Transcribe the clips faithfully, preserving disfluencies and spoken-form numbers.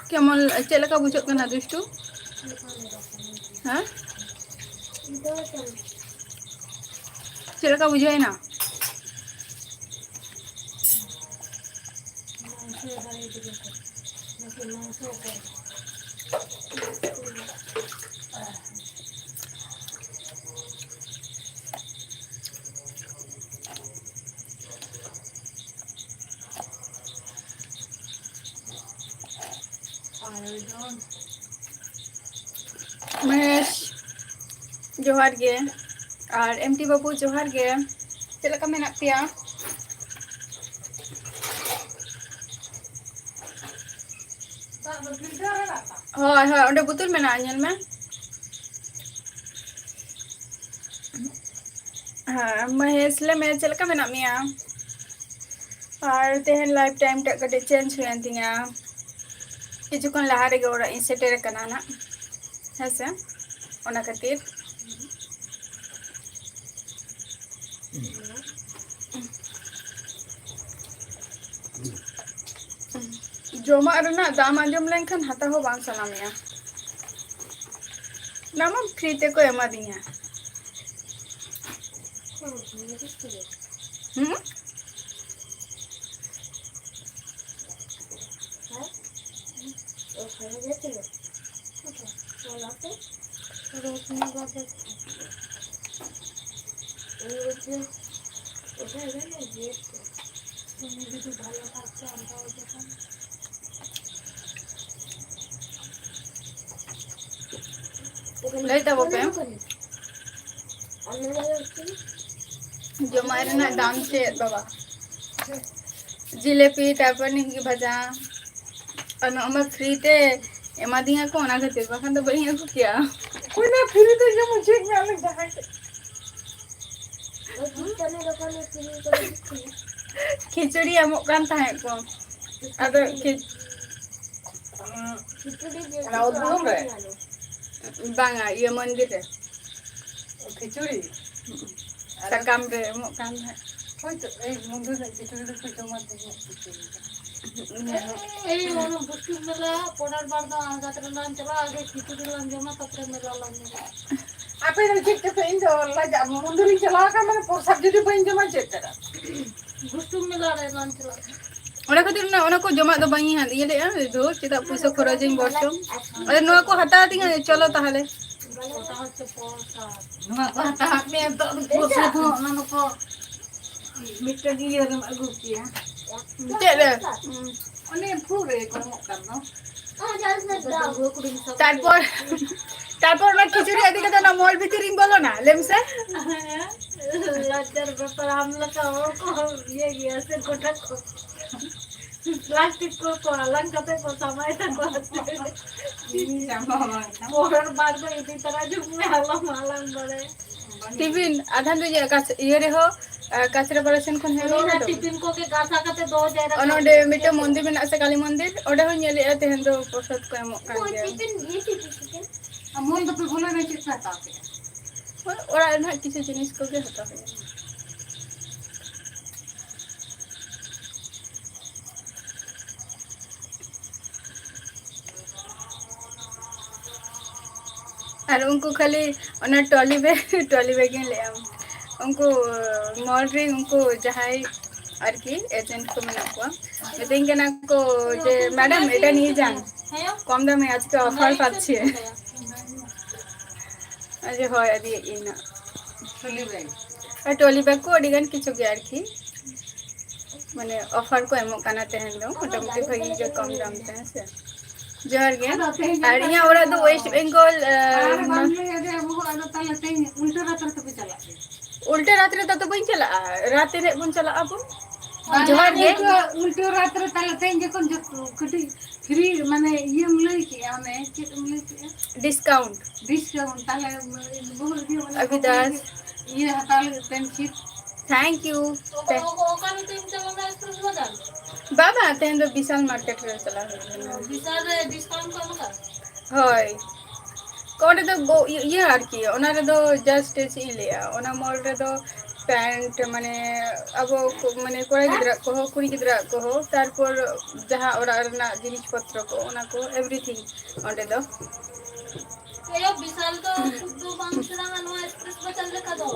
ᱠᱮᱢᱚᱱ, ᱪᱮᱫ ᱞᱮᱠᱟ ᱵᱩᱡᱷᱟᱹᱜ ᱠᱟᱱᱟ ᱫᱩᱥᱴᱩ? ᱦᱮᱸ? ᱪᱮᱫ ᱞᱮᱠᱟ ᱵᱩᱡᱷᱟᱹᱣ ᱮᱱᱟ? ᱢᱚᱦᱮᱥ, ᱡᱚᱦᱟᱨ ᱜᱮ᱾ ᱟᱨ ᱮᱢ ᱴᱤ ᱵᱟᱹᱵᱩ, ᱡᱚᱦᱟᱨ ᱜᱮ᱾ ᱪᱮᱫ ᱞᱮᱠᱟ ᱢᱮᱱᱟᱜ ᱯᱮᱭᱟ? ᱦᱳᱭ, ᱦᱳᱭ, ᱚᱸᱰᱮ ᱵᱳᱛᱚᱞ ᱢᱮᱱᱟᱜᱼᱟ, ᱧᱮᱞ ᱢᱮ᱾ ᱦᱮᱸ, ᱢᱚᱦᱮᱥ, ᱞᱟᱹᱭ ᱢᱮ, ᱪᱮᱫ ᱞᱮᱠᱟ ᱢᱮᱱᱟᱜ ᱢᱮᱭᱟ? ᱟᱨ ᱛᱮᱦᱮᱧ life time ᱴᱟᱜ ᱠᱟᱹᱴᱤᱡ change ᱦᱩᱭᱮᱱ ᱛᱤᱧᱟ᱾ ᱠᱤᱪᱷᱩ ᱠᱷᱚᱱ ᱞᱟᱦᱟ ᱨᱮᱜᱮ ᱚᱲᱟᱜ ᱤᱧ ᱥᱮᱴᱮᱨ ᱟᱠᱟᱱᱟ ᱱᱟᱜ, ᱦᱮᱸ ᱥᱮ? ᱚᱱᱟ ᱠᱷᱟᱹᱛᱤᱨ᱾ ᱡᱚᱢᱟᱜ ᱨᱮᱱᱟᱜ ᱫᱟᱢ ᱟᱸᱡᱚᱢ ᱞᱮᱱᱠᱷᱟᱱ ᱦᱟᱛᱟᱣ ᱦᱚᱸ ᱵᱟᱝ ᱥᱟᱱᱟ ᱢᱮᱭᱟ᱾ ᱚᱱᱟ ᱢᱟ free ᱛᱮᱠᱚ ᱮᱢᱟᱫᱤᱧᱟ᱾ ᱦᱩᱸ? ᱞᱟᱹᱭ ᱛᱟᱵᱚ ᱯᱮ᱾ ᱡᱚᱢᱟᱜ ᱨᱮᱱᱟᱜ ᱫᱟᱢ ᱪᱮᱫ ᱵᱟᱵᱟ? ᱡᱤᱞᱮᱯᱤ, ᱛᱟᱨᱯᱚᱨ ᱱᱤᱢᱠᱤ ᱵᱷᱟᱡᱟ᱾ ᱟᱨ ᱱᱚᱣᱟ ᱢᱟ free ᱛᱮ ᱮᱢᱟᱫᱤᱧᱟ ᱠᱚ, ᱚᱱᱟ ᱠᱷᱟᱹᱛᱤᱨ, ᱵᱟᱠᱷᱟᱱ ᱫᱚ ᱵᱟᱹᱧ ᱟᱹᱜᱩ ᱠᱮᱭᱟ᱾ ᱦᱩᱭᱱᱟ, free ᱛᱮ ᱡᱚᱢ ᱦᱚᱪᱚᱭᱮᱫ ᱢᱮᱭᱟ ᱟᱞᱮ ᱡᱟᱦᱟᱸᱭ ᱴᱷᱮᱱ᱾ ᱠᱷᱤᱪᱩᱲᱤ ᱮᱢᱚᱜ ᱠᱟᱱ ᱛᱟᱦᱮᱸᱫ ᱠᱚ, ᱟᱫᱚ ᱠᱷᱤᱪ-, ᱚᱱᱟ ᱩᱫᱽᱵᱩᱫᱷᱚᱱ ᱨᱮ? ᱵᱟᱝᱟ, ᱤᱭᱟᱹ ᱢᱚᱱᱫᱤᱨ ᱨᱮ᱾ ᱚ, ᱠᱷᱤᱪᱩᱲᱤ? ᱥᱟᱠᱟᱢ ᱨᱮ ᱮᱢᱚᱜ ᱠᱟᱱ ᱛᱟᱦᱮᱸᱫ᱾ ᱦᱳᱭᱛᱳ, ᱮᱭ ᱢᱚᱱᱫᱤᱨ ᱨᱮᱱᱟᱜ ᱠᱷᱤᱪᱩᱲᱤ ᱫᱚᱠᱚ ᱡᱚᱢᱟ ᱛᱚ, ᱤᱧᱟᱹᱜ ᱠᱷᱤᱪᱩᱲᱤ ᱫᱚ᱾ ᱮᱭ, ᱚᱱᱟ ᱵᱩᱥᱴᱩ ᱢᱮᱞᱟ ᱯᱚᱨᱮᱨ ᱵᱟᱨ ᱫᱚ ᱟᱬᱜᱟᱛ ᱨᱮᱞᱟᱝ ᱪᱟᱞᱟᱜᱼᱟ, ᱟᱜᱮ ᱠᱷᱤᱪᱩᱲᱤ ᱞᱟᱝ ᱡᱚᱢᱟ, ᱛᱟᱯᱚᱨᱮ ᱢᱮᱞᱟ ᱞᱟᱝ ᱧᱮᱞᱟ᱾ ᱟᱯᱮ ᱫᱚ ᱪᱮᱫ ᱪᱚᱯᱮ, ᱤᱧ ᱫᱚ ᱞᱟᱡᱟᱜ ᱢᱚᱱᱫᱤᱨᱤᱧ ᱪᱟᱞᱟᱣ ᱟᱠᱟᱱ, ᱢᱟᱱᱮ ᱯᱨᱚᱥᱟᱫ ᱡᱩᱫᱤ ᱵᱟᱹᱧ ᱡᱚᱢᱟ, ᱪᱮᱫ ᱛᱮ? ᱵᱩᱥᱴᱩ ᱢᱮᱞᱟ ᱨᱮ ᱞᱟᱝ ᱪᱟᱞᱟᱜᱼᱟ᱾ ᱚᱱᱟ ᱠᱷᱟᱹᱛᱤᱨ ᱚᱱᱟ, ᱚᱱᱟ ᱠᱚ ᱡᱚᱢᱟᱜ ᱫᱚ ᱵᱟᱹᱧ ᱦᱟᱛ-, ᱤᱭᱟᱹ ᱞᱮᱫᱼᱟ, ᱫᱷᱩᱨ, ᱪᱮᱫᱟᱜ ᱯᱩᱭᱥᱟᱹ ᱠᱷᱚᱨᱚᱪ ᱤᱧ ᱵᱚᱨᱪᱚᱝ᱾ ᱟᱫᱚ ᱱᱚᱣᱟ ᱠᱚ ᱦᱟᱛᱟᱣ ᱛᱤᱧᱟᱹ, ᱪᱚᱞᱚ ᱛᱟᱦᱚᱞᱮ᱾ ᱱᱚᱣᱟ ᱠᱚ ᱦᱟᱛᱟᱣ ᱟᱫ ᱢᱮᱭᱟ, ᱱᱤᱛᱚᱜ ᱫᱚ ᱯᱩᱭᱥᱟᱹ ᱫᱚ ᱚᱱᱟ ᱫᱚᱠᱚ ᱢᱤᱫᱴᱮᱱ ᱤᱭᱟᱹ ᱨᱮᱢ ᱟᱹᱜᱩ ᱠᱮᱭᱟ᱾ ᱪᱮᱫ ᱨᱮ? ᱚᱱᱮ ᱯᱷᱩ ᱨᱮ ᱠᱚ ᱮᱢᱚᱜ ᱠᱟᱱ ᱫᱚ᱾ ᱰᱟᱺᱜᱩᱣᱟᱹ ᱠᱩᱲᱤ ᱢᱮᱥᱟ ᱛᱟᱨᱯᱚᱨ, ᱛᱟᱨᱯᱚᱨ ᱚᱱᱟ ᱠᱷᱤᱪᱩᱲᱤ ᱤᱫᱤ ᱠᱟᱛᱮ ᱚᱱᱟ ᱢᱚᱞ ᱵᱷᱤᱛᱤᱨ ᱨᱤᱧ ᱵᱚᱞᱚᱱᱟ, ᱞᱟᱹᱭ ᱢᱮᱥᱮ᱾ ᱞᱟᱡᱟᱨ ᱵᱮᱯᱟᱨ, ᱟᱢ ᱞᱮᱠᱟ ᱦᱚᱲ ᱠᱚ ᱤᱭᱟᱹ ᱜᱮᱭᱟ ᱥᱮ, ᱜᱚᱴᱟ ᱠᱚ ᱯᱞᱟᱥᱴᱤᱠ ᱠᱚ, ᱠᱚ ᱦᱟᱞᱟᱝ ᱠᱟᱛᱮ ᱠᱚ ᱥᱟᱢᱟᱭ ᱛᱟᱠᱚᱣᱟ᱾ ᱤᱧ ᱡᱟᱢᱟ ᱵᱟᱝ ᱠᱟᱱᱟ᱾ ᱯᱚᱨᱮᱨ ᱵᱟᱨ ᱫᱚ ᱤᱫᱤ ᱛᱚᱨᱟ ᱡᱩᱜᱽ ᱢᱮ, ᱟᱞᱚᱢ ᱦᱟᱞᱟᱝ ᱵᱟᱲᱟᱭᱟ᱾ ᱴᱤᱯᱷᱤᱱ, ᱟᱫᱷᱟᱱ ᱫᱚ ᱤᱭᱟᱹ ᱠᱟᱪ-, ᱤᱭᱟᱹ ᱨᱮᱦᱚᱸ, ᱟ, ᱠᱟᱪᱨᱟ ᱵᱟᱲᱟ ᱥᱮᱱ ᱠᱷᱚᱱ ᱦᱮᱡ ᱚᱱᱟ ᱦᱩᱭᱱᱟ ᱛᱚ᱾ ᱴᱤᱯᱷᱤᱱ ᱠᱚᱜᱮ ᱜᱟᱥᱟ ᱠᱟᱛᱮ ᱫᱚᱦᱚ ᱡᱟᱭᱨᱟ ᱚᱱᱟ ᱠᱟᱜ ᱚᱸᱰᱮ ᱢᱮ᱾ ᱢᱤᱫᱴᱮᱱ ᱢᱚᱱᱫᱤᱨ ᱢᱮᱱᱟᱜᱼᱟ ᱥᱮ, ᱠᱟᱞᱤ ᱢᱚᱱᱫᱤᱨ, ᱚᱸᱰᱮ ᱦᱚᱸᱧ ᱧᱮᱞᱮᱫᱼᱟ ᱛᱮᱦᱮᱧ ᱫᱚ ᱯᱨᱚᱥᱟᱫ ᱠᱚ ᱮᱢᱚᱜ ᱠᱟᱱ ᱜᱮᱭᱟ᱾ ᱴᱤᱯᱷᱤᱱ, ᱤᱭᱟᱹ ᱴᱤᱯᱷᱤᱱ᱾ ᱟᱨ ᱢᱚᱞ ᱫᱚᱯᱮ ᱵᱚᱞᱚᱭᱮᱱᱟ, ᱪᱮᱫ ᱯᱮ ᱦᱟᱛᱟᱣ ᱠᱮᱫᱼᱟ? ᱦᱳᱭ, ᱚᱲᱟᱜ ᱨᱮᱱᱟᱜ ᱠᱤᱪᱷᱩ ᱡᱤᱱᱤᱥ ᱠᱚᱜᱮ ᱦᱟᱛᱟᱣ ᱦᱩᱭᱩᱜᱼᱟ᱾ ᱟᱨ ᱩᱱᱠᱩ ᱠᱷᱟᱹᱞᱤ ᱚᱱᱟ ᱴᱨᱚᱞᱤ ᱵᱮᱜᱽ, ᱴᱨᱚᱞᱤ ᱵᱮᱜᱽ ᱤᱧ ᱞᱟᱹᱭᱟ, ᱩᱱᱠᱩ ᱢᱚᱞ ᱨᱮ ᱩᱱᱠᱩ ᱡᱟᱦᱟᱸᱭ ᱟᱨᱠᱤ ᱮᱡᱮᱱᱴ ᱠᱚ ᱢᱮᱱᱟᱜ ᱠᱚᱣᱟ, ᱢᱤᱛᱟᱹᱧ ᱠᱟᱱᱟ ᱠᱚ ᱡᱮ, "ম্যাডাম, এটা নিয়ে যান, কম দামে আজকে অফার পাচ্ছে।" ᱟᱨ ᱡᱮ, ᱦᱳᱭ, ᱟᱹᱰᱤ ᱤᱧᱟᱹᱜ ᱟᱨ ᱴᱨᱚᱞᱤ ᱵᱮᱜᱽ ᱠᱚ ᱟᱹᱰᱤ ᱜᱟᱱ ᱠᱤᱪᱷᱩ ᱜᱮ ᱟᱨᱠᱤ, ᱢᱟᱱᱮ, ᱚᱯᱷᱟᱨ ᱠᱚ ᱮᱢᱚᱜ ᱠᱟᱱᱟ ᱛᱮᱦᱮᱧ ᱫᱚ, ᱢᱚᱴᱟᱢᱩᱴᱤ ᱵᱷᱟᱹᱜᱤ ᱜᱮ ᱠᱚᱢ ᱫᱟᱢ ᱛᱮ, ᱦᱮᱸ ᱥᱮ? ᱡᱚᱦᱟᱨ ᱜᱮ᱾ ᱟᱫᱚ ᱛᱮᱦᱮᱧ ᱟᱨ ᱫᱚ ᱤᱧᱟᱹᱜ ᱚᱲᱟᱜ ᱫᱚ ᱚᱭᱮᱥᱴ ᱵᱮᱝᱜᱚᱞ, ᱟᱨ ᱵᱟᱢ ᱞᱟᱹᱭᱟ ᱡᱮ ᱟᱵᱚ ᱟᱫᱚ ᱛᱟᱦᱞᱮ ᱛᱮᱦᱮᱧ ᱩᱞᱴᱟᱹ ᱨᱟᱛ ᱨᱮ ᱛᱚᱵᱮ ᱪᱟᱞᱟᱜ ᱜᱮ᱾ ᱩᱞᱴᱟᱹ ᱨᱟᱛ ᱨᱮ ᱫᱚ ᱵᱟᱹᱧ ᱪᱟᱞᱟᱜᱼᱟ, ᱨᱟᱛ ᱮᱱᱮᱡ ᱵᱚᱱ ᱪᱟᱞᱟᱜᱼᱟ ᱵᱚᱱ᱾ ᱵᱟᱝ, ᱡᱚᱦᱟᱨ ᱜᱮ᱾ ᱩᱞᱴᱟᱹ, ᱩᱞᱴᱟᱹ ᱨᱟᱛ ᱨᱮ ᱛᱟᱦᱞᱮ ᱛᱮᱦᱮᱧ ᱡᱚᱠᱷᱚᱱ ᱡᱚᱛᱚ ᱠᱟᱹᱴᱤᱡ ᱯᱷᱨᱤ, ᱢᱟᱱᱮ, ᱤᱭᱟᱹᱢ ᱞᱟᱹᱭ ᱠᱮᱜᱼᱟ, ᱚᱱᱮ ᱪᱮᱫ ᱮᱢ ᱞᱟᱹᱭ ᱠᱮᱜᱼᱟ? ᱰᱤᱥᱠᱟᱣᱩᱱᱴ᱾ ᱰᱤᱥᱠᱟᱣᱩᱱᱴ, ᱛᱟᱦᱞᱮ ᱵᱟᱹᱦᱩ ᱤᱫᱤ ᱚᱱᱮ ᱟᱵᱤᱫᱟᱥ᱾ ᱤᱭᱟᱹ ᱦᱟᱛᱟᱣ ᱞᱟᱹᱜᱤᱫ ᱯᱮᱱ ᱥᱤᱴ᱾ Thank you᱾ ᱚᱠᱟ, ᱚᱠᱟ, ᱚᱠᱟ ᱨᱮ ᱛᱮᱦᱮᱧ ᱪᱟᱞᱟᱣ ᱞᱮᱱᱟ ᱮᱠᱥᱯᱨᱮᱥ ᱵᱟᱡᱟᱨ? ᱵᱟᱵᱟ, ᱛᱮᱦᱮᱧ ᱫᱚ ᱵᱤᱥᱟᱞ ᱢᱟᱨᱠᱮᱴ ᱨᱮ ᱪᱟᱞᱟᱣ ᱦᱩᱭ ᱞᱮᱱᱟ᱾ ᱵᱤᱥᱟᱞ ᱨᱮ ᱰᱤᱥᱠᱟᱣᱩᱱᱴ ᱠᱚ ᱮᱢ ᱟᱠᱟᱫ? ᱦᱳᱭ᱾ ᱚᱸᱰᱮ ᱫᱚ ᱜᱚ-, ᱤᱭᱟᱹ ᱟᱨᱠᱤ, ᱚᱱᱟ ᱨᱮᱫᱚ just ᱪᱮᱫ ᱤᱧ ᱞᱟᱹᱭᱟ, ᱚᱱᱟ ᱢᱚᱞ ᱨᱮᱫᱚ ᱯᱮᱱᱴ, ᱢᱟᱱᱮ ᱟᱵᱚ ᱠᱚ-, ᱢᱟᱱᱮ ᱠᱚᱲᱟ ᱜᱤᱫᱽᱨᱟᱹ ᱠᱚᱦᱚᱸ, ᱠᱩᱲᱤ ᱜᱤᱫᱽᱨᱟᱹ ᱠᱚᱦᱚᱸ, ᱛᱟᱨᱯᱚᱨ ᱡᱟᱦᱟᱸ ᱚᱲᱟᱜ ᱨᱮᱱᱟᱜ ᱡᱤᱱᱤᱥ ᱯᱚᱛᱨᱚ ᱠᱚ, ᱚᱱᱟ ᱠᱚ everything ᱚᱸᱰᱮ ᱫᱚ᱾ ᱮᱭᱟ, ᱵᱤᱥᱟᱞ ᱫᱚ ᱠᱷᱩᱵ ᱫᱚ ᱵᱟᱝ ᱥᱮᱬᱟᱣᱟ ᱱᱚᱣᱟ ᱮᱠᱥᱯᱨᱮᱥ ᱵᱟᱡᱟᱨ ᱞᱮᱠᱟ ᱫᱚ,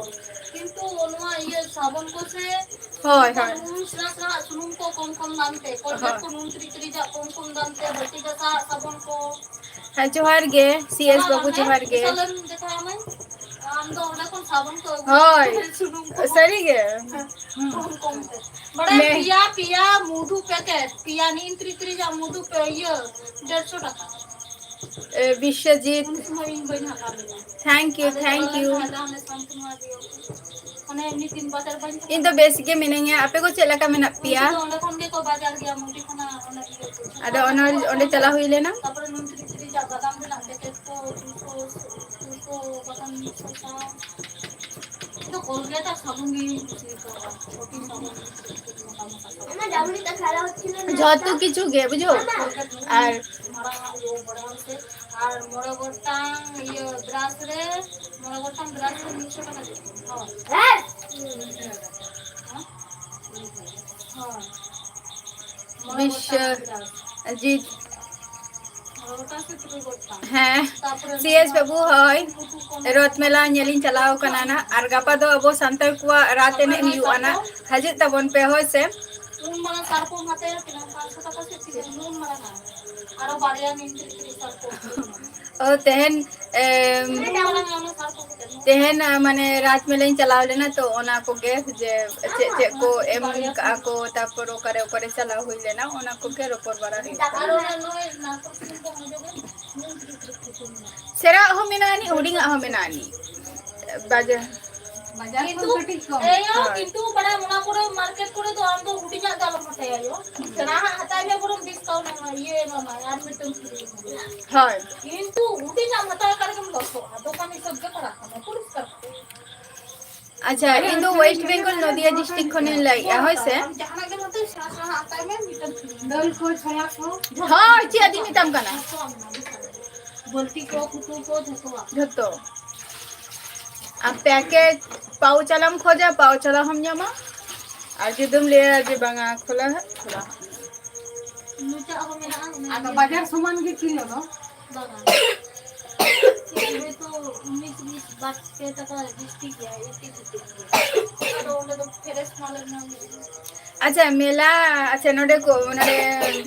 ᱠᱤᱱᱛᱩ ᱱᱚᱣᱟ ᱤᱭᱟᱹ ᱥᱟᱵᱚᱱ ᱠᱚ ᱥᱮ ᱦᱳᱭ, ᱦᱳᱭ᱾ ᱱᱩᱱ ᱥᱮᱬᱟ ᱥᱮᱬᱟ ᱥᱩᱱᱩᱢ ᱠᱚ ᱠᱚᱢ ᱠᱚᱢ ᱫᱟᱢ ᱛᱮ, ᱠᱚᱞᱜᱮᱴ ᱦᱳᱭ᱾ ᱠᱚ ᱱᱩᱱ ᱛᱤᱨᱤᱡ ᱛᱤᱨᱤᱡᱟᱜ ᱠᱚᱢ ᱠᱚᱢ ᱫᱟᱢ ᱛᱮ, ᱵᱟᱹᱴᱤ ᱜᱟᱥᱟᱣᱟᱜ ᱥᱟᱵᱚᱱ ᱠᱚ᱾ ᱦᱮᱸ, ᱡᱚᱦᱟᱨ ᱜᱮ, ᱥᱤ ᱮᱥ ᱵᱟᱹᱵᱩ, ᱡᱚᱦᱟᱨ ᱜᱮ᱾ ᱵᱤᱥᱟᱞ ᱮᱢ ᱫᱮᱠᱷᱟᱣ ᱟᱢᱟᱹᱧ, ᱟᱢ ᱫᱚ ᱚᱸᱰᱮ ᱠᱷᱚᱱ ᱥᱟᱵᱚᱱ ᱠᱚ ᱟᱹᱜᱩ ᱦᱳᱭ, ᱥᱩᱱᱩᱢ ᱠᱚ᱾ ᱥᱟᱹᱨᱤ ᱜᱮ᱾ ᱠᱚᱢ ᱠᱚᱢ ᱛᱮ᱾ ᱵᱟᱲᱟᱭ ᱢᱮ᱾ ᱯᱮᱭᱟ, ᱯᱮᱭᱟ ᱢᱚᱫᱷᱩ ᱯᱮᱠᱮᱴ, ᱯᱮᱭᱟ ᱱᱤᱱ ᱛᱤᱨᱤᱡ ᱛᱤᱨᱤᱡᱟᱜ ᱢᱚᱫᱷᱩ ᱯᱮ ᱤᱭᱟᱹ, ᱰᱮᱲᱥᱚ ᱴᱟᱠᱟ᱾ ᱮ, ᱵᱤᱥᱥᱚᱡᱤᱛ᱾ ᱩᱱ ᱥᱚᱢᱚᱭ ᱤᱧ ᱵᱟᱹᱧ ᱦᱟᱛᱟᱣ ᱞᱮᱫᱟ᱾ Thank you, ᱟᱫᱚ thank ᱪᱟᱞᱟᱣ ᱞᱮᱱ you᱾ ᱛᱟᱦᱮᱸᱫ ᱚᱱᱮ ᱥᱟᱱᱛᱚᱱᱟ ᱫᱤᱭᱮ᱾ ᱚᱱᱮ ᱢᱤᱫ ᱫᱤᱱ ᱵᱟᱡᱟᱨ ᱵᱟᱹᱧ ᱪᱟᱞᱟᱣ ᱤᱧ ᱫᱚ ᱞᱮᱱᱟ᱾ ᱵᱮᱥ ᱜᱮ ᱢᱤᱱᱟᱹᱧᱟ, ᱟᱯᱮ ᱠᱚ ᱪᱮᱫ ᱞᱮᱠᱟ ᱢᱮᱱᱟᱜ ᱯᱮᱭᱟ? ᱩᱱᱠᱩ ᱫᱚ ᱚᱸᱰᱮ ᱠᱷᱚᱱ ᱜᱮᱠᱚ ᱵᱟᱡᱟᱨ ᱜᱮᱭᱟ, ᱢᱩᱰᱤ ᱠᱷᱚᱱᱟᱜ ᱚᱱᱮ ᱤᱭᱟᱹ ᱠᱚ᱾ ᱟᱫᱚ ᱚᱱᱟ, ᱚᱸᱰᱮ ᱪᱟᱞᱟᱣ ᱦᱩᱭ ᱞᱮᱱᱟ? ᱛᱟᱯᱚᱨᱮ ᱱᱩᱱ ᱛᱤᱨᱤᱡ ᱛᱤᱨᱤᱡᱟᱜ ᱵᱟᱫᱟᱢ ᱨᱮᱱᱟᱜ ᱯᱮᱠᱮᱴ ᱠᱚ, ᱫᱩᱥᱚ, ᱫᱩᱥᱚ ᱵᱟᱠᱷᱟᱱ ᱢᱤᱫᱥᱚ ᱴᱟᱠᱟ᱾ ᱤᱧ ᱫᱚ ᱠᱚᱞᱜᱮᱴ ᱟᱨ ᱥᱟᱵᱚᱱ ᱜᱤᱧ ᱠᱩᱥᱤᱭᱟᱠᱟᱣᱟ, ᱠᱚᱴᱤ ᱥᱟᱵᱚᱱ, ᱢᱚᱴᱟ ᱢᱚᱴᱟ ᱥᱟᱵᱚᱱ᱾ ᱡᱷᱚᱛᱚ ᱠᱤᱪᱷᱩ ᱜᱮ, ᱵᱩᱡᱷᱟᱹᱣ? ᱠᱚᱞᱜᱮᱴ ᱟᱨ ᱢᱟᱨᱟᱝ ᱟᱜ ᱤᱭᱟᱹ ᱵᱟᱲᱟᱭᱟᱢ ᱥᱮ, ᱟᱨ ᱢᱚᱬᱮ ᱜᱚᱴᱟᱝ ᱤᱭᱟᱹ ᱵᱨᱟᱥ ᱨᱮ, ᱢᱚᱬᱮ ᱜᱚᱴᱟᱝ ᱵᱨᱟᱥ ᱨᱮ ᱢᱤᱫᱥᱚ ᱴᱟᱠᱟ ᱫᱤᱱ᱾ ᱦᱳᱭ᱾ ᱦᱮᱸ? ᱦᱳᱭ᱾ ᱢᱚᱬᱮ ᱜᱚᱴᱟᱝ ᱵᱨᱟᱥ᱾ ᱵᱤᱥᱥᱚᱡᱤᱛ᱾ ᱢᱚᱬᱮ ᱜᱚᱴᱟᱝ ᱥᱮ ᱛᱩᱨᱩᱭ ᱜᱚᱴᱟᱝ? ᱦᱮᱸ, ᱛᱟᱯᱚᱨᱮ ᱥᱤ ᱮᱥ ᱵᱟᱹᱵᱩ, ᱦᱳᱭ᱾ ᱨᱚᱛ ᱢᱮᱞᱟ ᱧᱮᱞᱤᱧ ᱪᱟᱞᱟᱣ ᱠᱟᱱᱟ ᱱᱟᱜ, ᱟᱨ ᱜᱟᱯᱟ ᱫᱚ ᱟᱵᱚ ᱥᱟᱱᱛᱟᱲ ᱠᱚᱣᱟᱜ ᱨᱟᱛ ᱮᱱᱮᱡ ᱦᱩᱭᱩᱜᱼᱟ ᱱᱟᱜ, ᱦᱤᱡᱩᱜ ᱛᱟᱵᱚᱱ ᱯᱮ, ᱦᱳᱭ ᱥᱮ᱾ ᱩᱱ ᱢᱟᱨᱟᱝ ᱥᱟᱨᱯᱚᱢ ᱦᱟᱛᱟᱭᱟ, ᱛᱤᱱᱟᱹᱜ, ᱯᱟᱸᱪᱥᱚ ᱴᱟᱠᱟ ᱥᱮ ᱛᱤᱱᱟᱹᱜ, ᱩᱱ ᱢᱟᱨᱟᱝᱟ? ᱟᱨᱚ ᱵᱟᱨᱭᱟ ᱱᱤᱢ ᱛᱤᱨᱤ ᱛᱤᱨᱤ ᱥᱟᱨᱯᱚᱢ᱾ ᱚ, ᱛᱮᱦᱮᱧ, ᱮᱢ, ᱛᱤᱱᱟᱹᱜ ᱢᱟᱨᱟᱝᱟ ᱚᱱᱟ ᱥᱟᱨᱯᱚᱢ ᱠᱚ? ᱛᱮᱦᱮᱧ, ᱟ, ᱢᱟᱱᱮ ᱨᱟᱡᱽ ᱢᱮᱞᱟᱧ ᱪᱟᱞᱟᱣ ᱞᱮᱱᱟ, ᱛᱚ ᱚᱱᱟ ᱠᱚᱜᱮ ᱡᱮ ᱪᱮᱫ ᱪᱮᱫ ᱠᱚ ᱮᱢ ᱠᱟᱜᱼᱟ ᱠᱚ, ᱛᱟᱨᱯᱚᱨ ᱚᱠᱟᱨᱮ ᱚᱠᱟᱨᱮ ᱪᱟᱞᱟᱣ ᱦᱩᱭ ᱞᱮᱱᱟ, ᱚᱱᱟ ᱠᱚᱜᱮ ᱨᱚᱯᱚᱲ ᱵᱟᱲᱟ ᱦᱩᱭᱩᱜ ᱠᱟᱱᱟ᱾ ᱟᱨ ᱚᱱᱟ ᱱᱩᱭ ᱱᱟᱨᱠᱳᱞ ᱥᱩᱱᱩᱢ ᱠᱚ ᱚᱡᱚᱜᱟ? ᱥᱮᱬᱟᱣᱟᱜ ᱦᱚᱸ ᱢᱮᱱᱟᱜ ᱟᱹᱱᱤᱡ, ᱦᱩᱰᱤᱧᱟᱜ ᱦᱚᱸ ᱢᱮᱱᱟᱜ ᱟᱹᱱᱤᱡ᱾ ᱵᱟᱡᱟᱨ᱾ ᱵᱟᱡᱟᱨ ᱠᱷᱚᱱ ᱠᱤᱱᱛᱩ ᱠᱟᱹᱴᱤᱡ ᱠᱚᱢ᱾ ᱮᱭᱳ, ᱦᱳᱭ᱾ ᱠᱤᱱᱛᱩ ᱵᱟᱲᱟᱭ ᱚᱱᱟ ᱠᱚᱨᱮ ᱢᱟᱨᱠᱮᱴ ᱠᱚᱨᱮ ᱫᱚ ᱟᱢ ᱫᱚ ᱦᱩᱰᱤᱧᱟᱜ ᱫᱚ ᱟᱞᱚᱢ ᱦᱟᱛᱟᱭᱟ ᱭᱳ᱾ ᱥᱮᱬᱟᱣᱟᱜ ᱦᱟᱛᱟᱭ ᱢᱮ, ᱵᱚᱨᱚᱝ ᱰᱤᱥᱠᱟᱣᱩᱱᱴ ᱮᱢᱟ, ᱤᱭᱟᱹ ᱮᱢᱟᱢᱟᱭ, ᱟᱨ ᱢᱤᱫᱴᱟᱝ ᱯᱷᱨᱤ ᱮᱢᱟᱢᱟᱭ᱾ ᱦᱳᱭ᱾ ᱠᱤᱱᱛᱩ ᱦᱩᱰᱤᱧᱟᱜ ᱮᱢ ᱦᱟᱛᱟᱣ ᱞᱮᱠᱷᱟᱱ ᱜᱮᱢ ᱞᱚᱥᱚᱜᱼᱟ, ᱫᱚᱠᱟᱱ ᱦᱤᱥᱟᱹᱵ ᱜᱮ ᱯᱟᱲᱟᱜ ᱠᱟᱱᱟ, ᱯᱚᱨᱤᱥᱠᱟᱨ ᱠᱟᱛᱮ᱾ ᱟᱪᱪᱷᱟ, ᱤᱧ ᱫᱚ ᱳᱭᱮᱥᱴ ᱵᱮᱝᱜᱚᱞ ᱱᱚᱫᱤᱭᱟ ᱰᱤᱥᱴᱨᱤᱠᱴ ᱠᱷᱚᱱᱤᱧ ᱞᱟᱹᱭᱮᱫᱼᱟ, ᱦᱳᱭ ᱥᱮ? ᱟᱢ ᱡᱟᱦᱟᱱᱟᱜ ᱜᱮᱢ ᱦᱟᱛᱟᱣ, ᱥᱮᱬᱟ ᱥᱮᱬᱟ ᱦᱟᱛᱟᱭ ᱢᱮ, ᱢᱤᱫᱴᱟᱝ ᱯᱷᱨᱤ᱾ ᱫᱟᱹᱞ ᱠᱚ, ᱪᱷᱚᱞᱟ ᱠᱚ, ᱡᱷᱚᱛᱚ ᱦᱳᱭ, ᱪᱮᱫ ᱟᱫᱚᱧ ᱢᱮᱛᱟᱢ ᱠᱟᱱᱟ? ᱡᱷᱚᱛᱚ ᱢᱮᱱᱟᱜᱼᱟ, ᱡᱷᱚᱛᱚ᱾ ᱵᱟᱹᱞᱛᱤ ᱠᱚ, ᱠᱩᱴᱩ ᱠᱚ, ᱡᱷᱚᱛᱚᱣᱟᱜ᱾ ᱡᱷᱚᱛᱚ᱾ ᱟᱢ ᱯᱮᱠᱮᱴ ᱯᱟᱣᱩᱪ ᱟᱞᱟᱢ ᱠᱷᱚᱡᱟ, ᱯᱟᱣᱩᱪ ᱟᱞᱟ ᱦᱚᱸᱢ ᱧᱟᱢᱟ᱾ ᱟᱨ ᱡᱩᱫᱤᱢ ᱞᱟᱹᱭᱟ ᱡᱮ ᱵᱟᱝᱟ, ᱠᱷᱳᱞᱟ ᱦᱟᱸᱜ, ᱠᱷᱳᱞᱟ ᱦᱟᱸᱜ᱾ ᱞᱩᱪᱟᱜ ᱦᱚᱸ ᱢᱮᱱᱟᱜᱼᱟ, ᱚᱱᱟ ᱟᱫᱚ ᱜᱮ᱾ ᱵᱟᱡᱟᱨ ᱥᱚᱢᱟᱱ ᱜᱮ ᱠᱤᱞᱳ ᱫᱚ? ᱵᱟᱝᱟ᱾ ᱦᱳᱭᱛᱳ ᱩᱱᱤᱥ, ᱵᱤᱥ, ᱵᱟᱨ ᱯᱮ ᱴᱟᱠᱟ ᱡᱟᱹᱥᱛᱤ ᱜᱮᱭᱟ, ᱮᱭᱤᱴᱤ ᱠᱷᱟᱹᱛᱤᱨ ᱜᱮ᱾ ᱟᱫᱚ ᱚᱸᱰᱮ ᱫᱚ ᱯᱷᱨᱮᱥ ᱢᱟᱞᱮ ᱧᱟᱢ ᱜᱮᱭᱟ᱾ ᱟᱪᱪᱷᱟ, ᱢᱮᱞᱟ, ᱟᱪᱪᱷᱟ, ᱱᱚᱰᱮ ᱠᱚ, ᱱᱚᱰᱮ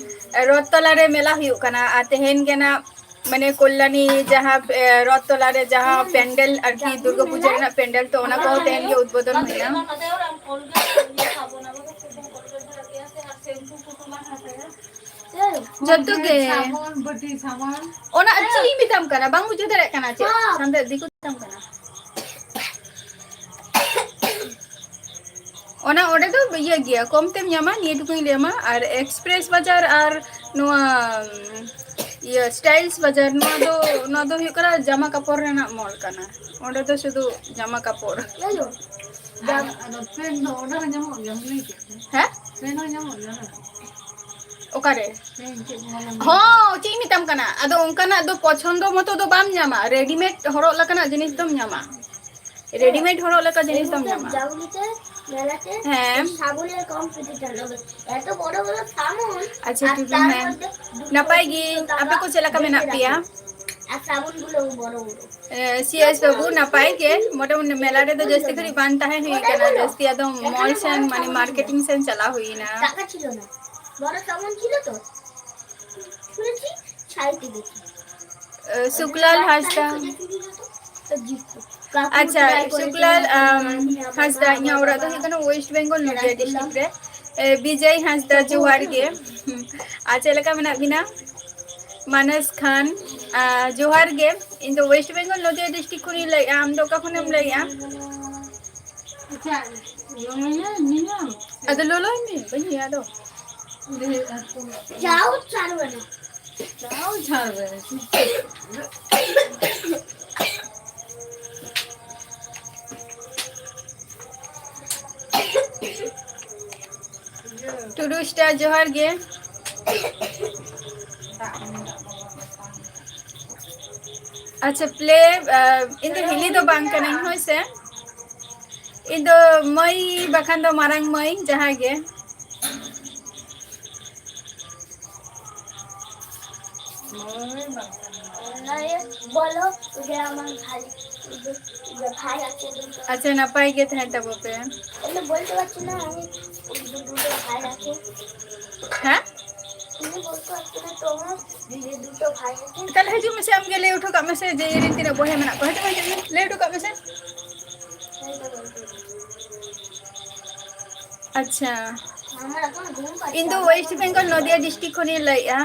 ᱨᱚᱛᱷ ᱛᱚᱞᱟ ᱨᱮ ᱢᱮᱞᱟ ᱦᱩᱭᱩᱜ ᱠᱟᱱᱟ, ᱟᱨ ᱛᱮᱦᱮᱧ ᱜᱮ ᱱᱟᱜ, ᱢᱟᱱᱮ, ᱠᱚᱞᱭᱟᱱᱤ ᱡᱟᱦᱟᱸ, ᱮ, ᱨᱚᱛᱷ ᱛᱚᱞᱟ ᱨᱮ ᱡᱟᱦᱟᱸ ᱯᱮᱱᱰᱮᱞ ᱟᱨᱠᱤ, ᱫᱩᱨᱜᱟᱹ ᱯᱩᱡᱟᱹ ᱨᱮᱱᱟᱜ ᱯᱮᱱᱰᱮᱞ, ᱛᱚ ᱚᱱᱟ ᱠᱚᱦᱚᱸ ᱛᱮᱦᱮᱧ ᱜᱮ ᱩᱫᱵᱳᱫᱚᱱ ᱦᱩᱭᱱᱟ᱾ ᱡᱚᱛᱚ ᱜᱮ᱾ ᱥᱟᱵᱚᱱ, ᱵᱟᱹᱴᱤ, ᱥᱟᱵᱚᱱ᱾ ᱚᱱᱟ ᱪᱮᱫ ᱤᱧ ᱢᱮᱛᱟᱢ ᱠᱟᱱᱟ? ᱵᱟᱝ ᱵᱩᱡᱷᱟᱹᱣ ᱫᱟᱲᱮᱭᱟᱜ ᱠᱟᱱᱟ ᱪᱮᱫ? ᱦᱚᱸ᱾ ᱥᱟᱱᱛᱟᱲ ᱫᱤᱠᱩ ᱢᱮᱛᱟᱢ ᱠᱟᱱᱟ᱾ ᱚᱱᱟ ᱚᱸᱰᱮ ᱫᱚ ᱤᱭᱟᱹ ᱜᱮᱭᱟ, ᱠᱚᱢ ᱛᱮᱢ ᱧᱟᱢᱟ, ᱱᱤᱭᱟᱹ ᱴᱩᱠᱩᱧ ᱞᱟᱹᱭ ᱟᱢᱟ᱾ ᱟᱨ ᱮᱠᱥᱯᱨᱮᱥ ᱵᱟᱡᱟᱨ ᱟᱨ ᱱᱚᱣᱟ, ᱤᱭᱟᱹ, ᱥᱴᱟᱭᱤᱞᱥ ᱵᱟᱡᱟᱨ, ᱱᱚᱣᱟ ᱫᱚ, ᱱᱚᱣᱟ ᱫᱚ ᱦᱩᱭᱩᱜ ᱠᱟᱱᱟ ᱡᱟᱢᱟ ᱠᱟᱯᱚᱲ ᱨᱮᱱᱟᱜ ᱢᱚᱞ ᱠᱟᱱᱟ᱾ ᱚᱸᱰᱮ ᱫᱚ ᱥᱩᱫᱷᱩ ᱡᱟᱢᱟ ᱠᱟᱯᱚᱲ᱾ ᱟᱫᱚ, ᱟᱫᱚ ᱯᱮᱱ ᱫᱚ ᱚᱸᱰᱮ ᱦᱚᱸ ᱧᱟᱢᱚᱜ ᱜᱮᱭᱟ, ᱞᱟᱹᱭ ᱠᱮᱫ ᱫᱚ᱾ ᱦᱮᱸ? ᱯᱮᱱ ᱦᱚᱸ ᱧᱟᱢᱚᱜ ᱜᱮᱭᱟ ᱚᱸᱰᱮ? ᱚᱠᱟᱨᱮ? ᱯᱮᱱ ᱪᱮᱫ ᱢᱚᱞᱮᱢ ᱞᱟᱹᱭ ᱦᱚᱸ, ᱪᱮᱫ ᱤᱧ ᱢᱮᱛᱟᱢ ᱠᱟᱱᱟ? ᱟᱫᱚ ᱚᱱᱠᱟᱱᱟᱜ ᱫᱚ ᱯᱚᱪᱷᱚᱱᱫᱚ ᱢᱚᱛᱚ ᱫᱚ ᱵᱟᱢ ᱧᱟᱢᱟ, ᱨᱮᱰᱤᱢᱮᱰ ᱦᱚᱨᱚᱜ ᱞᱮᱠᱟᱱᱟᱜ ᱡᱤᱱᱤᱥ ᱫᱚᱢ ᱧᱟᱢᱟ᱾ ᱨᱮᱰᱤᱢᱮᱰ ᱦᱚᱨᱚᱜ ᱞᱮᱠᱟ ᱡᱤᱱᱤᱥ ᱫᱚᱢ ᱧᱟᱢᱟ᱾ ᱡᱟᱣᱞᱤᱛᱮ, ᱢᱮᱞᱟᱛᱮ, ᱦᱮᱸ᱾ ᱥᱟᱵᱚᱱᱮᱨ ᱠᱚᱢᱯᱤᱴᱤᱴᱚᱨ ᱞᱟᱹᱜᱤᱫ᱾ ᱮᱛᱚ ᱵᱚᱲᱚ ᱵᱚᱲᱚ ᱥᱟᱵᱚᱱ, ᱟᱪᱪᱷᱟ, ᱟᱨ ᱴᱩᱰᱩ, ᱛᱟᱨ ᱦᱮᱸ᱾ ᱢᱚᱫᱽᱫᱷᱮ ᱫᱩᱥᱚ ᱱᱟᱯᱟᱭ ᱜᱮ, ᱯᱚᱸᱪᱤᱥ ᱴᱟᱠᱟ ᱟᱯᱮ ᱠᱚ ᱪᱮᱫ ᱞᱮᱠᱟ ᱢᱮᱱᱟᱜ ᱯᱮᱭᱟ? ᱟᱨ ᱥᱟᱵᱚᱱ ᱜᱩᱞᱳ ᱵᱚᱲᱚ ᱵᱚᱲᱚ᱾ ᱮ, ᱥᱤ ᱮᱥ ᱵᱟᱹᱵᱩ, ᱱᱟᱯᱟᱭ ᱜᱮ᱾ ᱢᱚᱴᱟᱢᱩᱴᱤ ᱢᱮᱞᱟ ᱨᱮᱫᱚ ᱡᱟᱹᱥᱛᱤ ᱜᱷᱟᱹᱲᱤᱡ ᱵᱟᱝ ᱛᱟᱦᱮᱸ ᱦᱩᱭ ᱠᱟᱱᱟ, ᱡᱟᱹᱥᱛᱤ ᱟᱫᱚ ᱢᱚᱞ ᱥᱮᱱ, ᱢᱟᱱᱮ, ᱢᱟᱨᱠᱮᱴᱤᱝ ᱥᱮᱱ ᱪᱟᱞᱟᱣ ᱦᱩᱭ ᱮᱱᱟ᱾ ᱴᱟᱠᱟ ᱪᱤᱞ ᱱᱟ? ᱵᱚᱲᱚ ᱥᱟᱵᱚᱱ ᱪᱤᱞ ᱛᱚ? ᱥᱩᱠᱞᱟᱞ ᱦᱟᱸᱥᱫᱟ᱾ ᱟᱪᱪᱷᱟ, ᱥᱩᱠᱞᱟᱞ, ᱟᱢ, ᱦᱟᱸᱥᱫᱟ, ᱤᱧᱟᱹᱜ ᱚᱲᱟᱜ ᱫᱚ ᱦᱩᱭᱩᱜ ᱠᱟᱱᱟ ᱣᱮᱥᱴ ᱵᱮᱝᱜᱚᱞ, ᱱᱚᱫᱤᱭᱟ ᱰᱤᱥᱴᱨᱤᱠᱴ ᱨᱮ᱾ ᱮ, ᱵᱤᱡᱚᱭ ᱦᱟᱸᱥᱫᱟ, ᱡᱚᱦᱟᱨ ᱜᱮ᱾ ᱦᱩᱸ, ᱟᱨ ᱪᱮᱫ ᱞᱮᱠᱟ ᱢᱮᱱᱟᱜ ᱵᱤᱱᱟ? ᱢᱟᱱᱚᱥ ᱠᱷᱟᱱ, ᱟ, ᱡᱚᱦᱟᱨ ᱜᱮ᱾ ᱤᱧ ᱫᱚ ᱣᱮᱥᱴ ᱵᱮᱝᱜᱚᱞ, ᱱᱚᱫᱤᱭᱟ ᱰᱤᱥᱴᱨᱤᱠᱴ ᱠᱷᱚᱱᱤᱧ ᱞᱟᱹᱭᱮᱫᱼᱟ᱾ ᱟᱢ ᱫᱚ ᱚᱠᱟ ᱠᱷᱚᱱᱮᱢ ᱞᱟᱹᱭᱮᱫᱼᱟ? ᱟᱪᱪᱷᱟ, ᱞᱚᱞᱚᱭ ᱢᱮ, ᱧᱩᱭᱟᱢ? ᱟᱫᱚ ᱞᱚᱞᱚᱭ ᱢᱮ, ᱵᱟᱹᱧ ᱧᱩᱭᱟ ᱟᱫᱚ᱾ ᱪᱟᱣ ᱪᱷᱟᱲ ᱵᱟᱹᱱᱩᱜ᱾ ᱪᱟᱣ ᱪᱷᱟᱲ ᱵᱟᱹᱱᱩᱜ᱾ ᱴᱩᱰᱩ ᱥᱴᱟᱨ, ᱡᱚᱦᱟᱨ ᱜᱮ᱾ ᱫᱟᱜ ᱧᱩ ᱫᱟᱜ ᱵᱟᱵᱟ ᱵᱟᱛᱟᱱ᱾ ᱟᱪᱪᱷᱟ, ᱯᱞᱮ, ᱤᱧ ᱫᱚ ᱦᱤᱞᱤ ᱫᱚ ᱵᱟᱝ ᱠᱟᱹᱱᱟᱹᱧ, ᱦᱳᱭ ᱥᱮ᱾ ᱤᱧ ᱫᱚ ᱢᱟᱹᱭ ᱵᱟᱠᱷᱟᱱ ᱫᱚ ᱢᱟᱨᱟᱝ ᱢᱟᱹᱭ, ᱡᱟᱦᱟᱸᱭ ᱜᱮ᱾ ᱵᱚᱞᱚ, ᱩᱫᱷᱟᱨ ᱟᱢᱟᱜ ᱵᱷᱟᱭ, ᱩᱫᱷᱟᱨ, ᱩᱫᱷᱟᱨ ᱵᱷᱟᱭ ᱟᱪᱪᱷᱟ, ᱱᱟᱯᱟᱭ ᱜᱮ ᱛᱟᱦᱮᱸ ᱛᱟᱵᱚ ᱯᱮ᱾ ᱵᱚᱞᱛᱮ ᱯᱟᱨᱪᱷᱤ ᱱᱟ, ᱩᱫᱷᱟᱨ ᱵᱷᱟᱭ ᱟᱪᱪᱷᱟ᱾ ᱦᱮᱸ? ᱛᱟᱦᱞᱮ ᱦᱤᱡᱩᱜ ᱢᱮᱥᱮ, ᱟᱢᱜᱮ ᱞᱟᱹᱭ ᱦᱚᱴᱚ ᱠᱟᱜ ᱢᱮᱥᱮ ᱡᱮ ᱤᱧ ᱨᱮᱱ ᱛᱤᱱᱟᱹᱜ ᱵᱚᱭᱦᱟ ᱢᱮᱱᱟᱜ ᱠᱚᱣᱟ᱾ ᱦᱤᱡᱩᱜ ᱢᱮ, ᱦᱤᱡᱩᱜ ᱢᱮ, ᱞᱟᱹᱭ ᱦᱚᱴᱚ ᱠᱟᱜ ᱢᱮᱥᱮ᱾ ᱟᱪᱪᱷᱟ, ᱤᱧ ᱫᱚ ᱳᱭᱮᱥᱴ ᱵᱮᱝᱜᱚᱞ ᱱᱚᱫᱤᱭᱟ ᱰᱤᱥᱴᱨᱤᱠᱴ ᱠᱷᱚᱱᱤᱧ ᱞᱟᱹᱭᱮᱜᱼᱟ᱾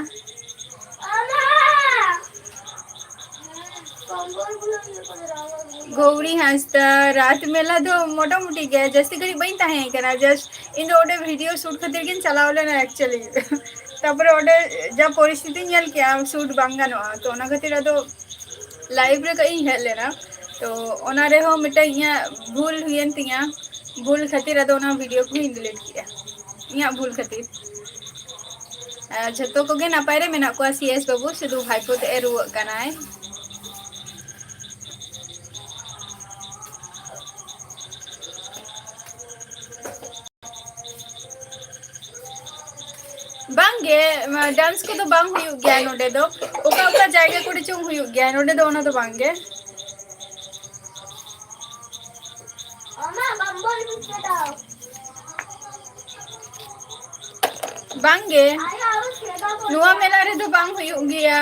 ᱜᱳᱣᱨᱤ ᱦᱟᱸᱥᱫᱟ, ᱨᱟᱛ ᱢᱮᱞᱟ ᱫᱚ ᱢᱚᱴᱟᱢᱩᱴᱤ ᱜᱮ, ᱡᱟᱹᱥᱛᱤ ᱜᱷᱟᱹᱲᱤᱡ ᱵᱟᱹᱧ ᱛᱟᱦᱮᱸ ᱠᱟᱱᱟ, just ᱤᱧ ᱫᱚ ᱚᱸᱰᱮ ᱵᱷᱤᱰᱤᱭᱳ ᱥᱩᱴ ᱠᱷᱟᱹᱛᱤᱨ ᱜᱤᱧ ᱪᱟᱞᱟᱣ ᱞᱮᱱᱟ actually᱾ ᱛᱟᱯᱚᱨᱮ ᱚᱸᱰᱮ ᱡᱟ ᱯᱚᱨᱤᱥᱛᱷᱤᱛᱤᱧ ᱧᱮᱞ ᱠᱮᱜᱼᱟ, ᱥᱩᱴ ᱵᱟᱝ ᱜᱟᱱᱚᱜᱼᱟ, ᱛᱚ ᱚᱱᱟ ᱠᱷᱟᱹᱛᱤᱨ ᱟᱫᱚ ᱞᱟᱭᱤᱵᱷ ᱨᱮ ᱠᱟᱹᱡ ᱤᱧ ᱦᱮᱡ ᱞᱮᱱᱟ, ᱛᱚ ᱚᱱᱟ ᱨᱮᱦᱚᱸ ᱢᱤᱫᱴᱟᱝ ᱤᱧᱟᱹᱜ ᱵᱷᱩᱞ ᱦᱩᱭᱮᱱ ᱛᱤᱧᱟᱹ, ᱵᱷᱩᱞ ᱠᱷᱟᱹᱛᱤᱨ ᱟᱫᱚ ᱚᱱᱟ ᱵᱷᱤᱰᱤᱭᱳ ᱠᱚᱦᱚᱸᱧ ᱰᱤᱞᱤᱴ ᱠᱮᱜᱼᱟ, ᱤᱧᱟᱹᱜ ᱵᱷᱩᱞ ᱠᱷᱟᱹᱛᱤᱨ᱾ ᱟᱨ ᱡᱷᱚᱛᱚ ᱠᱚᱜᱮ ᱱᱟᱯᱟᱭ ᱨᱮ ᱢᱮᱱᱟᱜ ᱠᱚᱣᱟ, ᱥᱤ ᱮᱥ ᱵᱟᱹᱵᱩ, ᱥᱩᱫᱷᱩ ᱵᱷᱟᱭᱯᱳ ᱛᱮᱫ ᱮ ᱨᱩᱣᱟᱹᱜ ᱠᱟᱱᱟᱭ᱾ ᱵᱟᱝᱜᱮ, ᱰᱟᱱᱥ ᱠᱚᱫᱚ ᱵᱟᱝ ᱦᱩᱭᱩᱜ ᱜᱮᱭᱟ ᱱᱚᱰᱮ ᱫᱚ, ᱚᱠᱟ ᱚᱠᱟ ᱡᱟᱭᱜᱟ ᱠᱚᱨᱮ ᱪᱚᱝ ᱦᱩᱭᱩᱜ ᱜᱮᱭᱟ, ᱱᱚᱰᱮ ᱫᱚ ᱚᱱᱟ ᱫᱚ ᱵᱟᱝᱜᱮ᱾ ᱵᱟᱝᱜᱮ, ᱱᱚᱣᱟ ᱢᱮᱞᱟ ᱨᱮᱫᱚ ᱵᱟᱝ ᱦᱩᱭᱩᱜ ᱜᱮᱭᱟ᱾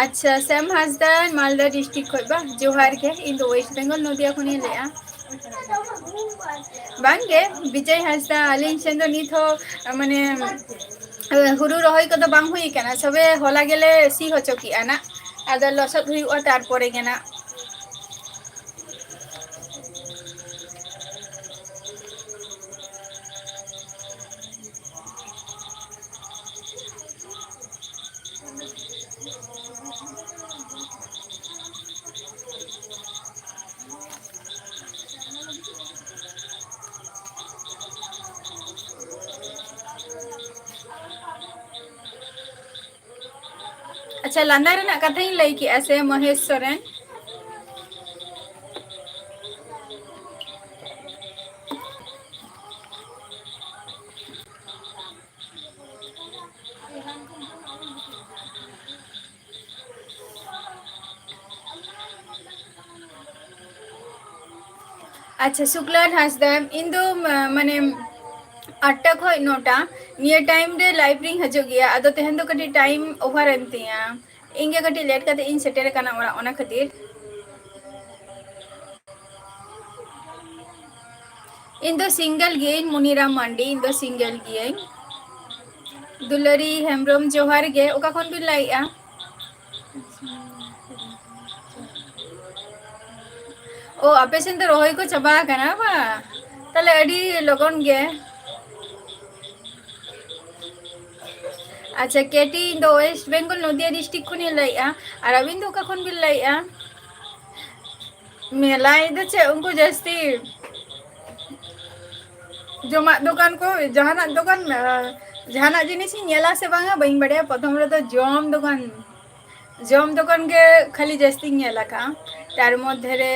ᱟᱪᱪᱷᱟ, ᱥᱮᱢ ᱦᱟᱸᱥᱫᱟ, ᱢᱟᱞᱫᱟ ᱰᱤᱥᱴᱨᱤᱠᱴ ᱠᱷᱚᱡ ᱵᱟᱝ? ᱡᱚᱦᱟᱨ ᱜᱮ, ᱤᱧ ᱫᱚ ᱳᱭᱮᱥᱴ ᱵᱮᱝᱜᱚᱞ ᱱᱚᱫᱤᱭᱟ ᱠᱷᱚᱱᱤᱧ ᱞᱟᱹᱭᱮᱜᱼᱟ᱾ ᱵᱟᱝᱜᱮ, ᱵᱤᱡᱚᱭ ᱦᱟᱸᱥᱫᱟ, ᱟᱹᱞᱤᱧ ᱥᱮᱱ ᱫᱚ ᱱᱤᱛ ᱦᱚᱸ, ᱢᱟᱱᱮ, ᱦᱩᱲᱩ ᱨᱚᱦᱚᱭ ᱠᱚᱫᱚ ᱵᱟᱝ ᱦᱩᱭ ᱠᱟᱱᱟ, ᱥᱚᱵᱮ ᱦᱚᱞᱟ ᱜᱮᱞᱮ ᱥᱤ ᱦᱚᱪᱚ ᱠᱮᱜᱼᱟ ᱱᱟᱜ, ᱟᱫᱚ ᱞᱚᱥᱚᱫ ᱦᱩᱭᱩᱜᱼᱟ ᱛᱟᱨᱯᱚᱨᱮ ᱜᱮ ᱱᱟᱜ᱾ ᱟᱪᱪᱷᱟ, ᱟᱪᱪᱷᱟ, ᱞᱟᱸᱫᱟ ᱨᱮᱱᱟᱜ ᱠᱟᱛᱷᱟᱧ ᱞᱟᱹᱭ ᱠᱮᱜᱼᱟ ᱥᱮ, ᱢᱚᱦᱮᱥ ᱥᱚᱨᱮᱱ? ᱟᱪᱪᱷᱟ, ᱥᱩᱠᱞᱟᱞ ᱦᱟᱸᱥᱫᱟ, ᱤᱧ ᱫᱚ, ᱢᱟ-, ᱢᱟᱱᱮ, ᱟᱴᱴᱟ ᱠᱷᱚᱡ ᱱᱚᱴᱟ, ᱱᱤᱭᱟᱹ time ᱨᱮ live ᱨᱤᱧ ᱦᱤᱡᱩᱜ ᱜᱮᱭᱟ᱾ ᱟᱫᱚ ᱛᱮᱦᱮᱧ ᱫᱚ ᱠᱟᱹᱴᱤᱡ time over ᱮᱱ ᱛᱤᱧᱟ᱾ ᱤᱧ ᱜᱮ ᱠᱟᱹᱴᱤᱡ late ᱠᱟᱛᱮ ᱤᱧ ᱥᱮᱴᱮᱨ ᱟᱠᱟᱱᱟ ᱚᱲᱟᱜ, ᱚᱱᱟ ᱠᱷᱟᱹᱛᱤᱨ᱾ ᱤᱧ ᱫᱚ single ᱜᱤᱭᱟᱹᱧ, ᱢᱩᱱᱤᱨᱟᱢ ᱢᱟᱱᱰᱤ, ᱤᱧ ᱫᱚ single ᱜᱤᱭᱟᱹᱧ᱾ ᱫᱩᱞᱟᱹᱨᱤ ᱦᱮᱢᱵᱨᱚᱢ, ᱡᱚᱦᱟᱨ ᱜᱮ᱾ ᱚᱠᱟ ᱠᱷᱚᱱ ᱵᱤᱱ ᱞᱟᱹᱭᱮᱜᱼᱟ? ᱚ, ᱟᱯᱮ ᱥᱮᱱ ᱫᱚ ᱨᱚᱦᱚᱭ ᱠᱚ ᱪᱟᱵᱟ ᱟᱠᱟᱱᱟ ᱵᱟᱝ? ᱛᱟᱦᱞᱮ ᱟᱹᱰᱤ ᱞᱚᱜᱚᱱ ᱜᱮ᱾ ᱟᱪᱪᱷᱟ, ᱠᱮᱴᱤ, ᱤᱧ ᱫᱚ West Bengal, ᱱᱚᱫᱤᱭᱟ district ᱠᱷᱚᱱᱤᱧ ᱞᱟᱹᱭᱮᱜᱼᱟ᱾ ᱟᱨ ᱟᱹᱵᱤᱱ ᱫᱚ ᱚᱠᱟ ᱠᱷᱚᱱ ᱵᱤᱱ ᱞᱟᱹᱭᱮᱜᱼᱟ? ᱢᱮᱞᱟ ᱫᱚ ᱪᱮᱫ, ᱩᱱᱠᱩ ᱡᱟᱹᱥᱛᱤ ᱡᱚᱢᱟᱜ ᱫᱚᱠᱟᱱ ᱠᱚ, ᱡᱟᱦᱟᱱᱟᱜ ᱫᱚᱠᱟᱱ, ᱟᱸ, ᱡᱟᱦᱟᱱᱟᱜ ᱡᱤᱱᱤᱥ ᱤᱧ ᱧᱮᱞᱟ ᱥᱮ ᱵᱟᱝᱟ, ᱵᱟᱹᱧ ᱵᱟᱲᱟᱭᱟ᱾ ᱯᱨᱚᱛᱷᱚᱢ ᱨᱮᱫᱚ ᱡᱚᱢ ᱫᱚᱠᱟᱱ, ᱡᱚᱢ ᱫᱚᱠᱟᱱ ᱜᱮ ᱠᱷᱟᱹᱞᱤ ᱡᱟᱹᱥᱛᱤᱧ ᱧᱮᱞ ᱟᱠᱟᱫᱼᱟ᱾ ᱛᱟᱨ ᱢᱚᱫᱽᱫᱷᱮ ᱨᱮ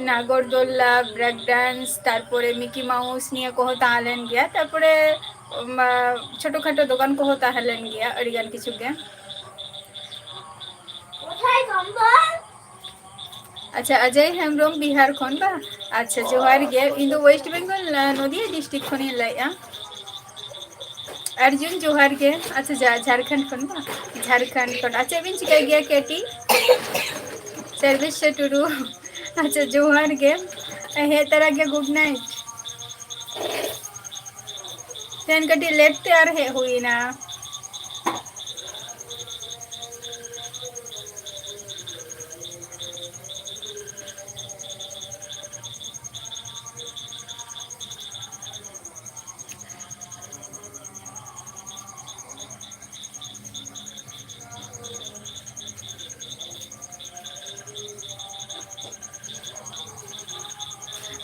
ᱱᱟᱜᱚᱨᱫᱳᱞᱟ, break dance, ᱛᱟᱨᱯᱚᱨᱮ ᱢᱤᱠᱤ ᱢᱟᱣᱩᱥ ᱱᱤᱭᱟᱹ ᱠᱚᱦᱚᱸ ᱛᱟᱦᱮᱸ ᱞᱮᱱ ᱜᱮᱭᱟ᱾ ᱛᱟᱨᱯᱚᱨᱮ, ᱩᱢ, ᱟᱸ, ᱪᱷᱳᱴᱳ ᱠᱷᱟᱴᱳ ᱫᱚᱠᱟᱱ ᱠᱚᱦᱚᱸ ᱛᱟᱦᱮᱸ ᱞᱮᱱ ᱜᱮᱭᱟ, ᱟᱹᱰᱤ ᱜᱟᱱ ᱠᱤᱪᱷᱩ ᱜᱮ᱾ ᱟᱪᱪᱷᱟ, ᱚᱡᱚᱭ ᱦᱮᱢᱵᱨᱚᱢ, ᱵᱤᱦᱟᱨ ᱠᱷᱚᱱ ᱵᱟ? ᱟᱪᱪᱷᱟ, ᱡᱚᱦᱟᱨ ᱜᱮ᱾ ᱤᱧ ᱫᱚ West Bengal, ᱟᱸ, ᱱᱚᱫᱤᱭᱟ district ᱠᱷᱚᱱᱤᱧ ᱞᱟᱹᱭᱮᱫᱼᱟ᱾ ᱟᱨᱡᱩᱱ, ᱡᱚᱦᱟᱨ ᱜᱮ᱾ ᱟᱪᱪᱷᱟ, ᱡᱷᱟ-, ᱡᱷᱟᱲᱠᱷᱚᱸᱰ ᱠᱷᱚᱱ ᱵᱟ? ᱡᱷᱟᱲᱠᱷᱚᱸᱰ ᱠᱷᱚᱱ᱾ ᱟᱨ ᱪᱮᱫ ᱵᱤᱱ ᱪᱤᱠᱟᱹᱭ ᱜᱮᱭᱟ, ᱠᱮᱴᱤ? ᱥᱚᱨᱵᱮᱥᱥᱚᱨ ᱴᱩᱰᱩ᱾ ᱟᱪᱪᱷᱟ, ᱡᱚᱦᱟᱨ ᱜᱮ᱾ ᱦᱮᱡ ᱛᱚᱨᱟ ᱜᱮ, good night᱾ ᱛᱮᱦᱮᱧ ᱠᱟᱹᱴᱤᱡ late ᱛᱮ ᱟᱨ ᱦᱮᱡ ᱦᱩᱭ ᱮᱱᱟ᱾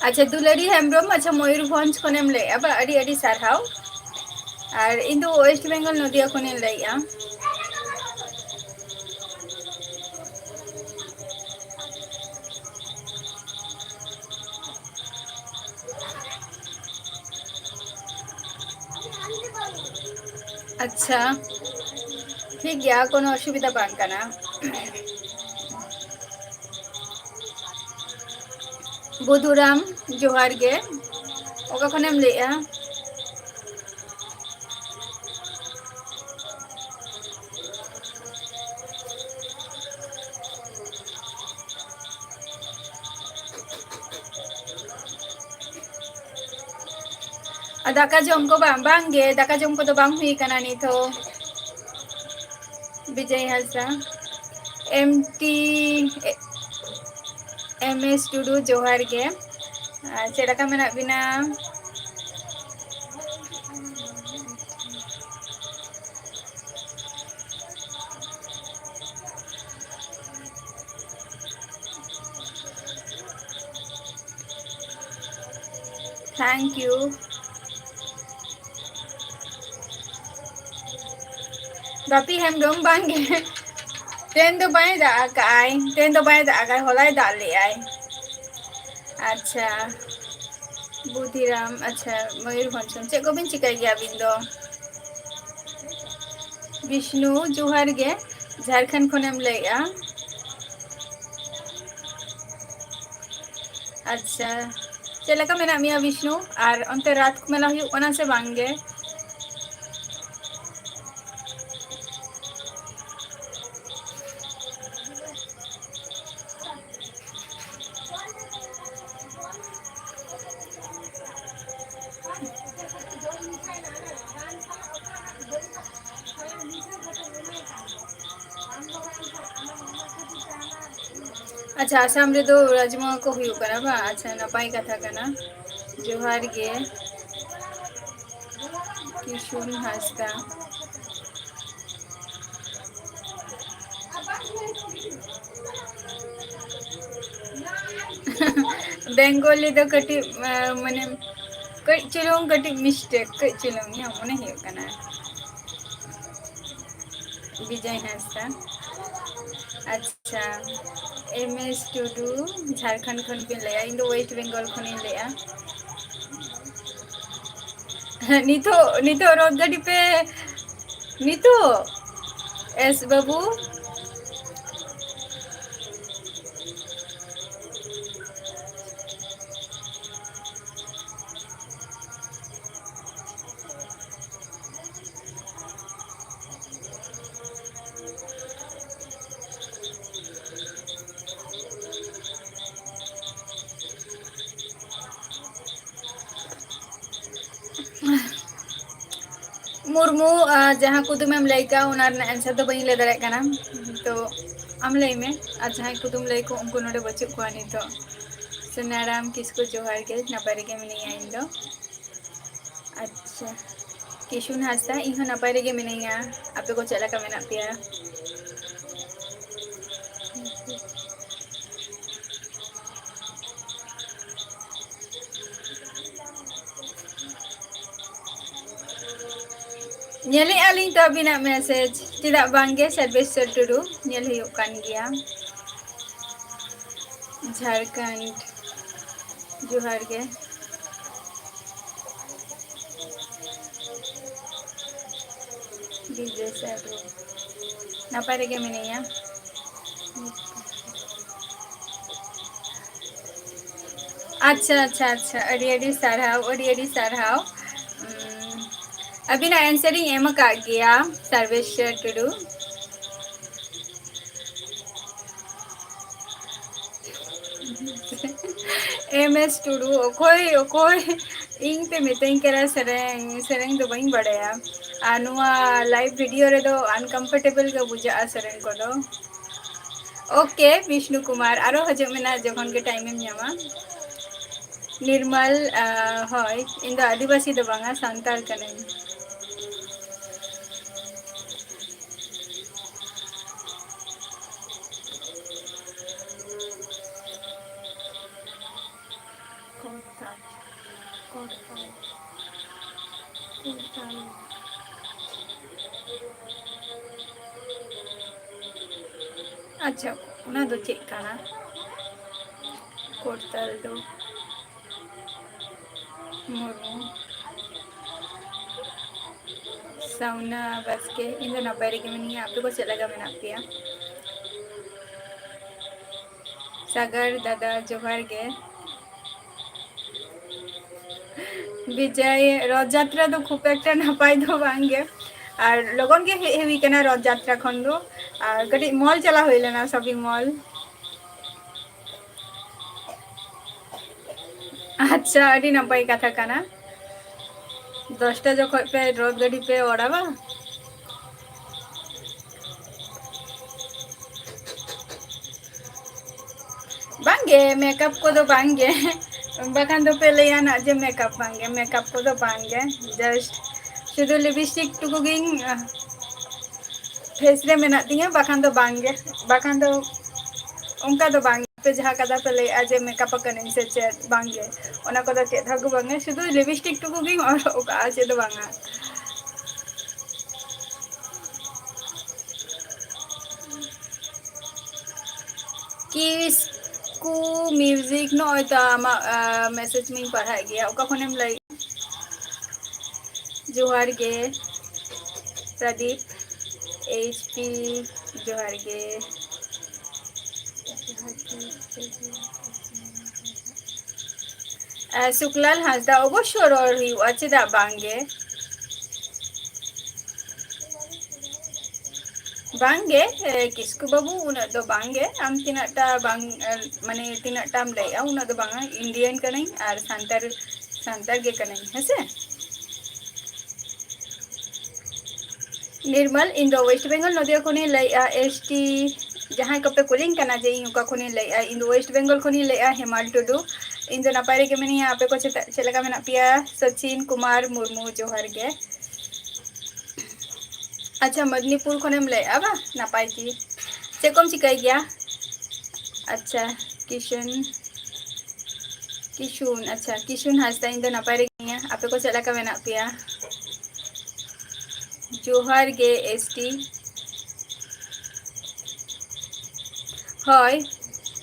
ᱟᱪᱪᱷᱟ, ᱫᱩᱞᱟᱹᱲᱤ ᱦᱮᱢᱵᱨᱚᱢ, ᱟᱪᱪᱷᱟ, ᱢᱚᱭᱩᱨᱵᱷᱚᱸᱡᱽ ᱠᱷᱚᱱᱮᱢ ᱞᱟᱹᱭᱮᱜᱼᱟ ᱵᱟ? ᱟᱹᱰᱤ ᱟᱹᱰᱤ ᱥᱟᱨᱦᱟᱣ᱾ ᱟᱨ ᱤᱧ ᱫᱚ West Bengal, ᱱᱚᱫᱤᱭᱟ ᱠᱷᱚᱱᱤᱧ ᱞᱟᱹᱭᱮᱜᱼᱟ᱾ ᱟᱪᱪᱷᱟ, ᱴᱷᱤᱠ ᱜᱮᱭᱟ, ᱠᱳᱱᱳ ᱚᱥᱩᱵᱤᱫᱷᱟ ᱵᱟᱝ ᱠᱟᱱᱟ᱾ ᱵᱚᱫᱷᱩᱨᱟᱢ, ᱡᱚᱦᱟᱨ ᱜᱮ᱾ ᱚᱠᱟ ᱠᱷᱚᱱᱮᱢ ᱞᱟᱹᱭᱮᱜᱼᱟ? ᱟᱨ ᱫᱟᱠᱟ ᱡᱚᱢ ᱠᱚ ᱵᱟᱝ? ᱵᱟᱝ ᱜᱮ, ᱫᱟᱠᱟ ᱡᱚᱢ ᱠᱚᱫᱚ ᱵᱟᱝ ᱦᱩᱭ ᱠᱟᱱᱟ ᱱᱤᱛ ᱦᱚᱸ᱾ ᱵᱤᱡᱚᱭ ᱦᱟᱸᱥᱫᱟ, ᱮᱢ ᱴᱤ, ᱮᱢ ᱮᱥ ᱴᱩᱰᱩ, ᱡᱚᱦᱟᱨ ᱜᱮ᱾ ᱟᱨ ᱪᱮᱫ ᱞᱮᱠᱟ ᱢᱮᱱᱟᱜ ᱵᱤᱱᱟ? Thank you. ᱵᱟᱯᱤ ᱦᱮᱢᱵᱨᱚᱢ, ᱵᱟᱝ ᱜᱮ, ᱛᱮᱦᱮᱧ ᱫᱚ ᱵᱟᱭ ᱫᱟᱜ ᱟᱠᱟᱜᱼᱟᱭ, ᱛᱮᱦᱮᱧ ᱫᱚ ᱵᱟᱭ ᱫᱟᱜ ᱟᱠᱟᱫ, ᱦᱚᱞᱟᱭ ᱫᱟᱜ ᱞᱮᱜᱼᱟᱭ᱾ ᱟᱪᱪᱷᱟ, ᱵᱩᱫᱷᱤᱨᱟᱢ, ᱟᱪᱪᱷᱟ, ᱢᱚᱭᱩᱨᱵᱷᱚᱸᱡᱽ ᱠᱷᱚᱱ᱾ ᱪᱮᱫ ᱠᱚᱵᱤᱱ ᱪᱤᱠᱟᱹᱭ ᱜᱮᱭᱟ ᱟᱹᱵᱤᱱ ᱫᱚ? ᱵᱤᱥᱱᱩ, ᱡᱚᱦᱟᱨ ᱜᱮ, ᱡᱷᱟᱲᱠᱷᱚᱸᱰ ᱠᱷᱚᱱᱮᱢ ᱞᱟᱹᱭᱮᱜᱼᱟ? ᱟᱪᱪᱷᱟ, ᱪᱮᱫ ᱞᱮᱠᱟ ᱢᱮᱱᱟᱜ ᱢᱮᱭᱟ ᱵᱤᱥᱱᱩ? ᱟᱨ ᱚᱱᱛᱮ ᱨᱟᱛ ᱢᱮᱞᱟ ᱦᱩᱭᱩᱜ ᱠᱟᱱᱟ ᱥᱮ ᱵᱟᱝ ᱜᱮ? ᱟᱪᱪᱷᱟ, ᱟᱥᱟᱢ ᱨᱮᱫᱚ ᱨᱟᱡᱽᱢᱟ ᱠᱚ ᱦᱩᱭᱩᱜ ᱠᱟᱱᱟ ᱵᱟᱝ? ᱟᱪᱪᱷᱟ, ᱱᱟᱯᱟᱭ ᱠᱟᱛᱷᱟ ᱠᱟᱱᱟ᱾ ᱡᱚᱦᱟᱨ ᱜᱮ, ᱠᱤᱥᱩᱱ ᱦᱟᱸᱥᱫᱟ᱾ ᱵᱮᱝᱜᱚᱞᱤ ᱫᱚ ᱠᱟᱹᱴᱤᱡ, ᱟᱸ, ᱢᱟᱱᱮ, ᱠᱟᱹᱡ ᱪᱩᱞᱩᱝ ᱠᱟᱹᱴᱤᱡ mistake, ᱠᱟᱹᱡ ᱪᱩᱞᱩᱝ, ᱤᱧᱟᱹᱜ ᱢᱚᱱᱮ ᱦᱩᱭᱩᱜ ᱠᱟᱱᱟ᱾ ᱵᱤᱡᱚᱭ ᱦᱟᱸᱥᱫᱟ᱾ ᱟᱪᱪᱷᱟ, ᱮᱢ ᱮᱥ ᱴᱩᱰᱩ, ᱡᱷᱟᱲᱠᱷᱚᱸᱰ ᱠᱷᱚᱱ ᱵᱤᱱ ᱞᱟᱹᱭᱟ, ᱤᱧ ᱫᱚ West Bengal ᱠᱷᱚᱱᱤᱧ ᱞᱟᱹᱭᱟ᱾ ᱱᱤᱛᱚᱜ, ᱱᱤᱛᱚᱜ ᱨᱚᱛ ᱜᱟᱹᱰᱤ ᱯᱮ ᱱᱤᱛᱚᱜ? ᱮᱥ ᱵᱟᱹᱵᱩ᱾ ᱢᱩᱨᱢᱩ, ᱟᱨ ᱡᱟᱦᱟᱸ ᱠᱩᱫᱩᱢᱮᱢ ᱞᱟᱹᱭ ᱠᱟᱜ, ᱚᱱᱟ ᱨᱮᱱᱟᱜ answer ᱫᱚ ᱵᱟᱹᱧ ᱞᱟᱹᱭ ᱫᱟᱲᱮᱭᱟᱜ ᱠᱟᱱᱟ᱾ ᱛᱚ ᱟᱢ ᱞᱟᱹᱭ ᱢᱮ, ᱟᱨ ᱡᱟᱦᱟᱸᱭ ᱠᱩᱫᱩᱢ ᱞᱟᱹᱭ ᱠᱚ, ᱩᱱᱠᱩ ᱱᱚᱰᱮ ᱵᱟᱹᱪᱩᱜ ᱠᱚᱣᱟ ᱱᱤᱛᱚᱜ᱾ ᱥᱩᱱᱟᱨᱟᱢ ᱠᱤᱥᱠᱩ, ᱡᱚᱦᱟᱨ ᱜᱮ, ᱱᱟᱯᱟᱭ ᱨᱮᱜᱮ ᱢᱤᱱᱟᱹᱧᱟ ᱤᱧ ᱫᱚ᱾ ᱟᱪᱪᱷᱟ, ᱠᱤᱥᱩᱱ ᱦᱟᱸᱥᱫᱟ, ᱤᱧ ᱦᱚᱸ ᱱᱟᱯᱟᱭ ᱨᱮᱜᱮ ᱢᱤᱱᱟᱹᱧᱟ᱾ ᱟᱯᱮ ᱠᱚ ᱪᱮᱫ ᱞᱮᱠᱟ ᱢᱮᱱᱟᱜ ᱯᱮᱭᱟ? ᱧᱮᱞᱮᱜᱼᱟ ᱞᱤᱧ ᱛᱚ ᱟᱹᱵᱤᱱᱟᱜ message, ᱪᱮᱫᱟᱜ ᱵᱟᱝ ᱜᱮ, ᱥᱚᱨᱵᱮᱥᱥᱚᱨ ᱴᱩᱰᱩ, ᱧᱮᱞ ᱦᱩᱭᱩᱜ ᱠᱟᱱ ᱜᱮᱭᱟ᱾ ᱡᱷᱟᱲᱠᱷᱚᱸᱰ, ᱡᱚᱦᱟᱨ ᱜᱮ᱾ ᱵᱤᱡᱚᱭ ᱥᱟᱹᱫᱷᱩ, ᱱᱟᱯᱟᱭ ᱨᱮᱜᱮ ᱢᱤᱱᱟᱹᱧᱟ᱾ ᱟᱪᱪᱷᱟ, ᱟᱪᱪᱷᱟ, ᱟᱪᱪᱷᱟ, ᱟᱹᱰᱤ ᱟᱹᱰᱤ ᱥᱟᱨᱦᱟᱣ, ᱟᱹᱰᱤ ᱟᱹᱰᱤ ᱥᱟᱨᱦᱟᱣ᱾ ᱩᱢ, ᱟᱹᱵᱤᱱᱟᱜ answer ᱤᱧ ᱮᱢ ᱟᱠᱟᱫ ᱜᱮᱭᱟ, ᱥᱟᱨᱵᱮᱥᱣᱚᱨ ᱴᱩᱰᱩ᱾ ᱮᱢ ᱮᱥ ᱴᱩᱰᱩ, ᱚᱠᱚᱭ, ᱚᱠᱚᱭ ᱤᱧ ᱯᱮ ᱢᱤᱛᱟᱹᱧ ᱠᱟᱱᱟ ᱥᱮᱨᱮᱧ, ᱥᱮᱨᱮᱧ ᱫᱚ ᱵᱟᱹᱧ ᱵᱟᱲᱟᱭᱟ᱾ ᱟᱨ ᱱᱚᱣᱟ live video ᱨᱮᱫᱚ uncomfortable ᱜᱮ ᱵᱩᱡᱷᱟᱹᱜᱼᱟ ᱥᱮᱨᱮᱧ ᱠᱚᱫᱚ᱾ Okay, ᱵᱤᱥᱱᱩ ᱠᱩᱢᱟᱨ, ᱟᱨᱚ ᱦᱤᱡᱩᱜ ᱢᱮ ᱱᱟᱜ ᱡᱚᱠᱷᱚᱱ ᱜᱮ time ᱮᱢ ᱧᱟᱢᱟ᱾ ᱱᱤᱨᱢᱟᱞ, ᱟᱸ, ᱦᱳᱭ, ᱤᱧ ᱫᱚ ᱟᱹᱫᱤᱵᱟᱹᱥᱤ ᱫᱚ ᱵᱟᱝᱟ, ᱥᱟᱱᱛᱟᱲ ᱠᱟᱹᱱᱟᱹᱧ᱾ ᱠᱚᱨᱛᱟᱞ, ᱠᱚᱨᱛᱟᱞ, ᱠᱚᱨᱛᱟᱞ᱾ ᱟᱪᱪᱷᱟ, ᱚᱱᱟ ᱫᱚ ᱪᱮᱫ ᱠᱟᱱᱟ? ᱠᱚᱨᱛᱟᱞ ᱫᱚ ᱢᱩᱨᱢᱩ᱾ ᱥᱟᱣᱱᱟ ᱵᱟᱥᱠᱮ, ᱤᱧ ᱫᱚ ᱱᱟᱯᱟᱭ ᱨᱮᱜᱮ ᱢᱤᱱᱟᱹᱧᱟ, ᱟᱯᱮ ᱠᱚ ᱪᱮᱫ ᱞᱮᱠᱟ ᱢᱮᱱᱟᱜ ᱯᱮᱭᱟ? ᱥᱟᱜᱟᱨ ᱫᱟᱫᱟ, ᱡᱚᱦᱟᱨ ᱜᱮ᱾ ᱵᱤᱡᱚᱭ, ᱨᱚᱛᱷ ᱡᱟᱛᱨᱟ ᱫᱚ ᱠᱷᱩᱵ ᱮᱠᱴᱟ ᱱᱟᱯᱟᱭ ᱫᱚ ᱵᱟᱝ ᱜᱮ, ᱟᱨ ᱞᱚᱜᱚᱱ ᱜᱮ ᱦᱮᱡ ᱦᱩᱭ ᱠᱟᱱᱟ ᱨᱚᱛᱷ ᱡᱟᱛᱨᱟ ᱠᱷᱚᱱ ᱫᱚ, ᱟᱨ ᱠᱟᱹᱴᱤᱡ ᱢᱚᱞ ᱪᱟᱞᱟᱣ ᱦᱩᱭ ᱞᱮᱱᱟ, ᱥᱚᱯᱤᱝ ᱢᱚᱞ᱾ ᱟᱪᱪᱷᱟ, ᱟᱹᱰᱤ ᱱᱟᱯᱟᱭ ᱠᱟᱛᱷᱟ ᱠᱟᱱᱟ᱾ ᱫᱚᱥᱴᱟ ᱡᱚᱠᱷᱚᱡ ᱯᱮ ᱨᱚᱛᱷ ᱜᱟᱹᱰᱤ ᱯᱮ ᱚᱰᱟᱣᱟ? ᱵᱟᱝᱜᱮ, ᱢᱮᱠᱟᱯ ᱠᱚᱫᱚ ᱵᱟᱝᱜᱮ᱾ ᱵᱟᱠᱷᱟᱱ ᱫᱚᱯᱮ ᱞᱟᱹᱭᱟ ᱱᱟᱜ ᱡᱮ ᱢᱮᱠᱟᱯ ᱵᱟᱝᱜᱮ, ᱢᱮᱠᱟᱯ ᱠᱚᱫᱚ ᱵᱟᱝᱜᱮ᱾ ᱡᱟᱥᱴ ᱥᱩᱫᱷᱩ ᱞᱤᱯᱤᱥᱴᱤᱠ ᱴᱩᱠᱩ ᱜᱤᱧ, ᱟᱦ, ᱯᱷᱮᱥ ᱨᱮ ᱢᱮᱱᱟᱜ ᱛᱤᱧᱟᱹ, ᱵᱟᱠᱷᱟᱱ ᱫᱚ ᱵᱟᱝᱜᱮ, ᱵᱟᱠᱷᱟᱱ ᱫᱚ ᱚᱱᱠᱟ ᱫᱚ ᱵᱟᱝ᱾ ᱯᱮ ᱡᱟᱦᱟᱸ ᱠᱟᱛᱷᱟ ᱯᱮ ᱞᱟᱹᱭᱮᱜᱼᱟ ᱡᱮ ᱢᱮᱠᱟᱯ ᱟᱠᱟᱱᱟᱹᱧ ᱥᱮ ᱪᱮᱫ, ᱵᱟᱝᱜᱮ, ᱚᱱᱟ ᱠᱚᱫᱚ ᱪᱮᱫ ᱦᱚᱸ ᱵᱟᱝᱜᱮ, ᱥᱩᱫᱷᱩ ᱞᱤᱯᱤᱥᱴᱤᱠ ᱴᱩᱠᱩ ᱜᱤᱧ ᱚᱨᱚᱜ ᱠᱟᱜᱼᱟ, ᱪᱮᱫ ᱫᱚ ᱵᱟᱝᱟ᱾ ᱠᱤᱥᱠᱩ ᱢᱤᱣᱡᱤᱠ, ᱱᱚᱜᱼᱚᱭ ᱛᱚ ᱟᱢᱟᱜ, ᱟ, ᱢᱮᱥᱮᱡᱽ ᱢᱟᱧ ᱯᱟᱲᱦᱟᱜ ᱜᱮᱭᱟ, ᱚᱠᱟ ᱠᱷᱚᱱᱮᱢ ᱞᱟᱹᱭ? ᱡᱚᱦᱟᱨ ᱜᱮ ᱯᱨᱚᱫᱤᱯ ᱮᱭᱤᱪ ᱯᱤ, ᱡᱚᱦᱟᱨ ᱜᱮ᱾ ᱟ, ᱥᱩᱠᱞᱟᱞ ᱦᱟᱸᱥᱫᱟ, ᱚᱵᱚᱥᱥᱚ ᱨᱚᱲ ᱦᱩᱭᱩᱜᱼᱟ, ᱪᱮᱫᱟᱜ ᱵᱟᱝ ᱜᱮ? ᱵᱟᱝ ᱜᱮ, ᱮ, ᱠᱤᱥᱠᱩ ᱵᱟᱹᱵᱩ, ᱩᱱᱟᱹᱜ ᱫᱚ ᱵᱟᱝ ᱜᱮ᱾ ᱟᱢ ᱛᱤᱱᱟᱹᱜ ᱴᱟ ᱵᱟᱝ, ᱮ, ᱢᱟᱱᱮ ᱛᱤᱱᱟᱹᱜ ᱴᱟᱢ ᱞᱟᱹᱭᱮᱜᱼᱟ, ᱩᱱᱟᱹᱜ ᱫᱚ ᱵᱟᱝᱟ᱾ ᱤᱱᱰᱤᱭᱟᱱ ᱠᱟᱹᱱᱟᱹᱧ ᱟᱨ ᱥᱟᱱᱛᱟᱲ, ᱥᱟᱱᱛᱟᱲ ᱜᱮ ᱠᱟᱹᱱᱟᱹᱧ, ᱦᱮᱸ ᱥᱮ? ᱱᱤᱨᱢᱟᱞ, ᱤᱧ ᱫᱚ ᱳᱭᱮᱥᱴ ᱵᱮᱝᱜᱚᱞ ᱱᱚᱫᱤᱭᱟ ᱠᱷᱚᱱᱤᱧ ᱞᱟᱹᱭᱮᱜᱼᱟ, ᱮᱥ ᱴᱤ᱾ ᱡᱟᱦᱟᱸᱭ ᱠᱚᱯᱮ ᱠᱩᱞᱤᱧ ᱠᱟᱱᱟ ᱡᱮ ᱤᱧ ᱚᱠᱟ ᱠᱷᱚᱱᱤᱧ ᱞᱟᱹᱭᱮᱜᱼᱟ, ᱤᱧ ᱫᱚ ᱳᱭᱮᱥᱴ ᱵᱮᱝᱜᱚᱞ ᱠᱷᱚᱱᱤᱧ ᱞᱟᱹᱭᱮᱜᱼᱟ, ᱦᱮᱢᱟᱞ ᱴᱩᱰᱩ᱾ ᱤᱧ ᱫᱚ ᱱᱟᱯᱟᱭ ᱨᱮᱜᱮ ᱢᱤᱱᱟᱹᱧᱟ, ᱟᱯᱮ ᱠᱚ ᱪᱮᱫ, ᱪᱮᱫ ᱞᱮᱠᱟ ᱢᱮᱱᱟᱜ ᱯᱮᱭᱟ? ᱥᱚᱪᱤᱱ ᱠᱩᱢᱟᱨ ᱢᱩᱨᱢᱩ, ᱡᱚᱦᱟᱨ ᱜᱮ᱾ ᱟᱪᱪᱷᱟ, ᱢᱮᱫᱽᱱᱤᱯᱩᱨ ᱠᱷᱚᱱᱮᱢ ᱞᱟᱹᱭᱮᱜᱼᱟ ᱵᱟ? ᱱᱟᱯᱟᱭ ᱜᱮ᱾ ᱪᱮᱫ ᱠᱚᱢ ᱪᱤᱠᱟᱹᱭ ᱜᱮᱭᱟ? ᱟᱪᱪᱷᱟ, ᱠᱤᱥᱩᱱ, ᱠᱤᱥᱩᱱ, ᱟᱪᱪᱷᱟ, ᱠᱤᱥᱩᱱ ᱦᱟᱸᱥᱫᱟ, ᱤᱧ ᱫᱚ ᱱᱟᱯᱟᱭ ᱨᱮᱜᱮ ᱢᱤᱱᱟᱹᱧᱟ᱾ ᱟᱯᱮ ᱠᱚ ᱪᱮᱫ ᱞᱮᱠᱟ ᱢᱮᱱᱟᱜ ᱯᱮᱭᱟ? ᱡᱚᱦᱟᱨ ᱜᱮ, ᱮᱥ ᱴᱤ᱾ ᱦᱳᱭ,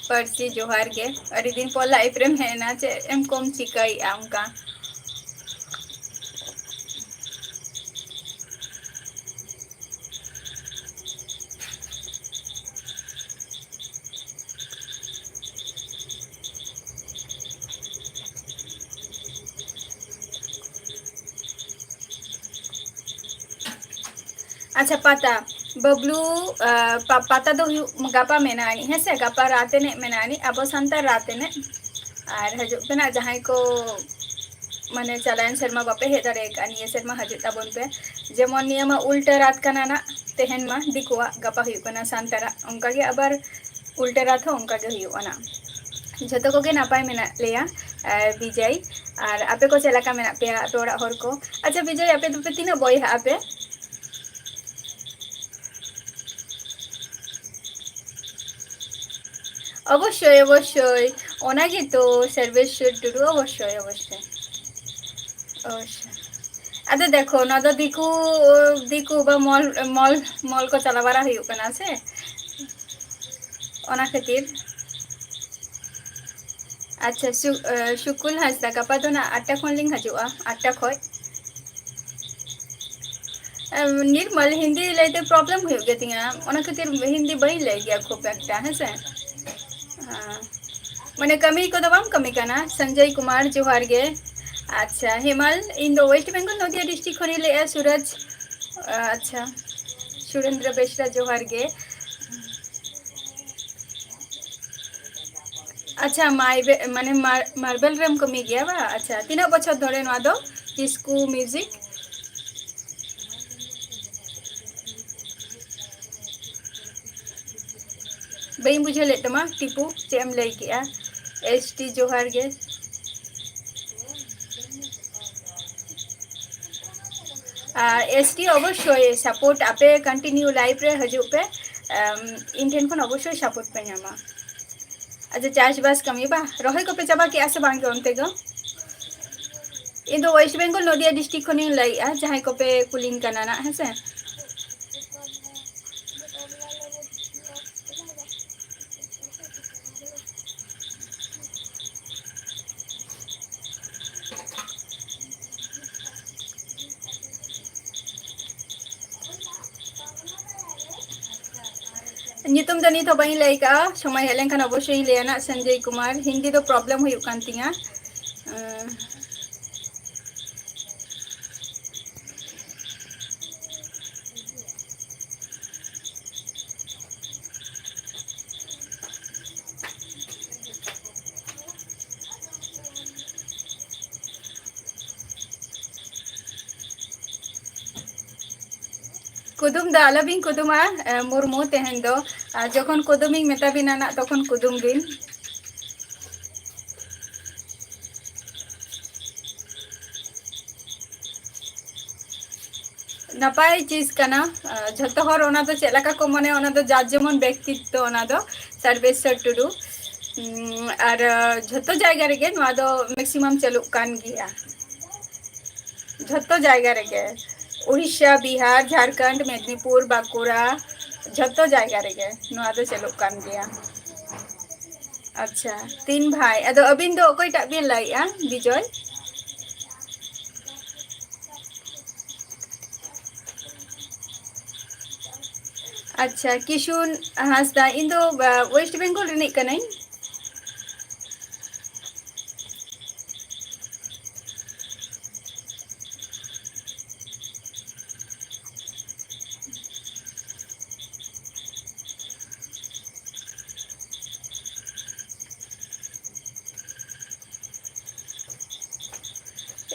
ᱯᱟᱹᱨᱥᱤ ᱡᱚᱦᱟᱨ ᱜᱮ᱾ ᱟᱹᱰᱤ ᱫᱤᱱ ᱯᱚᱨ ᱞᱟᱭᱤᱵᱷ ᱨᱮᱢ ᱦᱮᱡ ᱮᱱᱟ, ᱪᱮᱫ ᱮᱢ ᱠᱚᱢ ᱪᱤᱠᱟᱹᱭᱮᱜᱼᱟ ᱚᱱᱠᱟ? ᱟᱪᱪᱷᱟ, ᱯᱟᱛᱟ᱾ ᱵᱟᱹᱵᱞᱩ, ᱟ, ᱯᱟ-, ᱯᱟᱛᱟ ᱫᱚ ᱦᱩᱭᱩᱜ, ᱜᱟᱯᱟ ᱢᱮᱱᱟᱜ ᱟᱹᱱᱤᱡ, ᱦᱮᱸ ᱥᱮ? ᱜᱟᱯᱟ ᱨᱟᱛ ᱮᱱᱮᱡ ᱢᱮᱱᱟᱜ ᱟᱹᱱᱤᱡ, ᱟᱵᱚ ᱥᱟᱱᱛᱟᱲ ᱨᱟᱛ ᱮᱱᱮᱡ᱾ ᱟᱨ ᱦᱤᱡᱩᱜ ᱯᱮ ᱱᱟᱜ, ᱡᱟᱦᱟᱸᱭ ᱠᱚ ᱢᱟᱱᱮ ᱪᱟᱞᱟᱣᱮᱱ ᱥᱮᱨᱢᱟ ᱵᱟᱯᱮ ᱦᱮᱡ ᱫᱟᱲᱮ ᱟᱠᱟᱫᱼᱟ, ᱱᱤᱭᱟᱹ ᱥᱮᱨᱢᱟ ᱦᱤᱡᱩᱜ ᱛᱟᱵᱚᱱ ᱯᱮ᱾ ᱡᱮᱢᱚᱱ ᱱᱤᱭᱟᱹ ᱢᱟ ᱩᱞᱴᱟᱹ ᱨᱟᱛ ᱠᱟᱱᱟ ᱱᱟᱜ, ᱛᱮᱦᱮᱧ ᱢᱟ ᱫᱤᱠᱩᱣᱟᱜ, ᱜᱟᱯᱟ ᱦᱩᱭᱩᱜ ᱠᱟᱱᱟ ᱥᱟᱱᱛᱟᱲᱟᱜ, ᱚᱱᱠᱟᱜᱮ ᱟᱵᱟᱨ ᱩᱞᱴᱟᱹ ᱨᱟᱛ ᱦᱚᱸ ᱚᱱᱠᱟᱜᱮ ᱦᱩᱭᱩᱜᱼᱟ ᱱᱟᱜ᱾ ᱡᱷᱚᱛᱚ ᱠᱚᱜᱮ ᱱᱟᱯᱟᱭ ᱢᱮᱱᱟᱜ ᱞᱮᱭᱟ, ᱟᱨ ᱵᱤᱡᱚᱭ, ᱟᱨ ᱟᱯᱮ ᱠᱚ ᱪᱮᱫ ᱞᱮᱠᱟ ᱢᱮᱱᱟᱜ ᱯᱮᱭᱟ, ᱟᱯᱮ ᱚᱲᱟᱜ ᱦᱚᱲ ᱠᱚ? ᱟᱪᱪᱷᱟ ᱵᱤᱡᱚᱭ, ᱟᱯᱮ ᱫᱚᱯᱮ ᱛᱤᱱᱟᱹᱜ ᱵᱚᱭᱦᱟᱜ ᱟᱯᱮ? ᱚᱵᱚᱥᱥᱳᱭ, ᱚᱵᱚᱥᱥᱳᱭ, ᱚᱱᱟ ᱜᱮᱛᱚ, ᱥᱚᱨᱵᱮᱥᱥᱚᱨ ᱴᱩᱰᱩ, ᱚᱵᱚᱥᱥᱳᱭ, ᱚᱵᱚᱥᱥᱳᱭ, ᱚᱵᱚᱥᱥᱳᱭ᱾ ᱟᱫᱚ ᱫᱮᱠᱷᱚ, ᱱᱚᱣᱟ ᱫᱚ ᱫᱤᱠᱩ, ᱫᱤᱠᱩ ᱵᱟ ᱢᱚᱞ, ᱢᱚᱞ, ᱢᱚᱞ ᱠᱚ ᱪᱟᱞᱟᱣ ᱵᱟᱲᱟ ᱦᱩᱭᱩᱜ ᱠᱟᱱᱟ ᱥᱮ, ᱚᱱᱟ ᱠᱷᱟᱹᱛᱤᱨ᱾ ᱟᱪᱪᱷᱟ, ᱥᱩ-, ᱮ, ᱥᱩᱠᱩᱞ ᱦᱟᱸᱥᱫᱟ, ᱜᱟᱯᱟ ᱫᱚ ᱱᱟᱜ ᱟᱴᱴᱟ ᱠᱷᱚᱱ ᱞᱤᱧ ᱦᱤᱡᱩᱜᱼᱟ, ᱟᱴᱴᱟ ᱠᱷᱚᱡ᱾ ᱮᱢ, ᱱᱤᱨᱢᱚᱞ, ᱦᱤᱱᱫᱤ ᱞᱟᱹᱭᱛᱮ problem ᱦᱩᱭᱩᱜ ᱜᱮ ᱛᱤᱧᱟ, ᱚᱱᱟ ᱠᱷᱟᱹᱛᱤᱨ ᱦᱤᱱᱫᱤ ᱵᱟᱹᱧ ᱞᱟᱹᱭ ᱜᱮᱭᱟ ᱠᱷᱩᱵ ᱮᱠᱴᱟ, ᱦᱮᱸ ᱥᱮ? ᱦᱮᱸ᱾ ᱢᱟᱱᱮ ᱠᱟᱹᱢᱤ ᱠᱚᱫᱚ ᱵᱟᱢ ᱠᱟᱹᱢᱤ ᱠᱟᱱᱟ? ᱥᱚᱧᱡᱚᱭ ᱠᱩᱢᱟᱨ, ᱡᱚᱦᱟᱨ ᱜᱮ᱾ ᱟᱪᱪᱷᱟ, ᱦᱮᱢᱟᱞ, ᱤᱧ ᱫᱚ West Bengal, ᱱᱚᱫᱤᱭᱟ district ᱠᱷᱚᱱᱤᱧ ᱞᱟᱹᱭᱮᱜᱼᱟ, ᱥᱩᱨᱚᱡᱽ᱾ ᱟᱪᱪᱷᱟ, ᱥᱩᱨᱮᱱᱫᱨᱚ ᱵᱮᱥᱨᱟ, ᱡᱚᱦᱟᱨ ᱜᱮ᱾ ᱟᱪᱪᱷᱟ, ᱢᱟᱭᱵᱮ-, ᱢᱟᱱᱮ ᱢᱟᱨ-, ᱢᱟᱨᱵᱮᱞ ᱨᱮᱢ ᱠᱟᱹᱢᱤ ᱜᱮᱭᱟ ᱵᱟ? ᱟᱪᱪᱷᱟ, ᱛᱤᱱᱟᱹᱜ ᱵᱚᱪᱷᱚᱨ ᱫᱷᱚᱨᱮ ᱱᱚᱣᱟ ᱫᱚ ᱠᱤᱥᱠᱩ ᱢᱤᱣᱡᱤᱠ? ᱵᱟᱹᱧ ᱵᱩᱡᱷᱟᱹᱣ ᱞᱮᱫ ᱛᱟᱢᱟ ᱴᱤᱯᱩ, ᱪᱮᱫ ᱮᱢ ᱞᱟᱹᱭ ᱠᱮᱜᱼᱟ? ᱮᱥ ᱴᱤ ᱡᱚᱦᱟᱨ ᱜᱮ᱾ ᱟᱨ ᱮᱥ ᱴᱤ ᱚᱵᱚᱥᱥᱳᱭ support, ᱟᱯᱮ continue live ᱨᱮ ᱦᱤᱡᱩᱜ ᱯᱮ, ᱮᱢ, ᱤᱧ ᱴᱷᱮᱱ ᱠᱷᱚᱱ ᱚᱵᱚᱥᱥᱳᱭ support ᱯᱮ ᱧᱟᱢᱟ᱾ ᱟᱪᱪᱷᱟ, ᱪᱟᱥᱵᱟᱥ ᱠᱟᱹᱢᱤ ᱵᱟ, ᱨᱚᱦᱚᱭ ᱠᱚᱯᱮ ᱪᱟᱵᱟ ᱠᱮᱜᱼᱟ ᱥᱮ ᱵᱟᱝ ᱜᱮ ᱚᱱᱛᱮ ᱫᱚ? ᱤᱧ ᱫᱚ West Bengal ᱱᱚᱫᱤᱭᱟ district ᱠᱷᱚᱱᱤᱧ ᱞᱟᱹᱭᱮᱜᱼᱟ, ᱡᱟᱦᱟᱸᱭ ᱠᱚᱯᱮ ᱠᱩᱞᱤᱧ ᱠᱟᱱᱟ ᱱᱟᱜ, ᱦᱮᱸ ᱥᱮ? ᱧᱩᱛᱩᱢ ᱫᱚ ᱱᱤᱛ ᱦᱚᱸ ᱵᱟᱹᱧ ᱞᱟᱹᱭ ᱠᱟᱜᱼᱟ, ᱥᱚᱢᱚᱭ ᱦᱮᱡ ᱞᱮᱱᱠᱷᱟᱱ ᱚᱵᱚᱥᱥᱳᱭ ᱤᱧ ᱞᱟᱹᱭᱟ ᱱᱟᱜ, ᱥᱚᱧᱡᱚᱭ ᱠᱩᱢᱟᱨ᱾ ᱦᱤᱱᱫᱤ ᱫᱚ problem ᱦᱩᱭᱩᱜ ᱠᱟᱱ ᱛᱤᱧᱟ᱾ ᱩᱸ, ᱠᱩᱫᱩᱢ ᱫᱚ ᱟᱞᱚᱵᱤᱱ ᱠᱩᱫᱩᱢᱟ, ᱮ, ᱢᱩᱨᱢᱩ, ᱛᱮᱦᱮᱧ ᱫᱚ᱾ ᱟᱨ ᱡᱚᱠᱷᱚᱱ ᱠᱩᱫᱩᱢᱤᱧ ᱢᱮᱛᱟ ᱵᱤᱱᱟ ᱱᱟᱜ, ᱛᱚᱠᱷᱚᱱ ᱠᱩᱫᱩᱢ ᱵᱤᱱ᱾ ᱱᱟᱯᱟᱭ ᱪᱤᱡᱽ ᱠᱟᱱᱟ᱾ ᱟᱨ ᱡᱷᱚᱛᱚ ᱦᱚᱲ ᱚᱱᱟ ᱫᱚ ᱪᱮᱫ ᱞᱮᱠᱟ ᱠᱚ ᱢᱚᱱᱮᱭᱟ, ᱚᱱᱟ ᱫᱚ ᱡᱟᱨ ᱡᱮᱢᱚᱱ ᱵᱮᱠᱛᱤᱛᱛᱚ, ᱚᱱᱟ ᱫᱚ ᱥᱚᱨᱵᱮᱥᱥᱚᱨ ᱴᱩᱰᱩ᱾ ᱩᱸ, ᱟᱨ, ᱟᱨ ᱡᱷᱚᱛᱚ ᱡᱟᱭᱜᱟ ᱨᱮᱜᱮ ᱱᱚᱣᱟ ᱫᱚ maximum ᱪᱟᱹᱞᱩᱜ ᱠᱟᱱ ᱜᱮᱭᱟ᱾ ᱡᱷᱚᱛᱚ ᱡᱟᱭᱜᱟ ᱨᱮᱜᱮ, ᱩᱲᱤᱥᱥᱟ, ᱵᱤᱦᱟᱨ, ᱡᱷᱟᱲᱠᱷᱚᱸᱰ, ᱢᱮᱫᱽᱱᱤᱯᱩᱨ, ᱵᱟᱸᱠᱩᱲᱟ, ᱡᱷᱚᱛᱚ ᱡᱟᱭᱜᱟ ᱨᱮᱜᱮ ᱱᱚᱣᱟ ᱫᱚ ᱪᱟᱹᱞᱩᱜ ᱠᱟᱱ ᱜᱮᱭᱟ᱾ ᱟᱪᱪᱷᱟ, ᱛᱤᱱ ᱵᱷᱟᱭ᱾ ᱟᱫᱚ ᱟᱹᱵᱤᱱ ᱫᱚ ᱚᱠᱚᱭᱴᱟᱜ ᱵᱤᱱ ᱞᱟᱹᱭᱮᱜᱼᱟ, ᱵᱤᱡᱚᱭ? ᱟᱪᱪᱷᱟ, ᱠᱤᱥᱩᱱ ᱦᱟᱸᱥᱫᱟ, ᱤᱧ ᱫᱚ, ᱟ, ᱳᱭᱮᱥᱴ ᱵᱮᱝᱜᱚᱞ ᱨᱤᱱᱤᱡ ᱠᱟᱹᱱᱟᱹᱧ᱾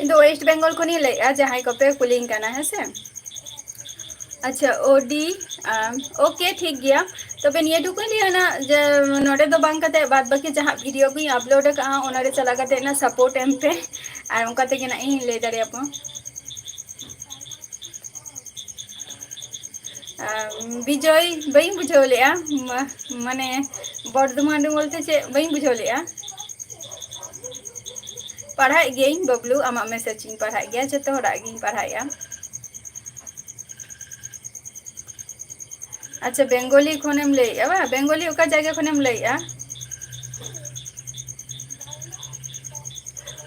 ᱤᱧ ᱫᱚ ᱳᱭᱮᱥᱴ ᱵᱮᱝᱜᱚᱞ ᱠᱷᱚᱱᱤᱧ ᱞᱟᱹᱭᱮᱜᱼᱟ, ᱡᱟᱦᱟᱸᱭ ᱠᱚᱯᱮ ᱠᱩᱞᱤᱧ ᱠᱟᱱᱟ, ᱦᱮᱸ ᱥᱮ? ᱟᱪᱪᱷᱟ, ᱳᱰᱤ, ᱟᱢ, OK, ᱴᱷᱤᱠ ᱜᱮᱭᱟ᱾ ᱛᱚᱵᱮ ᱱᱤᱭᱟᱹ ᱴᱩᱠᱩᱧ ᱞᱟᱹᱭᱟ ᱱᱟᱜ ᱡᱮ ᱱᱚᱰᱮ ᱫᱚ ᱵᱟᱝ ᱠᱟᱛᱮ ᱵᱟᱫ ᱵᱟᱹᱠᱤ ᱡᱟᱦᱟᱸ ᱵᱷᱤᱰᱤᱭᱳ ᱠᱚᱧ ᱟᱯᱞᱳᱰ ᱟᱠᱟᱫᱼᱟ, ᱚᱱᱟᱨᱮ ᱪᱟᱞᱟᱣ ᱠᱟᱛᱮ ᱱᱟᱜ ᱥᱟᱯᱳᱨᱴ ᱮᱢ ᱯᱮ, ᱟᱨ ᱚᱱᱠᱟ ᱛᱮᱜᱮ ᱱᱟᱜ ᱤᱧ ᱞᱟᱹᱭ ᱫᱟᱲᱮᱭᱟᱯᱚ᱾ ᱟᱢ, ᱵᱤᱡᱚᱭ, ᱵᱟᱹᱧ ᱵᱩᱡᱷᱟᱹᱣ ᱞᱮᱜᱼᱟ, ᱢᱟ-, ᱢᱟᱱᱮ ᱵᱚᱨᱫᱷᱚᱢᱟᱱ ᱨᱮ ᱵᱚᱞᱛᱮ ᱪᱮᱫ, ᱵᱟᱹᱧ ᱵᱩᱡᱷᱟᱹᱣ ᱞᱮᱜᱼᱟ᱾ ᱯᱟᱲᱦᱟᱜ ᱜᱤᱭᱟᱹᱧ ᱵᱟᱹᱵᱞᱩ, ᱟᱢᱟᱜ ᱢᱮᱥᱮᱡᱽ ᱤᱧ ᱯᱟᱲᱦᱟᱜ ᱜᱮᱭᱟ, ᱡᱚᱛᱚ ᱦᱚᱲᱟᱜ ᱜᱤᱧ ᱯᱟᱲᱦᱟᱜᱼᱟ᱾ ᱟᱪᱪᱷᱟ, ᱵᱮᱝᱜᱚᱞᱤ ᱠᱷᱚᱱᱮᱢ ᱞᱟᱹᱭᱮᱜᱼᱟ ᱵᱟ? ᱵᱮᱝᱜᱚᱞᱤ ᱚᱠᱟ ᱡᱟᱭᱜᱟ ᱠᱷᱚᱱᱮᱢ ᱞᱟᱹᱭᱮᱜᱼᱟ?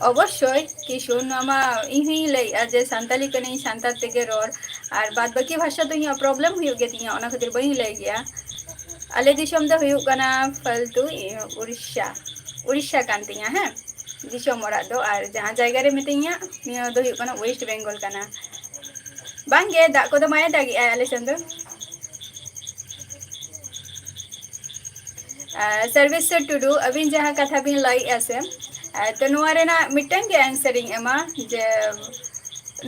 ᱚᱵᱚᱥᱥᱳᱭ, ᱠᱤᱥᱩᱱ, ᱱᱚᱣᱟ ᱢᱟ ᱤᱧ ᱦᱚᱸᱧ ᱞᱟᱹᱭᱮᱜᱼᱟ ᱡᱮ ᱥᱟᱱᱛᱟᱞᱤ ᱠᱟᱹᱱᱟᱹᱧ, ᱥᱟᱱᱛᱟᱲ ᱛᱮᱜᱮ ᱨᱚᱲ, ᱟᱨ ᱵᱟᱫ ᱵᱟᱹᱠᱤ ᱵᱷᱟᱥᱟ ᱫᱚ ᱤᱧᱟᱹᱜ ᱯᱨᱚᱵᱞᱮᱢ ᱦᱩᱭᱩᱜ ᱜᱮ ᱛᱤᱧᱟᱹ, ᱚᱱᱟ ᱠᱷᱟᱹᱛᱤᱨ ᱵᱟᱹᱧ ᱞᱟᱹᱭ ᱜᱮᱭᱟ᱾ ᱟᱞᱮ ᱫᱤᱥᱚᱢ ᱫᱚ ᱦᱩᱭᱩᱜ ᱠᱟᱱᱟ ᱯᱷᱟᱞᱛᱩ, ᱤᱭᱟᱹ, ᱩᱲᱤᱥᱥᱟ, ᱩᱲᱤᱥᱥᱟ ᱠᱟᱱ ᱛᱤᱧᱟ, ᱦᱮᱸ, ᱫᱤᱥᱚᱢ ᱚᱲᱟᱜ ᱫᱚ᱾ ᱟᱨ ᱡᱟᱦᱟᱸ ᱡᱟᱭᱜᱟ ᱨᱮ ᱢᱤᱛᱟᱹᱧᱟ, ᱱᱤᱭᱟᱹ ᱫᱚ ᱦᱩᱭᱩᱜ ᱠᱟᱱᱟ ᱳᱭᱮᱥᱴ ᱵᱮᱝᱜᱚᱞ ᱠᱟᱱᱟ᱾ ᱵᱟᱝᱜᱮ, ᱫᱟᱜ ᱠᱚᱫᱚ ᱵᱟᱭ ᱫᱟᱜᱮᱜᱼᱟ ᱟᱞᱮ ᱥᱮᱱ ᱫᱚ᱾ ᱟᱨ ᱥᱚᱨᱵᱮᱥᱥᱚᱨ ᱴᱩᱰᱩ, ᱟᱹᱵᱤᱱ ᱡᱟᱦᱟᱸ ᱠᱟᱛᱷᱟ ᱵᱤᱱ ᱞᱟᱹᱭᱮᱜᱼᱟ ᱥᱮ, ᱟᱨ ᱛᱚ ᱱᱚᱣᱟ ᱨᱮᱱᱟᱜ ᱢᱤᱫᱴᱟᱝ ᱜᱮ answer ᱤᱧ ᱮᱢᱟ ᱡᱮ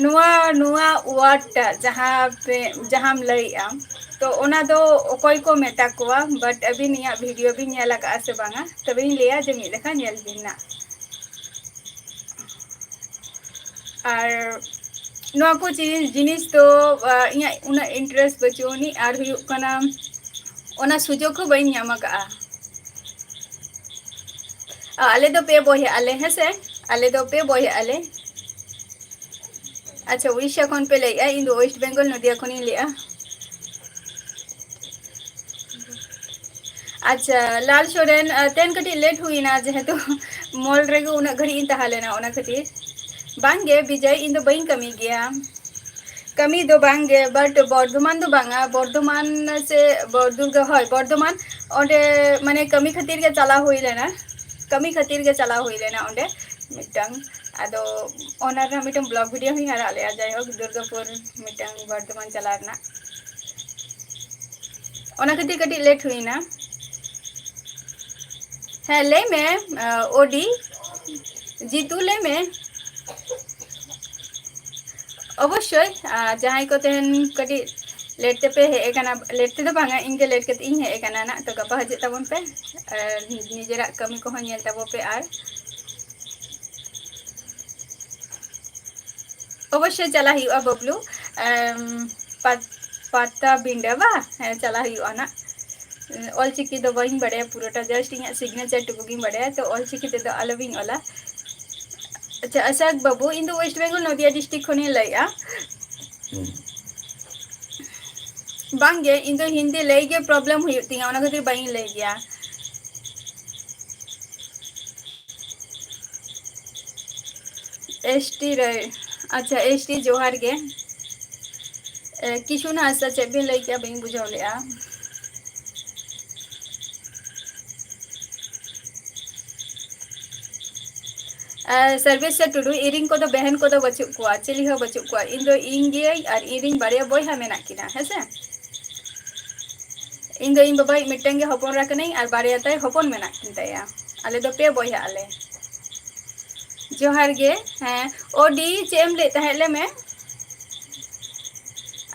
ᱱᱚᱣᱟ ᱱᱚᱣᱟ ᱣᱟᱨᱰ ᱴᱟ ᱡᱟᱦᱟᱸ ᱯᱮ ᱡᱟᱦᱟᱸᱢ ᱞᱟᱹᱭᱮᱜᱼᱟ, ᱛᱚ ᱚᱱᱟ ᱫᱚ ᱚᱠᱚᱭ ᱠᱚ ᱢᱮᱛᱟ ᱠᱚᱣᱟ? ᱵᱟᱴ ᱟᱹᱵᱤᱱ ᱤᱧᱟᱹᱜ ᱵᱷᱤᱰᱤᱭᱳ ᱵᱤᱱ ᱧᱮᱞ ᱟᱠᱟᱫᱼᱟ ᱥᱮ ᱵᱟᱝᱟ? ᱛᱚᱵᱮᱧ ᱞᱟᱹᱭᱟ ᱡᱮ ᱢᱤᱫ ᱞᱮᱠᱟ ᱧᱮᱞ ᱵᱤᱱ ᱱᱟᱜ᱾ ᱟᱨ ᱱᱚᱣᱟ ᱠᱚ ᱡᱤᱱᱤᱥ ᱡᱤᱱᱤᱥ ᱫᱚ ᱤᱧᱟᱹᱜ ᱩᱱᱟᱹᱜ ᱤᱱᱴᱟᱨᱮᱥᱴ ᱵᱟᱹᱪᱩᱜ ᱟᱹᱱᱤᱡ᱾ ᱟᱨ ᱦᱩᱭᱩᱜ ᱠᱟᱱᱟ, ᱚᱱᱟ ᱥᱩᱡᱳᱜᱽ ᱦᱚᱸ ᱵᱟᱹᱧ ᱧᱟᱢ ᱟᱠᱟᱫᱼᱟ᱾ ᱟᱞᱮ ᱫᱚ ᱯᱮ ᱵᱚᱭᱦᱟᱜ ᱟᱞᱮ, ᱦᱮᱸ ᱥᱮ? ᱟᱞᱮ ᱫᱚ ᱯᱮ ᱵᱚᱭᱦᱟᱜ ᱟᱞᱮ᱾ ᱟᱪᱪᱷᱟ, ᱩᱲᱤᱥᱥᱟ ᱠᱷᱚᱱ ᱯᱮ ᱞᱟᱹᱭᱮᱜᱼᱟ, ᱤᱧ ᱫᱚ ᱳᱭᱮᱥᱴ ᱵᱮᱝᱜᱚᱞ ᱱᱚᱫᱤᱭᱟ ᱠᱷᱚᱱᱤᱧ ᱞᱟᱹᱭᱮᱜᱼᱟ᱾ ᱟᱪᱪᱷᱟ, ᱞᱟᱞ ᱥᱚᱨᱮᱱ, ᱛᱮᱦᱮᱧ ᱠᱟᱹᱴᱤᱡ ᱞᱮᱴ ᱦᱩᱭᱱᱟ, ᱡᱮᱦᱮᱛᱩ ᱢᱚᱞ ᱨᱮᱜᱮ ᱩᱱᱟᱹᱜ ᱜᱷᱟᱹᱲᱤᱡ ᱤᱧ ᱛᱟᱦᱮᱸ ᱞᱮᱱᱟ, ᱚᱱᱟ ᱠᱷᱟᱹᱛᱤᱨ᱾ ᱵᱟᱝᱜᱮ ᱵᱤᱡᱚᱭ, ᱤᱧ ᱫᱚ ᱵᱟᱹᱧ ᱠᱟᱹᱢᱤ ᱜᱮᱭᱟ᱾ ᱠᱟᱹᱢᱤ ᱫᱚ ᱵᱟᱝᱜᱮ, ᱵᱟᱴ ᱵᱚᱨᱫᱷᱚᱢᱟᱱ ᱫᱚ ᱵᱟᱝᱟ, ᱵᱚᱨᱫᱷᱚᱢᱟᱱ ᱥᱮ ᱵᱚᱨᱫᱩᱨᱜᱟ, ᱦᱳᱭ, ᱵᱚᱨᱫᱷᱚᱢᱟᱱ, ᱚᱸᱰᱮ ᱢᱟᱱᱮ ᱠᱟᱹᱢᱤ ᱠᱷᱟᱹᱛᱤᱨ ᱜᱮ ᱪᱟᱞᱟᱣ ᱦᱩᱭ ᱞᱮᱱᱟ᱾ ᱠᱟᱹᱢᱤ ᱠᱷᱟᱹᱛᱤᱨ ᱜᱮ ᱪᱟᱞᱟᱣ ᱦᱩᱭ ᱞᱮᱱᱟ ᱚᱸᱰᱮ ᱢᱤᱫᱴᱟᱝ᱾ ᱟᱫᱚ ᱚᱱᱟ ᱨᱮᱱᱟᱜ ᱢᱤᱫᱴᱟᱝ ᱵᱞᱚᱜ ᱵᱷᱤᱰᱤᱭᱳ ᱦᱚᱸᱧ ᱟᱲᱟᱜ ᱞᱮᱜᱼᱟ᱾ ᱡᱟᱭᱦᱳᱠ, ᱫᱩᱨᱜᱟᱯᱩᱨ ᱢᱤᱫᱴᱟᱝ ᱵᱚᱨᱫᱷᱚᱢᱟᱱ ᱪᱟᱞᱟᱣ ᱨᱮᱱᱟᱜ, ᱚᱱᱟ ᱠᱷᱟᱹᱛᱤᱨ ᱠᱟᱹᱴᱤᱡ ᱞᱮᱴ ᱦᱩᱭᱱᱟ᱾ ᱦᱮᱸ, ᱞᱟᱹᱭ ᱢᱮ, ᱳᱰᱤ ᱡᱤᱛᱩ, ᱞᱟᱹᱭ ᱢᱮ᱾ ᱚᱵᱚᱥᱥᱳᱭ, ᱡᱟᱦᱟᱸᱭ ᱠᱚ ᱛᱮᱦᱮᱧ ᱠᱟᱹᱴᱤᱡ ᱞᱮᱴ ᱛᱮᱯᱮ ᱦᱮᱡ ᱟᱠᱟᱱᱟ, ᱞᱮᱴ ᱛᱮᱫᱚ ᱵᱟᱝᱟ, ᱤᱧ ᱜᱮ ᱞᱮᱴ ᱠᱟᱛᱮ ᱤᱧ ᱦᱮᱡ ᱟᱠᱟᱱᱟ ᱱᱟᱜ᱾ ᱛᱚ ᱜᱟᱯᱟ ᱦᱤᱡᱩᱜ ᱛᱟᱵᱚᱱ ᱯᱮ, ᱟᱨ ᱱᱤᱡᱮᱨᱟᱜ ᱠᱟᱹᱢᱤ ᱠᱚᱦᱚᱸ ᱧᱮᱞ ᱛᱟᱵᱚ ᱯᱮ᱾ ᱟᱨ ᱚᱵᱚᱥᱥᱳᱭ ᱪᱟᱞᱟᱜ ᱦᱩᱭᱩᱜᱼᱟ ᱵᱟᱵᱞᱩ, ᱮᱢ, ᱯᱟᱛ-, ᱯᱟᱛᱟ ᱵᱤᱸᱰᱟᱹ ᱵᱟ? ᱦᱮᱸ, ᱪᱟᱞᱟᱜ ᱦᱩᱭᱩᱜᱼᱟ ᱱᱟᱜ᱾ ᱚᱞᱪᱤᱠᱤ ᱫᱚ ᱵᱟᱹᱧ ᱵᱟᱲᱟᱭᱟ ᱯᱩᱨᱟᱹᱴᱟ, just ᱤᱧᱟᱹᱜ ᱥᱤᱜᱽᱱᱮᱪᱟᱨ ᱴᱩᱠᱩ ᱜᱤᱧ ᱵᱟᱲᱟᱭᱟ, ᱛᱚ ᱚᱞᱪᱤᱠᱤ ᱛᱮᱫᱚ ᱟᱞᱚᱵᱤᱧ ᱚᱞᱟ᱾ ᱟᱪᱪᱷᱟ, ᱟᱥᱟᱠ ᱵᱟᱹᱵᱩ, ᱤᱧ ᱫᱚ ᱳᱭᱮᱥᱴ ᱵᱮᱝᱜᱚᱞ ᱱᱚᱫᱤᱭᱟ ᱰᱤᱥᱴᱨᱤᱠᱴ ᱠᱷᱚᱱᱤᱧ ᱞᱟᱹᱭᱮᱜᱼᱟ᱾ ᱵᱟᱝᱜᱮ, ᱤᱧ ᱫᱚ ᱦᱤᱱᱫᱤ ᱞᱟᱹᱭ ᱜᱮ ᱯᱨᱚᱵᱞᱮᱢ ᱦᱩᱭᱩᱜ ᱛᱤᱧᱟᱹ, ᱚᱱᱟ ᱠᱷᱟᱹᱛᱤᱨ ᱵᱟᱹᱧ ᱞᱟᱹᱭ ᱜᱮᱭᱟ᱾ ᱮᱥ ᱴᱤ ᱨᱮ, ᱟᱪᱪᱷᱟ, ᱮᱥ ᱴᱤ ᱡᱚᱦᱟᱨ ᱜᱮ᱾ ᱮ, ᱠᱤᱥᱩᱱ ᱦᱟᱸᱥᱫᱟ, ᱪᱮᱫ ᱵᱤᱱ ᱞᱟᱹᱭ ᱠᱮᱜᱼᱟ? ᱵᱟᱹᱧ ᱵᱩᱡᱷᱟᱹᱣ ᱞᱮᱜᱼᱟ᱾ ᱟᱨ ᱥᱚᱨᱵᱮᱥᱥᱚᱨ ᱴᱩᱰᱩ, ᱤᱧ ᱨᱮᱱ ᱠᱚᱫᱚ ᱵᱮᱦᱮᱱ ᱠᱚᱫᱚ ᱵᱟᱹᱪᱩᱜ ᱠᱚᱣᱟ, ᱪᱤᱞᱤ ᱦᱚᱸ ᱵᱟᱹᱪᱩᱜ ᱠᱚᱣᱟ᱾ ᱤᱧ ᱫᱚ ᱤᱧ ᱜᱤᱭᱟᱹᱧ ᱟᱨ ᱤᱧ ᱨᱮᱱ ᱵᱟᱨᱭᱟ ᱵᱚᱭᱦᱟ ᱢᱮᱱᱟᱜ ᱠᱤᱱᱟ, ᱦᱮᱸ ᱥᱮ? ᱤᱧ ᱫᱚ ᱤᱧ ᱵᱟᱵᱟᱭᱤᱡ ᱢᱤᱫᱴᱟᱝ ᱜᱮ ᱦᱚᱯᱚᱱ ᱮᱨᱟ ᱠᱟᱹᱱᱟᱹᱧ ᱟᱨ ᱵᱟᱨᱭᱟ ᱛᱟᱭ ᱦᱚᱯᱚᱱ ᱢᱮᱱᱟᱜ ᱠᱤᱱ ᱛᱟᱭᱟ᱾ ᱟᱞᱮ ᱫᱚ ᱯᱮ ᱵᱚᱭᱦᱟᱜ ᱟᱞᱮ᱾ ᱡᱚᱦᱟᱨ ᱜᱮ᱾ ᱦᱮᱸ, ᱳᱰᱤ, ᱪᱮᱫ ᱮᱢ ᱞᱟᱹᱭᱮᱫ ᱛᱟᱦᱮᱸᱫ? ᱞᱟᱹᱭ ᱢᱮ᱾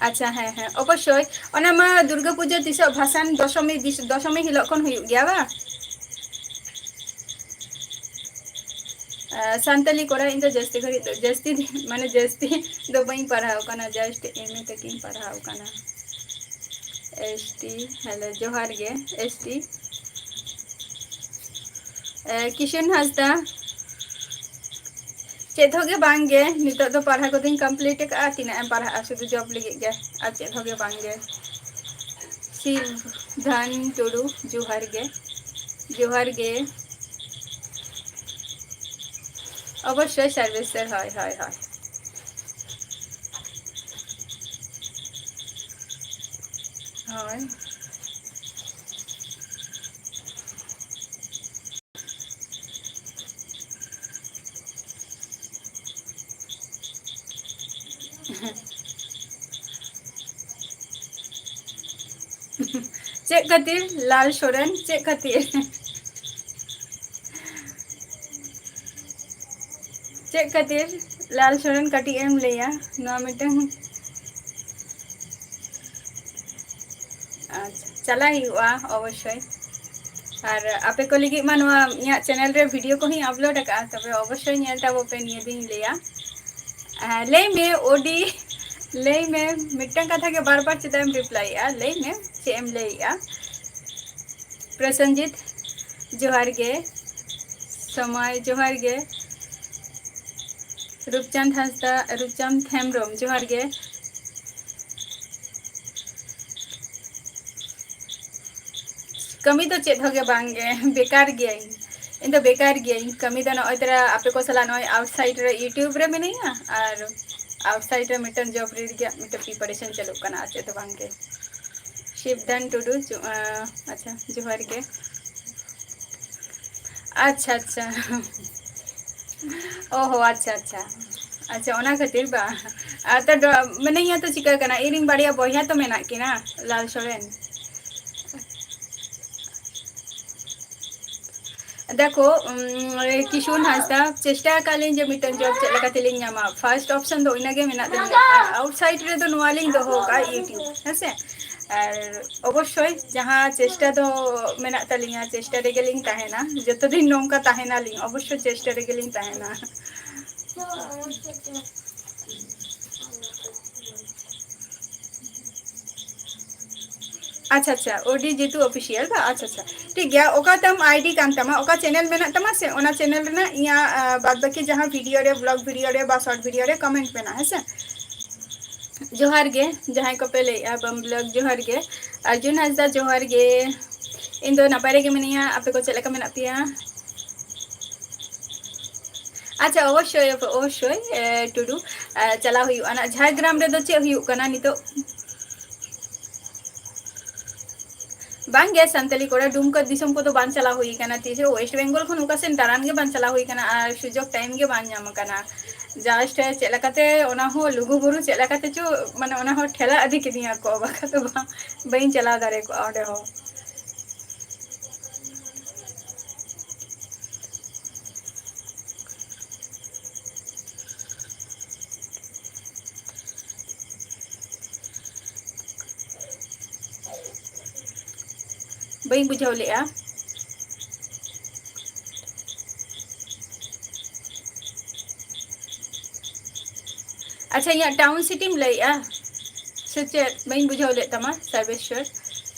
ᱟᱪᱪᱷᱟ, ᱦᱮᱸ, ᱦᱮᱸ, ᱚᱵᱚᱥᱥᱳᱭ᱾ ᱚᱱᱟ ᱢᱟ ᱫᱩᱨᱜᱟᱹ ᱯᱩᱡᱟᱹ ᱛᱤᱥᱚᱜ? ᱵᱷᱟᱥᱟᱱ ᱫᱚᱥᱚᱢᱤ, ᱫᱤᱥ-, ᱫᱚᱥᱚᱢᱤ ᱦᱤᱞᱳᱜ ᱠᱷᱚᱱ ᱦᱩᱭᱩᱜ ᱜᱮᱭᱟ, ᱵᱟᱝ? ᱟᱸ, ᱥᱟᱱᱛᱟᱞᱤ ᱠᱚᱨᱮ ᱤᱧ ᱫᱚ ᱡᱟᱹᱥᱛᱤ ᱜᱷᱟᱹᱲᱤᱡ ᱫᱚ, ᱡᱟᱹᱥᱛᱤ ᱫᱤᱱ, ᱢᱟᱱᱮ, ᱡᱟᱹᱥᱛᱤ ᱫᱚ ᱵᱟᱹᱧ ᱯᱟᱲᱦᱟᱣ ᱠᱟᱱᱟ, just ᱮᱢ ᱮ ᱛᱮᱜᱮᱧ ᱯᱟᱲᱦᱟᱣ ᱠᱟᱱᱟ᱾ ᱮᱥ ᱴᱤ, ᱦᱮᱞᱳ, ᱡᱚᱦᱟᱨ ᱜᱮ, ᱮᱥ ᱴᱤ᱾ ᱮ, ᱠᱤᱥᱩᱱ ᱦᱟᱸᱥᱫᱟ, ᱪᱮᱫ ᱦᱚᱸ ᱜᱮ ᱵᱟᱝ ᱜᱮ, ᱱᱤᱛᱚᱜ ᱫᱚ ᱯᱟᱲᱦᱟᱣ ᱠᱚᱫᱚᱧ complete ᱟᱠᱟᱫᱼᱟ, ᱛᱤᱱᱟᱹᱜ ᱮᱢ ᱯᱟᱲᱦᱟᱜᱼᱟ, ᱥᱩᱫᱷᱩ job ᱞᱟᱹᱜᱤᱫ ᱜᱮ, ᱟᱨ ᱪᱮᱫ ᱦᱚᱸ ᱜᱮ ᱵᱟᱝ ᱜᱮ᱾ ᱥᱤᱵᱽᱫᱷᱟᱱ ᱴᱩᱰᱩ, ᱡᱚᱦᱟᱨ ᱜᱮ, ᱡᱚᱦᱟᱨ ᱜᱮ᱾ ᱚᱵᱚᱥᱥᱳᱭ service ᱨᱮ, ᱦᱳᱭ, ᱦᱳᱭ, ᱦᱳᱭ᱾ ᱦᱳᱭ᱾ ᱪᱮᱫ ᱠᱷᱟᱹᱛᱤᱨ ᱞᱟᱞ ᱥᱚᱨᱮᱱ? ᱪᱮᱫ ᱠᱷᱟᱹᱛᱤᱨ? ᱪᱮᱫ ᱠᱷᱟᱹᱛᱤᱨ ᱞᱟᱞ ᱥᱚᱨᱮᱱ? ᱠᱟᱹᱴᱤᱡ ᱮᱢ ᱞᱟᱹᱭᱟ ᱱᱚᱣᱟ ᱢᱤᱫᱴᱟᱝ? ᱟᱪᱪᱷᱟ, ᱪᱟᱞᱟᱜ ᱦᱩᱭᱩᱜᱼᱟ ᱚᱵᱚᱥᱥᱳᱭ᱾ ᱟᱨ ᱟᱯᱮ ᱠᱚ ᱞᱟᱹᱜᱤᱫ ᱢᱟ ᱱᱚᱣᱟ ᱤᱧᱟᱹᱜ channel ᱨᱮ video ᱠᱚᱦᱚᱸᱧ upload ᱟᱠᱟᱫᱼᱟ, ᱛᱚᱵᱮ ᱚᱵᱚᱥᱥᱳᱭ ᱧᱮᱞ ᱛᱟᱵᱚ ᱯᱮ, ᱱᱤᱭᱟᱹ ᱫᱩᱧ ᱞᱟᱹᱭᱟ᱾ ᱦᱮᱸ, ᱞᱟᱹᱭ ᱢᱮ ᱳᱰᱤ, ᱞᱟᱹᱭ ᱢᱮ, ᱢᱤᱫᱴᱟᱝ ᱠᱟᱛᱷᱟ ᱜᱮ ᱵᱟᱨ ᱵᱟᱨ ᱪᱮᱫᱟᱜ ᱮᱢ replyᱮᱜᱼᱟ? ᱞᱟᱹᱭ ᱢᱮ, ᱪᱮᱫ ᱮᱢ ᱞᱟᱹᱭᱮᱜᱼᱟ? ᱯᱨᱚᱥᱮᱱᱡᱤᱛ, ᱡᱚᱦᱟᱨ ᱜᱮ᱾ ᱥᱚᱢᱟᱭ, ᱡᱚᱦᱟᱨ ᱜᱮ᱾ ᱨᱩᱯᱪᱟᱸᱫᱽ ᱦᱟᱸᱥᱫᱟ, ᱨᱩᱯᱪᱟᱸᱫᱽ ᱦᱮᱢᱵᱨᱚᱢ, ᱡᱚᱦᱟᱨ ᱜᱮ᱾ ᱠᱟᱹᱢᱤ ᱫᱚ ᱪᱮᱫ ᱦᱚᱸ ᱜᱮ ᱵᱟᱝ ᱜᱮ, ᱵᱮᱠᱟᱨ ᱜᱤᱭᱟᱹᱧ᱾ ᱤᱧ ᱫᱚ ᱵᱮᱠᱟᱨ ᱜᱤᱭᱟᱹᱧ᱾ ᱠᱟᱹᱢᱤ ᱫᱚ ᱱᱚᱜᱼᱚᱭ ᱛᱚᱨᱟ ᱟᱯᱮ ᱠᱚ ᱥᱟᱞᱟᱜ ᱱᱚᱜᱼᱚᱭ outside ᱨᱮ YouTube ᱨᱮ ᱢᱤᱱᱟᱹᱧᱟ, ᱟᱨ outside ᱨᱮ ᱢᱤᱫᱴᱟᱝ job ᱨᱮᱭᱟᱜ ᱢᱤᱫᱴᱟᱝ preparation ᱪᱟᱹᱞᱩᱜ ᱠᱟᱱᱟ, ᱟᱨ ᱪᱮᱫ ᱦᱚᱸ ᱵᱟᱝ ᱜᱮ᱾ ᱥᱤᱵᱽᱫᱷᱟᱱ ᱴᱩᱰᱩ, ᱡᱚ-, ᱟᱸ, ᱟᱪᱪᱷᱟ, ᱡᱚᱦᱟᱨ ᱜᱮ᱾ ᱟᱪᱪᱷᱟ, ᱟᱪᱪᱷᱟ᱾ ᱚ ᱦᱚ, ᱟᱪᱪᱷᱟ, ᱟᱪᱪᱷᱟ᱾ ᱟᱪᱪᱷᱟ, ᱚᱱᱟ ᱠᱷᱟᱹᱛᱤᱨ ᱵᱟ᱾ ᱟᱨ ᱛᱚ ᱰᱚ-, ᱢᱤᱱᱟᱹᱧᱟ ᱛᱚ, ᱪᱤᱠᱟᱹ ᱠᱟᱱᱟ? ᱤᱧ ᱨᱮᱱ ᱵᱟᱨᱭᱟ ᱵᱚᱭᱦᱟ ᱛᱚ ᱢᱮᱱᱟᱜ ᱠᱤᱱᱟ, ᱞᱟᱞ ᱥᱚᱨᱮᱱ᱾ ᱫᱮᱠᱷᱚ, ᱩᱢ, ᱠᱤᱥᱩᱱ ᱦᱟᱸᱥᱫᱟ, ᱪᱮᱥᱴᱟ ᱟᱠᱟᱫ ᱞᱤᱧ ᱡᱮ ᱢᱤᱫᱴᱟᱝ ᱡᱚᱵ ᱪᱮᱫ ᱞᱮᱠᱟ ᱛᱮᱞᱤᱧ ᱧᱟᱢᱟ᱾ ᱯᱷᱟᱨᱥᱴ ᱚᱯᱥᱚᱱ ᱫᱚ ᱤᱱᱟᱹᱜᱮ ᱢᱮᱱᱟᱜ ᱛᱟᱹᱞᱤᱧᱟ᱾ ᱟᱨ ᱟᱣᱩᱴᱥᱟᱭᱤᱰ ᱨᱮᱫᱚ ᱱᱚᱣᱟ ᱞᱤᱧ ᱫᱚᱦᱚ ᱟᱠᱟᱫᱼᱟ, ᱤᱭᱩᱴᱤᱭᱩᱵᱽ, ᱦᱮᱸᱥᱮ᱾ ᱟᱨ ᱚᱵᱚᱥᱥᱳᱭ ᱡᱟᱦᱟᱸ ᱪᱮᱥᱴᱟ ᱫᱚ ᱢᱮᱱᱟᱜ ᱛᱟᱹᱞᱤᱧᱟ, ᱪᱮᱥᱴᱟ ᱨᱮᱜᱮ ᱞᱤᱧ ᱛᱟᱦᱮᱱᱟ᱾ ᱡᱚᱛᱚ ᱫᱤᱱ ᱱᱚᱝᱠᱟ ᱛᱟᱦᱮᱱᱟᱞᱤᱧ, ᱚᱵᱚᱥᱥᱳᱭ ᱪᱮᱥᱴᱟ ᱨᱮᱜᱮ ᱞᱤᱧ ᱛᱟᱦᱮᱱᱟ᱾ ᱟᱪᱪᱷᱟ, ᱟᱪᱪᱷᱟ, ᱳᱰᱤ ᱡᱤᱛᱩ ᱚᱯᱷᱤᱥᱤᱭᱟᱞ ᱵᱟ? ᱟᱪᱪᱷᱟ, ᱟᱪᱪᱷᱟ, ᱴᱷᱤᱠ ᱜᱮᱭᱟ᱾ ᱚᱠᱟ ᱛᱟᱢ ᱟᱭᱰᱤ ᱠᱟᱱ ᱛᱟᱢᱟ, ᱚᱠᱟ ᱪᱮᱱᱮᱞ ᱢᱮᱱᱟᱜ ᱛᱟᱢᱟ ᱥᱮ, ᱚᱱᱟ ᱪᱮᱱᱮᱞ ᱨᱮᱱᱟᱜ ᱤᱧᱟᱹᱜ, ᱟ, ᱵᱟᱫ ᱵᱟᱹᱠᱤ ᱡᱟᱦᱟᱸ ᱵᱷᱤᱰᱤᱭᱳ ᱨᱮ, ᱵᱞᱚᱜ ᱵᱷᱤᱰᱤᱭᱳ ᱨᱮ ᱵᱟ ᱥᱚᱨᱴ ᱵᱷᱤᱰᱤᱭᱳ ᱨᱮ ᱠᱚᱢᱮᱱᱴ ᱢᱮᱱᱟᱜᱼᱟ, ᱦᱮᱸ ᱥᱮ? ᱡᱚᱦᱟᱨ ᱜᱮ, ᱡᱟᱦᱟᱸᱭ ᱠᱚᱯᱮ ᱞᱟᱹᱭᱮᱜᱼᱟ ᱵᱟᱢ ᱵᱞᱚᱜ, ᱡᱚᱦᱟᱨ ᱜᱮ᱾ ᱟᱨᱡᱩᱱ ᱦᱟᱸᱥᱫᱟ, ᱡᱚᱦᱟᱨ ᱜᱮ᱾ ᱤᱧ ᱫᱚ ᱱᱟᱯᱟᱭ ᱨᱮᱜᱮ ᱢᱤᱱᱟᱹᱧᱟ, ᱟᱯᱮ ᱠᱚ ᱪᱮᱫ ᱞᱮᱠᱟ ᱢᱮᱱᱟᱜ ᱯᱮᱭᱟ? ᱟᱪᱪᱷᱟ, ᱚᱵᱚᱥᱥᱳᱭ, ᱚᱵᱚᱥᱥᱳᱭ, ᱮ, ᱴᱩᱰᱩ, ᱮ, ᱪᱟᱞᱟᱣ ᱦᱩᱭᱩᱜᱼᱟ ᱱᱟᱜ᱾ ᱡᱷᱟᱲᱜᱨᱟᱢ ᱨᱮᱫᱚ ᱪᱮᱫ ᱦᱩᱭᱩᱜ ᱠᱟᱱᱟ ᱱᱤᱛᱚᱜ? ᱵᱟᱝᱜᱮ, ᱥᱟᱱᱛᱟᱞᱤ ᱠᱚᱲᱟ ᱰᱩᱢᱠᱟᱹ ᱫᱤᱥᱚᱢ ᱠᱚᱫᱚ ᱵᱟᱝ ᱪᱟᱞᱟᱣ ᱦᱩᱭ ᱠᱟᱱᱟ ᱛᱤᱥ ᱦᱚᱸ᱾ ᱳᱭᱮᱥᱴ ᱵᱮᱝᱜᱚᱞ ᱠᱷᱚᱱ ᱚᱠᱟ ᱥᱮᱱ ᱫᱟᱬᱟᱱ ᱜᱮ ᱵᱟᱝ ᱪᱟᱞᱟᱣ ᱦᱩᱭ ᱠᱟᱱᱟ ᱟᱨ ᱥᱩᱡᱳᱜᱽ ᱴᱟᱭᱤᱢ ᱜᱮ ᱵᱟᱝ ᱧᱟᱢ ᱟᱠᱟᱱᱟ᱾ ᱡᱟᱥᱴ ᱪᱮᱫ ᱞᱮᱠᱟᱛᱮ ᱚᱱᱟ ᱦᱚᱸ ᱞᱩᱜᱩ ᱵᱩᱨᱩ ᱪᱮᱫ ᱞᱮᱠᱟᱛᱮ ᱪᱚ, ᱢᱟᱱᱮ, ᱚᱱᱟ ᱦᱚᱸ ᱴᱷᱮᱞᱟ ᱤᱫᱤ ᱠᱤᱫᱤᱧᱟ ᱠᱚ, ᱵᱟᱠᱷᱟᱱ ᱫᱚ ᱵᱟᱝ, ᱵᱟᱹᱧ ᱪᱟᱞᱟᱣ ᱫᱟᱲᱮ ᱠᱚᱜᱼᱟ ᱚᱸᱰᱮ ᱦᱚᱸ᱾ ᱵᱟᱹᱧ ᱵᱩᱡᱷᱟᱹᱣ ᱞᱮᱜᱼᱟ᱾ ᱟᱪᱪᱷᱟ, ᱤᱧᱟᱹᱜ ᱴᱟᱣᱩᱱ ᱥᱤᱴᱤᱢ ᱞᱟᱹᱭᱮᱜᱼᱟ ᱥᱮ ᱪᱮᱫ? ᱵᱟᱹᱧ ᱵᱩᱡᱷᱟᱹᱣ ᱞᱮᱫ ᱛᱟᱢᱟ, ᱥᱟᱨᱵᱮᱥᱣᱚᱨ᱾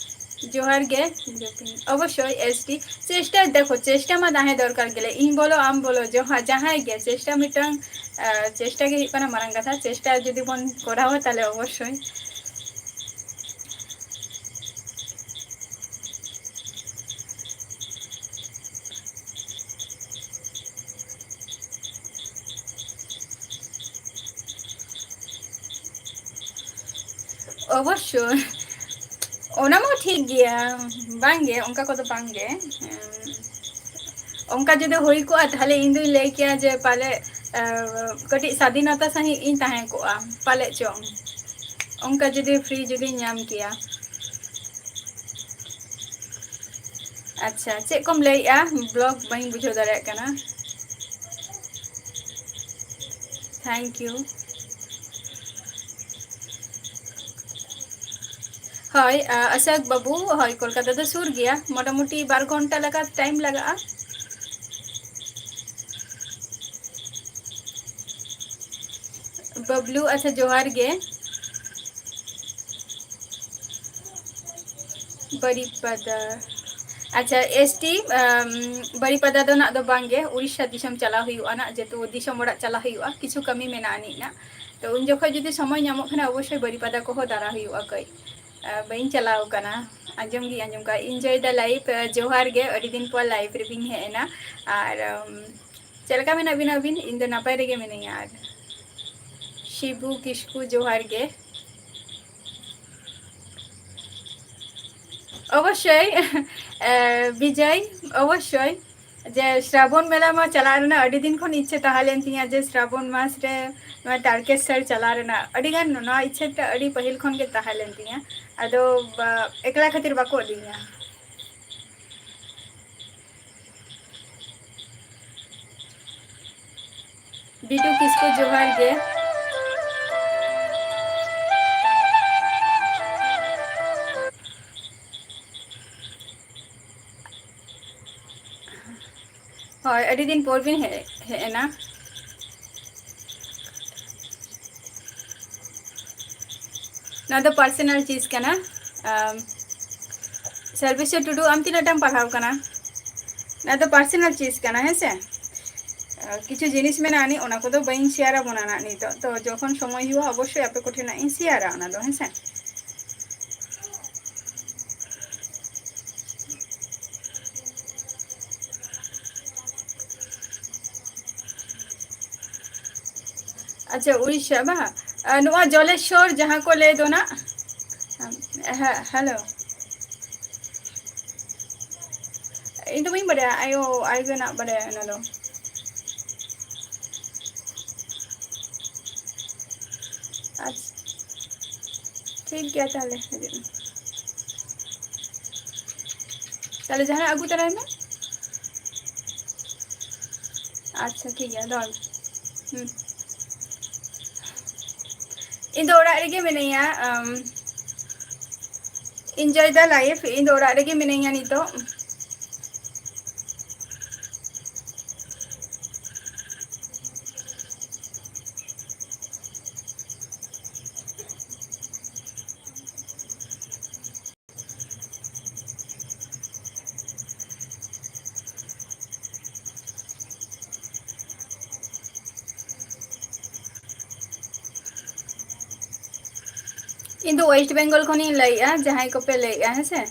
ᱡᱚᱦᱟᱨ ᱜᱮ᱾ ᱚᱵᱚᱥᱥᱳᱭ, ᱮᱥ ᱴᱤ᱾ ᱪᱮᱥᱴᱟ, ᱫᱮᱠᱷᱚ, ᱪᱮᱥᱴᱟ ᱢᱟ ᱛᱟᱦᱮᱸ ᱫᱚᱨᱠᱟᱨ ᱜᱮ᱾ ᱤᱧ ᱵᱚᱞᱚ, ᱟᱢ ᱵᱚᱞᱚ, ᱡᱟᱦᱟᱸ, ᱡᱟᱦᱟᱸᱭ ᱜᱮ, ᱪᱮᱥᱴᱟ ᱢᱤᱫᱴᱟᱝ, ᱟ, ᱪᱮᱥᱴᱟ ᱜᱮ ᱦᱩᱭᱩᱜ ᱠᱟᱱᱟ ᱢᱟᱨᱟᱝ ᱠᱟᱛᱷᱟ᱾ ᱪᱮᱥᱴᱟ ᱡᱩᱫᱤ ᱵᱚᱱ ᱠᱚᱨᱟᱣᱟ, ᱛᱟᱦᱞᱮ ᱚᱵᱚᱥᱥᱳᱭ᱾ ᱚᱵᱚᱥᱥᱳᱭ, ᱚᱱᱟ ᱢᱟ ᱴᱷᱤᱠ ᱜᱮᱭᱟ, ᱵᱟᱝᱜᱮ, ᱚᱱᱠᱟ ᱠᱚᱫᱚ ᱵᱟᱝᱜᱮ᱾ ᱮᱢ, ᱚᱱᱠᱟ ᱡᱩᱫᱤ ᱦᱩᱭ ᱠᱚᱜᱼᱟ, ᱛᱟᱦᱞᱮ ᱤᱧ ᱫᱩᱧ ᱞᱟᱹᱭ ᱠᱮᱭᱟ ᱡᱮ ᱯᱟᱞᱮ, ᱮ, ᱠᱟᱹᱴᱤᱡ ᱥᱟᱫᱷᱤᱱᱚᱛᱟ ᱥᱟᱺᱦᱤᱡ ᱤᱧ ᱛᱟᱦᱮᱸ ᱠᱚᱜᱼᱟ, ᱯᱟᱞᱮᱫ ᱪᱚᱝ᱾ ᱚᱱᱠᱟ ᱡᱩᱫᱤ ᱯᱷᱨᱤ ᱡᱩᱫᱤᱧ ᱧᱟᱢ ᱠᱮᱭᱟ᱾ ᱟᱪᱪᱷᱟ, ᱪᱮᱫ ᱠᱚᱢ ᱞᱟᱹᱭᱮᱜᱼᱟ? ᱵᱞᱚᱜ ᱵᱟᱹᱧ ᱵᱩᱡᱷᱟᱹᱣ ᱫᱟᱲᱮᱭᱟᱜ ᱠᱟᱱᱟ᱾ Thank you. ᱦᱳᱭ, ᱟ, ᱚᱥᱳᱠ ᱵᱟᱹᱵᱩ, ᱦᱳᱭ, ᱠᱳᱞᱠᱟᱛᱟ ᱫᱚ ᱥᱩᱨ ᱜᱮᱭᱟ, ᱢᱚᱴᱟᱢᱩᱴᱤ ᱵᱟᱨ ᱜᱷᱚᱱᱴᱟ ᱞᱮᱠᱟ ᱴᱟᱭᱤᱢ ᱞᱟᱜᱟᱜᱼᱟ᱾ ᱵᱟᱵᱞᱩ, ᱟᱪᱪᱷᱟ, ᱡᱚᱦᱟᱨ ᱜᱮ᱾ ᱵᱟᱨᱤᱯᱟᱫᱟ᱾ ᱟᱪᱪᱷᱟ, ᱮᱥ ᱴᱤ, ᱟᱢ, ᱵᱟᱨᱤᱯᱟᱫᱟ ᱫᱚ ᱱᱟᱜ ᱫᱚ ᱵᱟᱝ ᱜᱮ, ᱩᱲᱤᱥᱥᱟ ᱫᱤᱥᱚᱢ ᱪᱟᱞᱟᱣ ᱦᱩᱭᱩᱜᱼᱟ ᱱᱟᱜ, ᱡᱮᱦᱮᱛᱩ ᱫᱤᱥᱚᱢ ᱚᱲᱟᱜ ᱪᱟᱞᱟᱣ ᱦᱩᱭᱩᱜᱼᱟ, ᱠᱤᱪᱷᱩ ᱠᱟᱹᱢᱤ ᱢᱮᱱᱟᱜᱼᱟ ᱟᱹᱱᱤᱡ ᱱᱟᱜ᱾ ᱛᱚ ᱩᱱ ᱡᱚᱠᱷᱚᱱ ᱡᱩᱫᱤ ᱥᱚᱢᱚᱭ ᱧᱟᱢᱚᱜ ᱠᱷᱟᱱ ᱚᱵᱚᱥᱥᱳᱭ ᱵᱟᱨᱤᱯᱟᱫᱟ ᱠᱚᱦᱚᱸ ᱫᱟᱬᱟ ᱦᱩᱭᱩᱜᱼᱟ ᱠᱟᱹᱡ᱾ ᱟ, ᱵᱟᱹᱧ ᱪᱟᱞᱟᱣ ᱠᱟᱱᱟ, ᱟᱸᱡᱚᱢ ᱜᱤᱧ ᱟᱸᱡᱚᱢ ᱠᱟᱜᱼᱟ᱾ Enjoy the life, ᱟ, ᱡᱚᱦᱟᱨ ᱜᱮ, ᱟᱹᱰᱤ ᱫᱤᱱ ᱯᱚᱨ ᱞᱟᱭᱤᱵᱷ ᱨᱮᱵᱤᱱ ᱦᱮᱡ ᱮᱱᱟ᱾ ᱟᱨ, ᱟᱢ, ᱪᱮᱫ ᱞᱮᱠᱟ ᱢᱮᱱᱟᱜ ᱵᱤᱱᱟ ᱟᱹᱵᱤᱱ? ᱤᱧ ᱫᱚ ᱱᱟᱯᱟᱭ ᱨᱮᱜᱮ ᱢᱤᱱᱟᱹᱧᱟ᱾ ᱟᱨ ᱥᱤᱵᱩ ᱠᱤᱥᱠᱩ, ᱡᱚᱦᱟᱨ ᱜᱮ᱾ ᱚᱵᱚᱥᱥᱳᱭ, ᱮ, ᱵᱤᱡᱚᱭ, ᱚᱵᱚᱥᱥᱳᱭ᱾ ᱡᱮ ᱥᱨᱟᱵᱚᱱ ᱢᱮᱞᱟ ᱢᱟ ᱪᱟᱞᱟᱜ ᱨᱮᱱᱟᱜ ᱟᱹᱰᱤ ᱫᱤᱱ ᱠᱷᱚᱱ ᱤᱪᱪᱷᱟᱹ ᱛᱟᱦᱮᱸ ᱞᱮᱱ ᱛᱤᱧᱟᱹ, ᱡᱮ ᱥᱨᱟᱵᱚᱱ ᱢᱟᱥ ᱨᱮ ᱱᱚᱣᱟ ᱛᱟᱨᱠᱮᱥᱥᱚᱨ ᱪᱟᱞᱟᱣ ᱨᱮᱱᱟᱜ ᱟᱹᱰᱤ ᱜᱟᱱ, ᱱᱚᱣᱟ ᱤᱪᱪᱷᱟᱹ ᱫᱚ ᱟᱹᱰᱤ ᱯᱟᱹᱦᱤᱞ ᱠᱷᱚᱱ ᱜᱮ ᱛᱟᱦᱮᱸ ᱞᱮᱱ ᱛᱤᱧᱟᱹ᱾ ᱟᱫᱚ ᱵᱟ-, ᱮᱠᱞᱟ ᱠᱷᱟᱹᱛᱤᱨ ᱵᱟᱠᱚ ᱤᱫᱤᱧᱟ᱾ ᱵᱤᱴᱩ ᱠᱤᱥᱠᱩ, ᱡᱚᱦᱟᱨ ᱜᱮ᱾ ᱦᱳᱭ, ᱟᱹᱰᱤ ᱫᱤᱱ ᱯᱚᱨ ᱵᱤᱱ ᱦᱮᱡ, ᱦᱮᱡ ᱮᱱᱟ᱾ ᱱᱚᱣᱟ ᱫᱚ personal ᱪᱤᱡᱽ ᱠᱟᱱᱟ᱾ ᱟᱢ, ᱥᱚᱨᱵᱮᱥᱥᱚᱨ ᱴᱩᱰᱩ, ᱟᱢ ᱛᱤᱱᱟᱹᱜ ᱴᱟᱢ ᱯᱟᱲᱦᱟᱣ ᱠᱟᱱᱟ? ᱱᱚᱣᱟ ᱫᱚ personal ᱪᱤᱡᱽ ᱠᱟᱱᱟ, ᱦᱮᱸ ᱥᱮ? ᱟᱨ ᱠᱤᱪᱷᱩ ᱡᱤᱱᱤᱥ ᱢᱮᱱᱟᱜᱼᱟ ᱱᱤ, ᱚᱱᱟ ᱠᱚᱫᱚ ᱵᱟᱹᱧ ᱥᱮᱭᱟᱨ ᱟᱵᱚᱱᱟ ᱱᱟᱜ ᱱᱤᱛᱚᱜ᱾ ᱛᱚ ᱡᱚᱠᱷᱚᱱ ᱥᱚᱢᱚᱭ ᱦᱩᱭᱩᱜᱼᱟ, ᱚᱵᱚᱥᱥᱳᱭ ᱟᱯᱮ ᱠᱚᱴᱷᱮᱱ ᱱᱟᱜ ᱤᱧ ᱥᱮᱭᱟᱨᱟ ᱚᱱᱟ ᱫᱚ, ᱦᱮᱸ ᱥᱮ? ᱟᱪᱪᱷᱟ, ᱩᱲᱤᱥᱥᱟ ᱵᱟᱝ? ᱟ, ᱱᱚᱣᱟ ᱡᱚᱞᱮᱥᱥᱚᱨ ᱡᱟᱦᱟᱸ ᱠᱚ ᱞᱟᱹᱭ ᱫᱚ ᱱᱟᱜ, ᱦᱮᱸ, ᱦᱮᱞᱳ᱾ ᱤᱧ ᱫᱚ ᱵᱟᱹᱧ ᱵᱟᱰᱟᱭᱟ, ᱟᱭᱳ, ᱟᱭᱳ ᱜᱮ ᱱᱟᱜ ᱵᱟᱰᱟᱭᱟ ᱚᱱᱟ ᱫᱚ᱾ ᱟᱪᱪᱷᱟ, ᱴᱷᱤᱠ ᱜᱮᱭᱟ ᱛᱟᱦᱞᱮ, ᱦᱤᱡᱩᱜ ᱢᱮ᱾ ᱛᱟᱦᱞᱮ ᱡᱟᱦᱟᱱᱟᱜ ᱟᱹᱜᱩ ᱛᱚᱨᱟᱭ ᱢᱮ᱾ ᱟᱪᱪᱷᱟ, ᱴᱷᱤᱠ ᱜᱮᱭᱟ, ᱫᱚᱦᱚᱭ ᱢᱮ᱾ ᱦᱩᱸ᱾ ᱤᱧ ᱫᱚ ᱚᱲᱟᱜ ᱨᱮᱜᱮ ᱢᱤᱱᱟᱹᱧᱟ᱾ ᱟᱢ, enjoy the life. ᱤᱧ ᱫᱚ ᱚᱲᱟᱜ ᱨᱮᱜᱮ ᱢᱤᱱᱟᱹᱧᱟ ᱱᱤᱛᱚᱜ᱾ ᱤᱧ ᱫᱚ West Bengal ᱠᱷᱚᱱᱤᱧ ᱞᱟᱹᱭᱮᱜᱼᱟ, ᱡᱟᱦᱟᱸᱭ ᱠᱚᱯᱮ ᱞᱟᱹᱭᱮᱜᱼᱟ, ᱦᱮᱸ ᱥᱮ᱾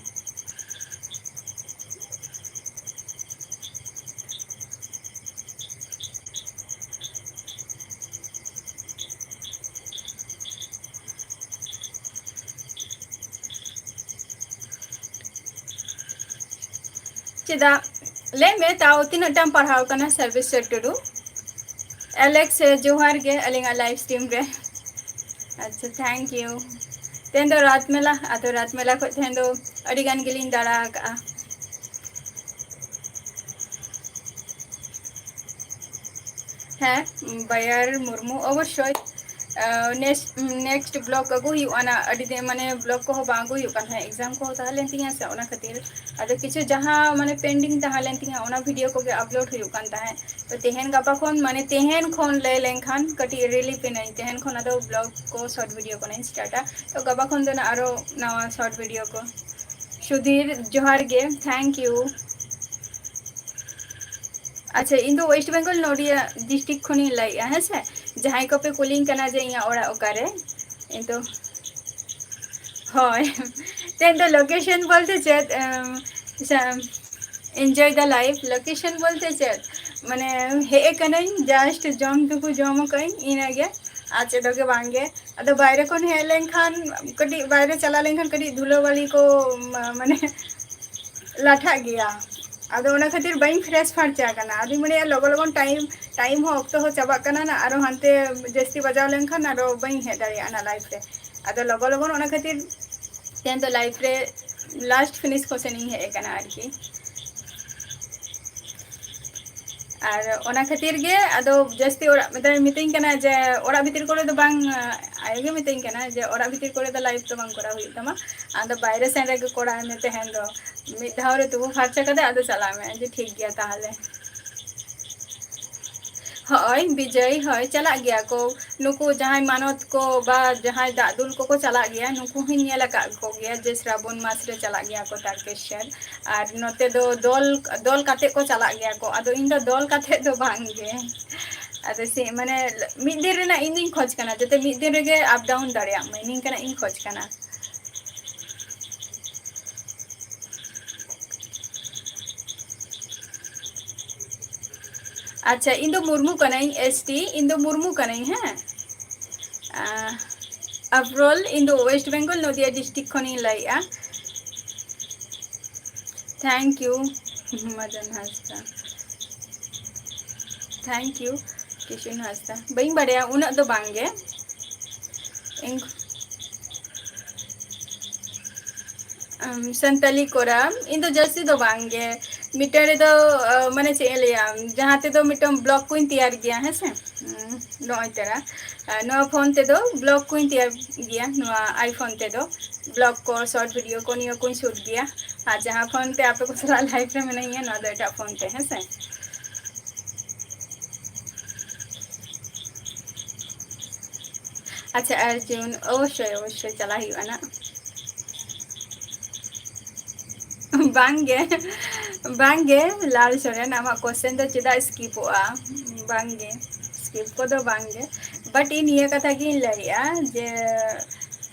ᱪᱮᱫᱟᱜ? ᱞᱟᱹᱭ ᱢᱮ, ᱛᱟᱣ ᱛᱤᱱᱟᱹᱜ ᱴᱟᱢ ᱯᱟᱲᱦᱟᱣ ᱠᱟᱱᱟ, ᱥᱚᱨᱵᱮᱥᱥᱚᱨ ᱴᱩᱰᱩ? ᱟᱞᱮᱠᱥ, ᱡᱚᱦᱟᱨ ᱜᱮ ᱟᱹᱞᱤᱧᱟᱜ live stream ᱨᱮ᱾ ᱟᱪᱪᱷᱟ, thank you. ᱛᱮᱦᱮᱧ ᱫᱚ ᱨᱟᱛ ᱢᱮᱞᱟ, ᱟᱫᱚ ᱨᱟᱛ ᱢᱮᱞᱟ ᱠᱷᱚᱡ ᱛᱮᱦᱮᱧ ᱫᱚ ᱟᱹᱰᱤ ᱜᱟᱱ ᱜᱮᱞᱤᱧ ᱫᱟᱬᱟ ᱟᱠᱟᱜᱼᱟ᱾ ᱦᱮᱸ, ᱵᱟᱭᱟᱨ ᱢᱩᱨᱢᱩ ᱚᱵᱚᱥᱥᱳᱭ᱾ ᱟᱸ, next, next vlog ᱟᱹᱜᱩ ᱦᱩᱭᱩᱜᱼᱟ ᱱᱟ, ᱟᱹᱰᱤ ᱫᱤᱱ ᱢᱟᱱᱮ vlog ᱠᱚᱦᱚᱸ ᱵᱟᱝ ᱟᱹᱜᱩ ᱦᱩᱭᱩᱜ ᱠᱟᱱ ᱛᱟᱦᱮᱸᱫ, exam ᱠᱚᱦᱚᱸ ᱛᱟᱦᱮᱸ ᱞᱮᱱ ᱛᱤᱧᱟᱹ ᱥᱮ, ᱚᱱᱟ ᱠᱷᱟᱹᱛᱤᱨ᱾ ᱟᱫᱚ ᱠᱤᱪᱷᱩ ᱡᱟᱦᱟᱸ ᱢᱟᱱᱮ pending ᱛᱟᱦᱮᱸ ᱞᱮᱱ ᱛᱤᱧᱟᱹ, ᱚᱱᱟ video ᱠᱚᱜᱮ upload ᱦᱩᱭᱩᱜ ᱠᱟᱱ ᱛᱟᱦᱮᱸᱫ᱾ ᱛᱚ ᱛᱮᱦᱮᱧ ᱜᱟᱯᱟ ᱠᱷᱚᱱ, ᱢᱟᱱᱮ ᱛᱮᱦᱮᱧ ᱠᱷᱚᱱ ᱞᱟᱹᱭ ᱞᱮᱱᱠᱷᱟᱱ ᱠᱟᱹᱴᱤᱡ relief ᱮᱱᱟᱹᱧ, ᱛᱮᱦᱮᱧ ᱠᱷᱚᱱ ᱟᱫᱚ vlog ᱠᱚ short video ᱠᱚ ᱱᱟᱧ startᱟ᱾ ᱛᱚ ᱜᱟᱯᱟ ᱠᱷᱚᱱ ᱫᱚ ᱱᱟ ᱟᱨᱚ ᱱᱟᱣᱟ short video ᱠᱚ᱾ ᱥᱩᱫᱷᱤᱨ, ᱡᱚᱦᱟᱨ ᱜᱮ, thank you᱾ ᱟᱪᱪᱷᱟ, ᱤᱧ ᱫᱚ West Bengal ᱱᱚᱰᱤᱭᱟ district ᱠᱷᱚᱱᱤᱧ ᱞᱟᱹᱭᱮᱜᱼᱟ, ᱦᱮᱸ ᱥᱮ? ᱡᱟᱦᱟᱸᱭ ᱠᱚᱯᱮ ᱠᱩᱞᱤᱧ ᱠᱟᱱᱟ ᱡᱮ ᱤᱧᱟᱹᱜ ᱚᱲᱟᱜ ᱚᱠᱟᱨᱮ, ᱤᱧ ᱫᱚ, ᱦᱳᱭ, ᱛᱮᱦᱮᱧ ᱫᱚ location ᱵᱚᱞᱛᱮ ᱪᱮᱫ, ᱮᱢ, ᱥᱮ, enjoy the life, location ᱵᱚᱞᱛᱮ ᱪᱮᱫ? ᱢᱟᱱᱮ ᱦᱮᱡ ᱟᱠᱟᱱᱟᱹᱧ, just ᱡᱚᱢ ᱴᱩᱠᱩ ᱡᱚᱢ ᱟᱠᱟᱫᱟᱹᱧ, ᱤᱱᱟᱹᱜᱮ, ᱟᱨ ᱪᱮᱫ ᱦᱚᱸ ᱜᱮ ᱵᱟᱝᱜᱮ᱾ ᱟᱫᱚ ᱵᱟᱭᱨᱮ ᱠᱷᱚᱱ ᱦᱮᱡ ᱞᱮᱱᱠᱷᱟᱱ, ᱠᱟᱹᱴᱤᱡ ᱵᱟᱭᱨᱮ ᱪᱟᱞᱟᱣ ᱞᱮᱱᱠᱷᱟᱱ ᱠᱟᱹᱴᱤᱡ ᱫᱷᱩᱞᱟᱹ ᱵᱟᱹᱞᱤ ᱠᱚ, ᱢᱟ-, ᱢᱟᱱᱮ ᱞᱟᱴᱷᱟᱜ ᱜᱮᱭᱟ᱾ ᱟᱫᱚ ᱚᱱᱟ ᱠᱷᱟᱹᱛᱤᱨ ᱵᱟᱹᱧ fresh ᱯᱷᱟᱨᱪᱟ ᱟᱠᱟᱱᱟ᱾ ᱟᱫᱚᱧ ᱢᱚᱱᱮᱭᱟ ᱞᱚᱜᱚᱱ ᱞᱚᱜᱚᱱ time, time ᱦᱚᱸ ᱚᱠᱛᱚ ᱦᱚᱸ ᱪᱟᱵᱟᱜ ᱠᱟᱱᱟ ᱱᱟ, ᱟᱨᱚ ᱦᱟᱱᱛᱮ ᱡᱟᱹᱥᱛᱤ ᱵᱟᱡᱟᱣ ᱞᱮᱱᱠᱷᱟᱱ ᱟᱨᱚ ᱵᱟᱹᱧ ᱦᱮᱡ ᱫᱟᱲᱮᱭᱟᱜᱼᱟ ᱱᱟ live ᱨᱮ᱾ ᱟᱫᱚ ᱞᱚᱜᱚᱱ ᱞᱚᱜᱚᱱ ᱚᱱᱟ ᱠᱷᱟᱹᱛᱤᱨ ᱛᱮᱦᱮᱧ ᱫᱚ live ᱨᱮ ᱞᱟᱥᱴ ᱯᱷᱤᱱᱤᱥ ᱠᱚ ᱥᱮᱱ ᱤᱧ ᱦᱮᱡ ᱟᱠᱟᱱᱟ ᱟᱨᱠᱤ᱾ ᱟᱨ ᱚᱱᱟ ᱠᱷᱟᱹᱛᱤᱨ ᱜᱮ ᱟᱫᱚ ᱡᱟᱹᱥᱛᱤ ᱚᱲᱟᱜ ᱢᱮᱛᱟᱭ, ᱢᱤᱛᱟᱹᱧ ᱠᱟᱱᱟ ᱡᱮ ᱚᱲᱟᱜ ᱵᱷᱤᱛᱤᱨ ᱠᱚᱨᱮ ᱫᱚ ᱵᱟᱝ, ᱟᱭᱳ ᱜᱮ ᱢᱤᱛᱟᱹᱧ ᱠᱟᱱᱟ ᱡᱮ ᱚᱲᱟᱜ ᱵᱷᱤᱛᱤᱨ ᱠᱚᱨᱮ ᱫᱚ ᱞᱟᱭᱤᱵᱷ ᱫᱚ ᱵᱟᱝ ᱠᱚᱨᱟᱣ ᱦᱩᱭᱩᱜ ᱛᱟᱢᱟ, ᱟᱫᱚ ᱵᱟᱭᱨᱮ ᱥᱮᱱ ᱨᱮᱜᱮ ᱠᱚᱨᱟᱣ ᱢᱮ ᱛᱟᱦᱮᱱ ᱫᱚ, ᱢᱤᱫ ᱫᱷᱟᱣ ᱨᱮ ᱛᱩᱯᱩ ᱯᱷᱟᱨᱪᱟ ᱠᱟᱛᱮ ᱟᱫᱚ ᱪᱟᱞᱟᱜ ᱢᱮ᱾ ᱡᱮ ᱴᱷᱤᱠ ᱜᱮᱭᱟ ᱛᱟᱦᱚᱞᱮ᱾ ᱦᱚᱸᱜᱼᱚᱭ ᱵᱤᱡᱚᱭ, ᱦᱳᱭ, ᱪᱟᱞᱟᱜ ᱜᱮᱭᱟ ᱠᱚ᱾ ᱱᱩᱠᱩ ᱡᱟᱦᱟᱸᱭ ᱢᱟᱱᱚᱛ ᱠᱚ ᱵᱟ ᱡᱟᱦᱟᱸᱭ ᱫᱟᱜ ᱫᱩᱞ ᱠᱚᱠᱚ ᱪᱟᱞᱟᱜ ᱜᱮᱭᱟ, ᱱᱩᱠᱩ ᱦᱚᱸᱧ ᱧᱮᱞ ᱟᱠᱟᱫ ᱠᱚᱜᱮᱭᱟ ᱡᱮ ᱥᱨᱟᱵᱚᱱ ᱢᱟᱥ ᱨᱮ ᱪᱟᱞᱟᱜ ᱜᱮᱭᱟ ᱠᱚ ᱛᱟᱨᱠᱮᱥᱥᱚᱨ᱾ ᱟᱨ ᱱᱚᱛᱮ ᱫᱚ ᱫᱚᱞ, ᱫᱚᱞ ᱠᱟᱛᱮ ᱠᱚ ᱪᱟᱞᱟᱜ ᱜᱮᱭᱟ ᱠᱚ᱾ ᱟᱫᱚ ᱤᱧ ᱫᱚ ᱫᱚᱞ ᱠᱟᱛᱮ ᱫᱚ ᱵᱟᱝ ᱜᱮ᱾ ᱟᱫᱚ ᱥᱮ, ᱢᱟᱱᱮ, ᱢᱤᱫ ᱫᱤᱱ ᱨᱮᱱᱟᱜ ᱤᱧ ᱫᱩᱧ ᱠᱷᱚᱡᱽ ᱠᱟᱱᱟ, ᱡᱟᱛᱮ ᱢᱤᱫ ᱫᱤᱱ ᱨᱮᱜᱮ ᱟᱯ ᱰᱟᱣᱩᱱ ᱫᱟᱲᱮᱭᱟᱜ ᱢᱟᱹᱧ, ᱱᱤᱝᱠᱟᱹᱱᱟᱜ ᱤᱧ ᱠᱷᱚᱡᱽ ᱠᱟᱱᱟ᱾ ᱟᱪᱪᱷᱟ, ᱤᱧ ᱫᱚ ᱢᱩᱨᱢᱩ ᱠᱟᱹᱱᱟᱹᱧ, ᱮᱥ ᱴᱤ, ᱤᱧ ᱫᱚ ᱢᱩᱨᱢᱩ ᱠᱟᱹᱱᱟᱹᱧ, ᱦᱮᱸ᱾ ᱟᱯᱷᱨᱚᱞ, ᱤᱧ ᱫᱚ ᱳᱭᱮᱥᱴ ᱵᱮᱝᱜᱚᱞ, ᱱᱚᱫᱤᱭᱟ ᱰᱤᱥᱴᱨᱤᱠᱴ ᱠᱷᱚᱱᱤᱧ ᱞᱟᱹᱭᱮᱜᱼᱟ᱾ Thank you, ᱢᱟᱫᱟᱱ Hansda. Thank you, ᱠᱤᱥᱩᱱ ᱦᱟᱸᱥᱫᱟ᱾ ᱵᱟᱹᱧ ᱵᱟᱲᱟᱭᱟ, ᱩᱱᱟᱹᱜ ᱫᱚ ᱵᱟᱝ ᱜᱮ᱾ ᱤᱧ ᱟᱢ, ᱥᱟᱱᱛᱟᱞᱤ ᱠᱚᱨᱟ, ᱤᱧ ᱫᱚ ᱡᱟᱹᱥᱛᱤ ᱫᱚ ᱵᱟᱝ ᱜᱮ᱾ ᱢᱤᱫᱴᱟᱝ ᱨᱮᱫᱚ, ᱟ, ᱢᱟᱱᱮ ᱪᱮᱫ ᱤᱧ ᱞᱟᱹᱭᱟ, ᱡᱟᱦᱟᱸ ᱛᱮᱫᱚ ᱢᱤᱫᱴᱟᱝ ᱵᱞᱚᱜ ᱠᱚᱧ ᱛᱮᱭᱟᱨ ᱜᱮᱭᱟ, ᱦᱮᱸ ᱥᱮ? ᱩᱸ, ᱱᱚᱜᱼᱚᱭ ᱛᱚᱨᱟ᱾ ᱟ, ᱱᱚᱣᱟ ᱯᱷᱳᱱ ᱛᱮᱫᱚ ᱵᱞᱚᱜ ᱠᱚᱧ ᱛᱮᱭᱟᱨ ᱜᱮᱭᱟ, ᱱᱚᱣᱟ ᱟᱭᱯᱷᱳᱱ ᱛᱮᱫᱚ᱾ ᱵᱞᱚᱜ ᱠᱚ, ᱥᱚᱨᱴ ᱵᱷᱤᱰᱤᱭᱳ ᱠᱚ, ᱱᱤᱭᱟᱹ ᱠᱚᱧ ᱥᱩᱴ ᱜᱮᱭᱟ᱾ ᱟᱨ ᱡᱟᱦᱟᱸ ᱯᱷᱳᱱ ᱛᱮ ᱟᱯᱮ ᱠᱚ ᱥᱟᱞᱟᱜ ᱞᱟᱭᱤᱵᱷ ᱨᱮ ᱢᱮᱱᱟᱧᱟ, ᱱᱚᱣᱟ ᱫᱚ ᱮᱴᱟᱜ ᱯᱷᱳᱱ ᱛᱮ, ᱦᱮᱸ ᱥᱮ? ᱟᱪᱪᱷᱟ, ᱟᱨᱡᱩᱱ, ᱚᱵᱚᱥᱥᱳᱭ, ᱚᱵᱚᱥᱥᱳᱭ ᱪᱟᱞᱟᱜ ᱦᱩᱭᱩᱜᱼᱟ ᱱᱟᱜ᱾ ᱵᱟᱝᱜᱮ, ᱵᱟᱝᱜᱮ, ᱞᱟᱞ ᱥᱚᱨᱮᱱ, ᱟᱢᱟᱜ ᱠᱚᱥᱪᱮᱱ ᱫᱚ ᱪᱮᱫᱟᱜ ᱥᱠᱤᱯᱚᱜᱼᱟ? ᱵᱟᱝᱜᱮ, ᱥᱠᱤᱯ ᱠᱚᱫᱚ ᱵᱟᱝᱜᱮ᱾ ᱵᱟᱴ ᱤᱧ ᱱᱤᱭᱟᱹ ᱠᱟᱛᱷᱟ ᱜᱤᱧ ᱞᱟᱹᱭᱮᱜᱼᱟ ᱡᱮ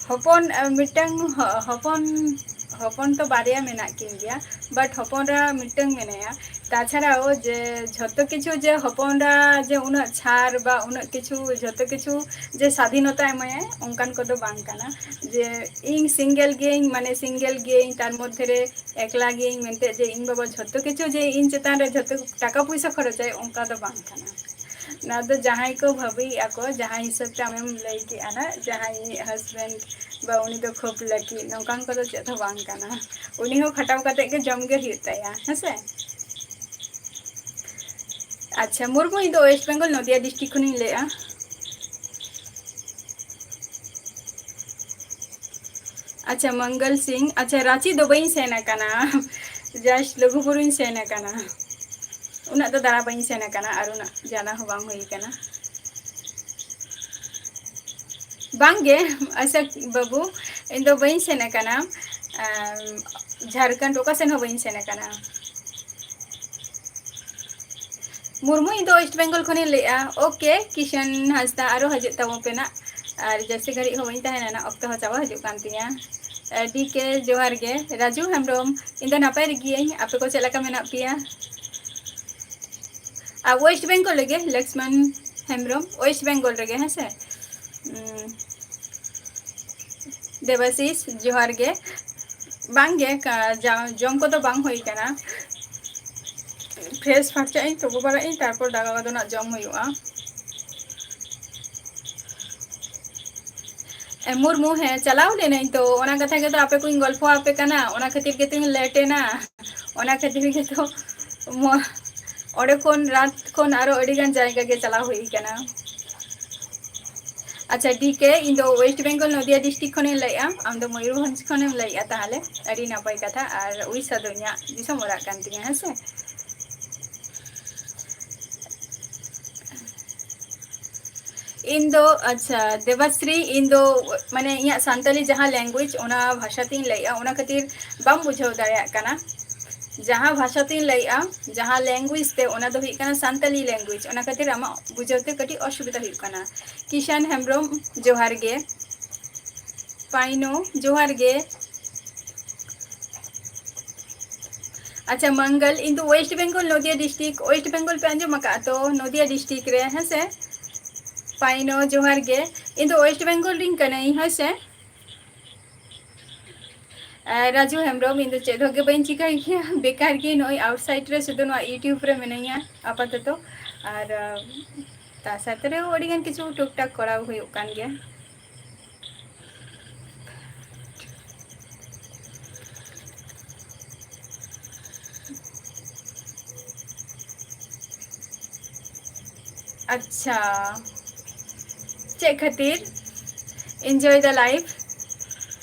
ᱦᱚᱯᱚᱱ, ᱟᱸ, ᱢᱤᱫᱴᱟᱝ ᱦᱚ-, ᱦᱚᱯᱚᱱ, ᱦᱚᱯᱚᱱ ᱛᱚ ᱵᱟᱨᱭᱟ ᱢᱮᱱᱟᱜ ᱠᱤᱱ ᱜᱮᱭᱟ, ᱵᱟᱴ ᱦᱚᱯᱚᱱ ᱨᱮ ᱢᱤᱫᱴᱟᱝ ᱢᱮᱱᱟᱭᱟ᱾ ᱛᱟᱪᱷᱟᱲᱟᱣ ᱡᱮ ᱡᱷᱚᱛᱚ ᱠᱤᱪᱷᱩ ᱡᱮ ᱦᱚᱯᱚᱱ ᱨᱟ ᱡᱮ ᱩᱱᱟᱹᱜ ᱪᱷᱟᱲ ᱵᱟ ᱩᱱᱟᱹᱜ ᱠᱤᱪᱷᱩ, ᱡᱷᱚᱛᱚ ᱠᱤᱪᱷᱩ ᱡᱮ ᱥᱟᱫᱷᱤᱱᱚᱛᱟ ᱮᱢᱟᱭᱟᱭ, ᱚᱱᱠᱟᱱ ᱠᱚᱫᱚ ᱵᱟᱝ ᱠᱟᱱᱟ᱾ ᱡᱮ ᱤᱧ ᱥᱤᱝᱜᱮᱞ ᱜᱤᱭᱟᱹᱧ, ᱢᱟᱱᱮ ᱥᱤᱝᱜᱮᱞ ᱜᱤᱭᱟᱹᱧ, ᱛᱟᱨ ᱢᱚᱫᱽᱫᱷᱮ ᱨᱮ ᱮᱠᱞᱟ ᱜᱤᱭᱟᱹᱧ ᱢᱮᱱᱛᱮ ᱡᱮ ᱤᱧ ᱵᱟᱵᱟ ᱡᱷᱚᱛᱚ ᱠᱤᱪᱷᱩ ᱡᱮ ᱤᱧ ᱪᱮᱛᱟᱱ ᱨᱮ ᱡᱷᱚᱛᱚ ᱴᱟᱠᱟ ᱯᱚᱭᱥᱟ ᱠᱷᱚᱨᱚᱪᱟᱭ, ᱚᱱᱠᱟ ᱫᱚ ᱵᱟᱝ ᱠᱟᱱᱟ᱾ ᱱᱚᱣᱟ ᱫᱚ ᱡᱟᱦᱟᱸᱭ ᱠᱚ ᱵᱷᱟᱹᱵᱤᱭᱮᱫᱼᱟ ᱠᱚ, ᱡᱟᱦᱟᱸ ᱦᱤᱥᱟᱹᱵ ᱛᱮ ᱟᱢᱮᱢ ᱞᱟᱹᱭ ᱠᱮᱜᱼᱟ ᱱᱟᱜ, ᱡᱟᱦᱟᱸᱭ ᱤᱧᱤᱡ ᱦᱟᱥᱵᱮᱱᱰ ᱵᱟ, ᱩᱱᱤ ᱫᱚ ᱠᱷᱩᱵ ᱞᱟᱹᱠᱤ, ᱱᱚᱝᱠᱟᱱ ᱠᱚᱫᱚ ᱪᱮᱫ ᱦᱚᱸ ᱵᱟᱝ ᱠᱟᱱᱟ᱾ ᱩᱱᱤ ᱦᱚᱸ ᱠᱷᱟᱴᱟᱣ ᱠᱟᱛᱮ ᱜᱮ ᱡᱚᱢ ᱜᱮ ᱦᱩᱭᱩᱜ ᱛᱟᱭᱟ, ᱦᱮᱸᱥᱮ? ᱟᱪᱪᱷᱟ, ᱢᱩᱨᱢᱩ, ᱤᱧ ᱫᱚ ᱳᱭᱮᱥᱴ ᱵᱮᱝᱜᱚᱞ ᱱᱚᱫᱤᱭᱟ ᱰᱤᱥᱴᱨᱤᱠᱴ ᱠᱷᱚᱱᱤᱧ ᱞᱟᱹᱭᱮᱜᱼᱟ᱾ ᱟᱪᱪᱷᱟ, ᱢᱚᱝᱜᱚᱞ ᱥᱤᱝ, ᱟᱪᱪᱷᱟ, ᱨᱟᱸᱪᱤ ᱫᱚ ᱵᱟᱹᱧ ᱥᱮᱱ ᱟᱠᱟᱱᱟ, just ᱞᱩᱜᱩᱵᱩᱨᱩᱧ ᱥᱮᱱ ᱟᱠᱟᱱᱟ᱾ ᱩᱱᱟᱹᱜ ᱫᱚ ᱫᱟᱬᱟ ᱵᱟᱹᱧ ᱥᱮᱱ ᱟᱠᱟᱱᱟ ᱟᱨ ᱩᱱᱟᱹᱜ ᱡᱟᱱᱟ ᱦᱚᱸ ᱵᱟᱝ ᱦᱩᱭ ᱟᱠᱟᱱᱟ᱾ ᱵᱟᱝᱜᱮ, ᱟᱥᱟᱠ ᱵᱟᱹᱵᱩ, ᱤᱧ ᱫᱚ ᱵᱟᱹᱧ ᱥᱮᱱ ᱟᱠᱟᱱᱟ, ᱟᱢ, ᱡᱷᱟᱲᱠᱷᱚᱸᱰ ᱚᱠᱟ ᱥᱮᱱ ᱦᱚᱸ ᱵᱟᱹᱧ ᱥᱮᱱ ᱟᱠᱟᱱᱟ᱾ ᱢᱩᱨᱢᱩ, ᱤᱧ ᱫᱚ ᱳᱭᱮᱥᱴ ᱵᱮᱝᱜᱚᱞ ᱠᱷᱚᱱᱤᱧ ᱞᱟᱹᱭᱮᱜᱼᱟ᱾ ᱳᱠᱮ, ᱠᱤᱥᱟᱱ ᱦᱟᱸᱥᱫᱟ, ᱟᱨᱚ ᱦᱤᱡᱩᱜ ᱛᱟᱵᱚᱱ ᱯᱮ ᱱᱟᱜ᱾ ᱟᱨ ᱡᱟᱹᱥᱛᱤ ᱜᱷᱟᱹᱲᱤᱡ ᱦᱚᱸ ᱵᱟᱹᱧ ᱛᱟᱦᱮᱱᱟ ᱱᱟᱜ, ᱚᱠᱛᱚ ᱦᱚᱸ ᱪᱟᱵᱟ ᱦᱤᱡᱩᱜ ᱠᱟᱱ ᱛᱤᱧᱟ᱾ ᱟᱨ ᱰᱤ ᱠᱮ, ᱡᱚᱦᱟᱨ ᱜᱮ᱾ ᱨᱟᱡᱩ ᱦᱮᱢᱵᱨᱚᱢ, ᱤᱧ ᱫᱚ ᱱᱟᱯᱟᱭ ᱨᱮᱜᱤᱭᱟᱹᱧ, ᱟᱯᱮ ᱠᱚ ᱪᱮᱫ ᱞᱮᱠᱟ ᱢᱮᱱᱟᱜ ᱯᱮᱭᱟ? ᱟᱨ ᱳᱭᱮᱥᱴ ᱵᱮᱝᱜᱚᱞ ᱨᱮᱜᱮ, ᱞᱚᱠᱥᱢᱚᱱ ᱦᱮᱢᱵᱨᱚᱢ, ᱳᱭᱮᱥᱴ ᱵᱮᱝᱜᱚᱞ ᱨᱮᱜᱮ, ᱦᱮᱸ ᱥᱮ? ᱩᱸ, ᱫᱮᱵᱟᱥᱤᱥ, ᱡᱚᱦᱟᱨ ᱜᱮ᱾ ᱵᱟᱝ ᱜᱮ, ᱠᱟ-, ᱡᱟ-, ᱡᱚᱢ ᱠᱚᱫᱚ ᱵᱟᱝ ᱦᱩᱭ ᱠᱟᱱᱟ᱾ ᱯᱷᱨᱮᱥ ᱯᱷᱟᱨᱪᱟᱜ ᱟᱹᱧ, ᱛᱩᱯᱩ ᱵᱟᱲᱟᱜ ᱟᱹᱧ, ᱛᱟᱨᱯᱚᱨ ᱫᱟᱠᱟ ᱠᱚᱫᱚ ᱱᱟᱜ ᱡᱚᱢ ᱦᱩᱭᱩᱜᱼᱟ᱾ ᱮ, ᱢᱩᱨᱢᱩ, ᱦᱮᱸ, ᱪᱟᱞᱟᱣ ᱞᱮᱱᱟᱹᱧ ᱛᱚ, ᱚᱱᱟ ᱠᱟᱛᱷᱟ ᱜᱮᱛᱚ ᱟᱯᱮ ᱠᱚᱧ ᱜᱚᱞᱯᱷᱚ ᱟᱯᱮ ᱠᱟᱱᱟ, ᱚᱱᱟ ᱠᱷᱟᱹᱛᱤᱨ ᱜᱮᱛᱚᱧ ᱞᱮᱴ ᱮᱱᱟ, ᱚᱱᱟ ᱠᱷᱟᱹᱛᱤᱨ ᱜᱮᱛᱚ ᱢᱚ-, ᱚᱸᱰᱮ ᱠᱷᱚᱱ, ᱨᱟᱛ ᱠᱷᱚᱱ ᱟᱨᱚ ᱟᱹᱰᱤ ᱜᱟᱱ ᱡᱟᱭᱜᱟ ᱜᱮ ᱪᱟᱞᱟᱣ ᱦᱩᱭ ᱠᱟᱱᱟ᱾ ᱟᱪᱪᱷᱟ, ᱰᱤ ᱠᱮ, ᱤᱧ ᱫᱚ ᱳᱭᱮᱥᱴ ᱵᱮᱝᱜᱚᱞ ᱱᱚᱫᱤᱭᱟ ᱰᱤᱥᱴᱨᱤᱠᱴ ᱠᱷᱚᱱᱤᱧ ᱞᱟᱹᱭᱮᱜᱼᱟ, ᱟᱢ ᱫᱚ ᱢᱚᱭᱩᱨᱵᱷᱚᱸᱡᱽ ᱠᱷᱚᱱᱮᱢ ᱞᱟᱹᱭᱮᱜᱼᱟ, ᱛᱟᱦᱚᱞᱮ ᱟᱹᱰᱤ ᱱᱟᱯᱟᱭ ᱠᱟᱛᱷᱟ, ᱟᱨ ᱩᱲᱤᱥᱥᱟ ᱫᱚ ᱤᱧᱟᱹᱜ ᱫᱤᱥᱚᱢ ᱚᱲᱟᱜ ᱠᱟᱱ ᱛᱤᱧᱟᱹ, ᱦᱮᱸ ᱥᱮ? ᱤᱧ ᱫᱚ, ᱟᱪᱪᱷᱟ, ᱫᱮᱵᱟᱥᱨᱤ, ᱤᱧ ᱫᱚ, ᱢᱟᱱᱮ, ᱤᱧᱟᱹᱜ ᱥᱟᱱᱛᱟᱞᱤ ᱡᱟᱦᱟᱸ language, ᱚᱱᱟ ᱵᱷᱟᱥᱟ ᱛᱤᱧ ᱞᱟᱹᱭᱮᱜᱼᱟ, ᱚᱱᱟ ᱠᱷᱟᱹᱛᱤᱨ ᱵᱟᱢ ᱵᱩᱡᱷᱟᱹᱣ ᱫᱟᱲᱮᱭᱟᱜ ᱠᱟᱱᱟ᱾ ᱡᱟᱦᱟᱸ ᱵᱷᱟᱥᱟ ᱛᱤᱧ ᱞᱟᱹᱭᱮᱜᱼᱟ, ᱡᱟᱦᱟᱸ language ᱛᱮ, ᱚᱱᱟ ᱫᱚ ᱦᱩᱭᱩᱜ ᱠᱟᱱᱟ ᱥᱟᱱᱛᱟᱞᱤ language, ᱚᱱᱟ ᱠᱷᱟᱹᱛᱤᱨ ᱟᱢᱟᱜ ᱵᱩᱡᱷᱟᱹᱣ ᱛᱮ ᱠᱟᱹᱴᱤᱡ ᱚᱥᱩᱵᱤᱫᱷᱟ ᱦᱩᱭᱩᱜ ᱠᱟᱱᱟ᱾ ᱠᱤᱥᱟᱱ ᱦᱮᱢᱵᱨᱚᱢ, ᱡᱚᱦᱟᱨ ᱜᱮ᱾ ᱯᱟᱭᱱᱚ, ᱡᱚᱦᱟᱨ ᱜᱮ᱾ ᱟᱪᱪᱷᱟ, ᱢᱚᱝᱜᱚᱞ, ᱤᱧ ᱫᱚ ᱳᱭᱮᱥᱴ ᱵᱮᱝᱜᱚᱞ, ᱱᱚᱫᱤᱭᱟ ᱰᱤᱥᱴᱨᱤᱠᱴ, ᱳᱭᱮᱥᱴ ᱵᱮᱝᱜᱚᱞ ᱯᱮ ᱟᱸᱡᱚᱢ ᱟᱠᱟᱫᱼᱟ ᱛᱚ, ᱱᱚᱫᱤᱭᱟ ᱰᱤᱥᱴᱨᱤᱠᱴ ᱨᱮ, ᱦᱮᱸ ᱥᱮ? ᱯᱟᱭᱱᱚ, ᱡᱚᱦᱟᱨ ᱜᱮ᱾ ᱤᱧ ᱫᱚ ᱳᱭᱮᱥᱴ ᱵᱮᱝᱜᱚᱞ ᱨᱤᱧ ᱠᱟᱹᱱᱟᱹᱧ, ᱦᱳᱭ ᱥᱮ? ᱟᱨ ᱨᱟᱡᱩ ᱦᱮᱢᱵᱨᱚᱢ, ᱤᱧ ᱫᱚ ᱪᱮᱫ ᱦᱚᱸ ᱜᱮ ᱵᱟᱹᱧ ᱪᱤᱠᱟᱹᱭ ᱜᱮᱭᱟ, ᱵᱮᱠᱟᱨ ᱜᱮ ᱱᱚᱜᱼᱚᱭ outside ᱨᱮ ᱥᱩᱫᱷᱩ ᱱᱚᱣᱟ YouTube ᱨᱮ ᱢᱤᱱᱟᱹᱧᱟ ᱟᱯᱟᱛᱚᱛᱚ᱾ ᱟᱨ, ᱟᱨ ᱛᱟ ᱥᱟᱛᱮ ᱨᱮᱦᱚᱸ ᱟᱹᱰᱤᱜᱟᱱ ᱠᱤᱪᱷᱩ ᱴᱩᱠ ᱴᱟᱠ ᱠᱚᱨᱟᱣ ᱦᱩᱭᱩᱜ ᱠᱟᱱ ᱜᱮᱭᱟ᱾ ᱟᱪᱪᱷᱟ, ᱪᱮᱫ ᱠᱷᱟᱹᱛᱤᱨ? Enjoy the life.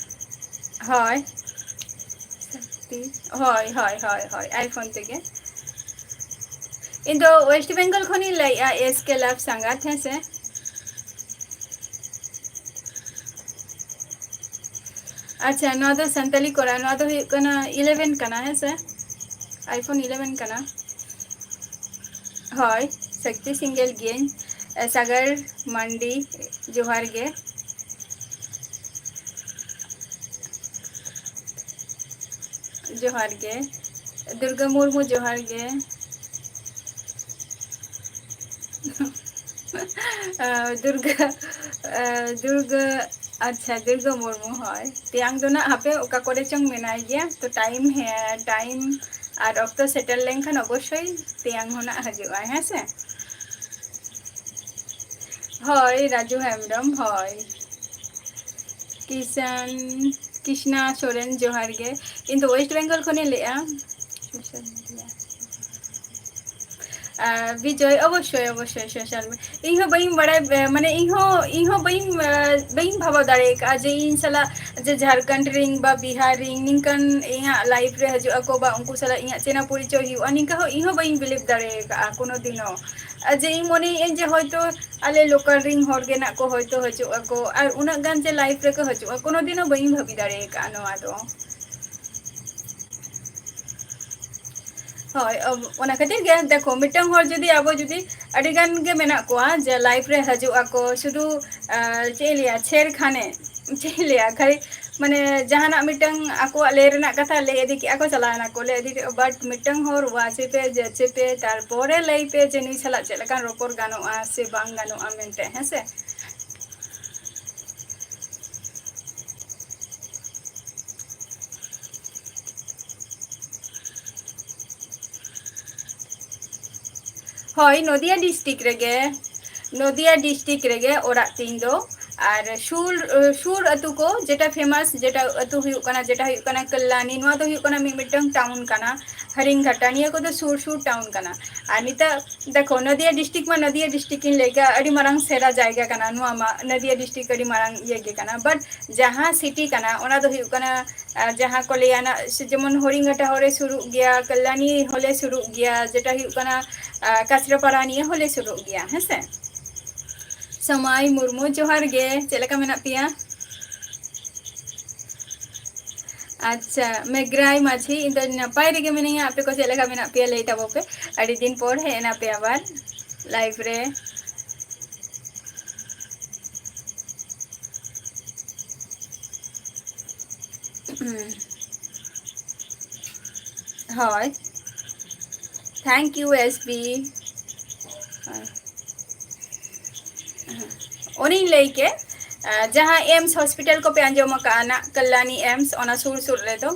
ᱦᱳᱭ᱾ ᱥᱚᱠᱛᱤ᱾ ᱦᱳᱭ, ᱦᱳᱭ, ᱦᱳᱭ, ᱦᱳᱭ, iPhone ᱛᱮᱜᱮ᱾ ᱤᱧ ᱫᱚ West Bengal ᱠᱷᱚᱱᱤᱧ ᱞᱟᱹᱭᱮᱜᱼᱟ, S K Love ᱥᱟᱸᱜᱟᱛ, ᱦᱮᱸ ᱥᱮ? ᱟᱪᱪᱷᱟ, ᱱᱚᱣᱟ ᱫᱚ ᱥᱟᱱᱛᱟᱞᱤ ᱠᱚᱲᱟ, ᱱᱚᱣᱟ ᱫᱚ ᱦᱩᱭᱩᱜ ᱠᱟᱱᱟ eleven ᱠᱟᱱᱟ, ᱦᱮᱸ ᱥᱮ? iPhone eleven ᱠᱟᱱᱟ᱾ ᱦᱳᱭ, ᱥᱚᱠᱛᱤ ᱥᱤᱝᱜᱮᱞ ᱜᱤᱭᱟᱹᱧ᱾ ᱮ, ᱥᱟᱜᱟᱨ ᱢᱟᱱᱰᱤ, ᱡᱚᱦᱟᱨ ᱜᱮ᱾ ᱡᱚᱦᱟᱨ ᱜᱮ᱾ ᱫᱩᱨᱜᱟᱹ ᱢᱩᱨᱢᱩ, ᱡᱚᱦᱟᱨ ᱜᱮ᱾ ᱟᱸ, ᱫᱩᱨᱜᱟᱹ, ᱟᱸ, ᱫᱩᱨᱜᱟᱹ, ᱟᱪᱪᱷᱟ, ᱫᱩᱨᱜᱟᱹ ᱢᱩᱨᱢᱩ, ᱦᱳᱭ᱾ ᱛᱮᱭᱟᱝ ᱫᱚ ᱱᱟᱜ ᱦᱟᱯᱮ ᱚᱠᱟ ᱠᱚᱨᱮ ᱪᱚᱝ ᱢᱮᱱᱟᱭ ᱜᱮᱭᱟ, ᱛᱚ time, ᱦᱮᱸ, time ᱟᱨ ᱚᱠᱛᱚ ᱥᱮᱴᱮᱨ ᱞᱮᱱᱠᱷᱟᱱ ᱚᱵᱚᱥᱥᱳᱭ ᱛᱮᱭᱟᱝ ᱦᱚᱸ ᱱᱟᱜ ᱦᱤᱡᱩᱜᱼᱟᱭ, ᱦᱮᱸ ᱥᱮ? ᱦᱳᱭ, ᱨᱟᱡᱩ ᱦᱮᱢᱵᱨᱚᱢ, ᱦᱳᱭ᱾ ᱠᱤᱥᱟᱱ, ᱠᱤᱥᱱᱟ ᱥᱚᱨᱮᱱ, ᱡᱚᱦᱟᱨ ᱜᱮ᱾ ᱤᱧ ᱫᱚ West Bengal ᱠᱷᱚᱱᱤᱧ ᱞᱟᱹᱭᱮᱜᱼᱟ᱾ Social media. ᱟᱨ ᱵᱤᱡᱚᱭ, ᱚᱵᱚᱥᱥᱳᱭ, ᱚᱵᱚᱥᱥᱳᱭ, ᱥᱳᱥᱟᱞ ᱢᱤ-, ᱤᱧ ᱦᱚᱸ ᱵᱟᱹᱧ ᱵᱟᱲᱟᱭ, ᱮ, ᱢᱟᱱᱮ, ᱤᱧ ᱦᱚᱸ, ᱤᱧ ᱦᱚᱸ ᱵᱟᱹᱧ, ᱮ, ᱵᱟᱹᱧ ᱵᱷᱟᱵᱟᱣ ᱫᱟᱲᱮ ᱟᱠᱟᱫᱼᱟ ᱡᱮ ᱤᱧ ᱥᱟᱞᱟᱜ ᱡᱮ ᱡᱷᱟᱲᱠᱷᱚᱸᱰ ᱨᱤᱧ ᱵᱟ ᱵᱤᱦᱟᱨ ᱨᱤᱧ ᱱᱤᱝᱠᱟᱹᱱ ᱤᱧᱟᱹᱜ life ᱨᱮ ᱦᱤᱡᱩᱜ ᱟᱠᱚ ᱵᱟ ᱩᱱᱠᱩ ᱥᱟᱞᱟᱜ ᱤᱧᱟᱹᱜ ᱪᱮᱱᱟ ᱯᱚᱨᱤᱪᱚᱭ ᱦᱩᱭᱩᱜᱼᱟ, ᱱᱤᱝᱠᱟᱹ ᱦᱚᱸ ᱤᱧ ᱦᱚᱸ ᱵᱟᱹᱧ believe ᱫᱟᱲᱮ ᱟᱠᱟᱫᱼᱟ ᱠᱳᱱᱳ ᱫᱤᱱ ᱦᱚᱸ᱾ ᱟᱨ ᱡᱮ ᱤᱧ ᱢᱚᱱᱮᱭᱮᱫᱼᱟᱹᱧ ᱡᱮ ᱦᱚᱭᱛᱳ ᱟᱞᱮ local ᱨᱤᱱ ᱦᱚᱲ ᱜᱮ ᱱᱟᱜ ᱠᱚ ᱦᱚᱭᱛᱳ ᱦᱤᱡᱩᱜ ᱟᱠᱚ, ᱟᱨ ᱩᱱᱟᱹᱜ ᱜᱟᱱ ᱡᱮ life ᱨᱮᱠᱚ ᱦᱤᱡᱩᱜᱼᱟ, ᱠᱳᱱᱳ ᱫᱤᱱ ᱦᱚᱸ ᱵᱟᱹᱧ ᱵᱷᱟᱹᱵᱤ ᱫᱟᱲᱮ ᱟᱠᱟᱫᱼᱟ ᱱᱚᱣᱟ ᱫᱚ᱾ ᱦᱳᱭ, ᱚᱵ-, ᱚᱱᱟ ᱠᱷᱟᱹᱛᱤᱨ ᱜᱮ ᱫᱮᱠᱷᱚ, ᱢᱤᱫᱴᱟᱝ ᱦᱚᱲ ᱡᱩᱫᱤ, ᱟᱵᱚ ᱡᱩᱫᱤ ᱟᱹᱰᱤ ᱜᱟᱱ ᱜᱮ ᱢᱮᱱᱟᱜ ᱠᱚᱣᱟ ᱡᱮ life ᱨᱮ ᱦᱤᱡᱩᱜ ᱟᱠᱚ, ᱥᱩᱫᱷᱩ, ᱟᱸ, ᱪᱮᱫ ᱤᱧ ᱞᱟᱹᱭᱟ, ᱪᱷᱮᱨ ᱠᱷᱟᱱᱮ, ᱪᱮᱫ ᱤᱧ ᱞᱟᱹᱭᱟ, ᱠᱷᱟᱹᱞᱤ ᱢᱟᱱᱮ ᱡᱟᱦᱟᱱᱟᱜ ᱢᱤᱫᱴᱟᱝ ᱟᱠᱚᱣᱟᱜ ᱞᱟᱹᱭ ᱨᱮᱱᱟᱜ ᱠᱟᱛᱷᱟ ᱞᱟᱹᱭ ᱤᱫᱤ ᱠᱮᱜᱼᱟ ᱠᱚ, ᱪᱟᱞᱟᱣ ᱮᱱᱟ ᱠᱚ, ᱞᱟᱹᱭ ᱤᱫᱤ ᱠᱮᱜᱼᱟ, but ᱢᱤᱫᱴᱟᱝ ᱦᱚᱲ ᱣᱟᱪᱮ ᱯᱮ, ᱡᱟᱪᱮ ᱯᱮ, ᱛᱟᱨᱯᱚᱨᱮ ᱞᱟᱹᱭ ᱯᱮ ᱡᱮ ᱱᱩᱭ ᱥᱟᱞᱟᱜ ᱪᱮᱫ ᱞᱮᱠᱟᱱ ᱨᱚᱯᱚᱲ ᱜᱟᱱᱚᱜᱼᱟ ᱥᱮ ᱵᱟᱝ ᱜᱟᱱᱚᱜᱼᱟ ᱢᱮᱱᱛᱮ, ᱦᱮᱸ ᱥᱮ? ᱦᱳᱭ, ᱱᱚᱫᱤᱭᱟ district ᱨᱮᱜᱮ, ᱱᱚᱫᱤᱭᱟ district ᱨᱮᱜᱮ ᱚᱲᱟᱜ ᱛᱤᱧ ᱫᱚ᱾ ᱟᱨ ᱥᱩᱨ, ᱥᱩᱨ ᱟᱹᱛᱩ ᱠᱚ ᱡᱮᱴᱟ famous, ᱡᱮᱴᱟ ᱟᱹᱛᱩ ᱦᱩᱭᱩᱜ ᱠᱟᱱᱟ, ᱡᱮᱴᱟ ᱦᱩᱭᱩᱜ ᱠᱟᱱᱟ ᱠᱟᱞᱞᱟᱱᱤ, ᱱᱚᱣᱟ ᱫᱚ ᱦᱩᱭᱩᱜ ᱠᱟᱱᱟ ᱢᱤᱫ ᱢᱤᱫᱴᱟᱝ town ᱠᱟᱱᱟ᱾ ᱦᱟᱹᱨᱤᱝᱜᱷᱟᱴᱟ, ᱱᱤᱭᱟᱹ ᱠᱚᱫᱚ ᱥᱩᱨ ᱥᱩᱨ town ᱠᱟᱱᱟ᱾ ᱟᱨ ᱱᱤᱛᱚᱜ ᱫᱮᱠᱷᱚ, ᱱᱚᱫᱤᱭᱟ district ᱢᱟ ᱱᱚᱫᱤᱭᱟ district ᱤᱧ ᱞᱟᱹᱭ ᱠᱮᱜᱼᱟ, ᱟᱹᱰᱤ ᱢᱟᱨᱟᱝ ᱥᱮᱨᱟ ᱡᱟᱭᱜᱟ ᱠᱟᱱᱟ, ᱱᱚᱣᱟ ᱢᱟ ᱱᱚᱫᱤᱭᱟ district ᱟᱹᱰᱤ ᱢᱟᱨᱟᱝ ᱤᱭᱟᱹ ᱜᱮ ᱠᱟᱱᱟ, but ᱡᱟᱦᱟᱸ city ᱠᱟᱱᱟ ᱚᱱᱟ ᱫᱚ ᱦᱩᱭᱩᱜ ᱠᱟᱱᱟ, ᱟᱨ ᱡᱟᱦᱟᱸ ᱠᱚ ᱞᱟᱹᱭᱟ ᱱᱟ, ᱥᱮ ᱡᱮᱢᱚᱱ ᱦᱚᱨᱤᱝᱜᱷᱟᱴᱟ ᱦᱚᱸᱞᱮ ᱥᱩᱨᱩᱜ ᱜᱮᱭᱟ, ᱠᱟᱞᱞᱟᱱᱤ ᱦᱚᱸᱞᱮ ᱥᱩᱨᱩᱜ ᱜᱮᱭᱟ, ᱡᱮᱴᱟ ᱦᱩᱭᱩᱜ ᱠᱟᱱᱟ, ᱟᱨ ᱠᱟᱪᱨᱟᱯᱟᱲᱟ ᱱᱤᱭᱟᱹ ᱦᱚᱸᱞᱮ ᱥᱩᱨᱩᱜ ᱜᱮᱭᱟ, ᱦᱮᱸ ᱥᱮ᱾ ᱥᱟᱢᱟᱭ ᱢᱩᱨᱢᱩ, ᱡᱚᱦᱟᱨ ᱜᱮ, ᱪᱮᱫ ᱞᱮᱠᱟ ᱢᱮᱱᱟᱜ ᱯᱮᱭᱟ? ᱟᱪᱪᱷᱟ, ᱢᱮᱜᱽᱨᱟᱭ ᱢᱟᱹᱡᱷᱤ, ᱤᱧ ᱫᱚ ᱱᱟᱯᱟᱭ ᱨᱮᱜᱮ ᱢᱤᱱᱟᱹᱧᱟ, ᱟᱯᱮ ᱠᱚ ᱪᱮᱫ ᱞᱮᱠᱟ ᱢᱮᱱᱟᱜ ᱯᱮᱭᱟ ᱞᱟᱹᱭ ᱛᱟᱵᱚ ᱯᱮ᱾ ᱟᱹᱰᱤ ᱫᱤᱱ ᱯᱚᱨ ᱦᱮᱡ ᱮᱱᱟ ᱯᱮ ᱟᱵᱟᱨ live ᱨᱮ᱾ ᱦᱳᱭ, thank you S B᱾ ᱦᱳᱭ᱾ ᱚᱱᱮᱧ ᱞᱟᱹᱭ ᱠᱮᱫ, ᱟᱸ, ᱡᱟᱦᱟᱸ AIIMS hospital ᱠᱚᱯᱮ ᱟᱸᱡᱚᱢ ᱟᱠᱟᱫᱼᱟ ᱱᱟᱜ, ᱠᱟᱞᱞᱟᱱᱤ AIIMS, ᱚᱱᱟ ᱥᱩᱨ ᱥᱩᱨ ᱨᱮᱫᱚ᱾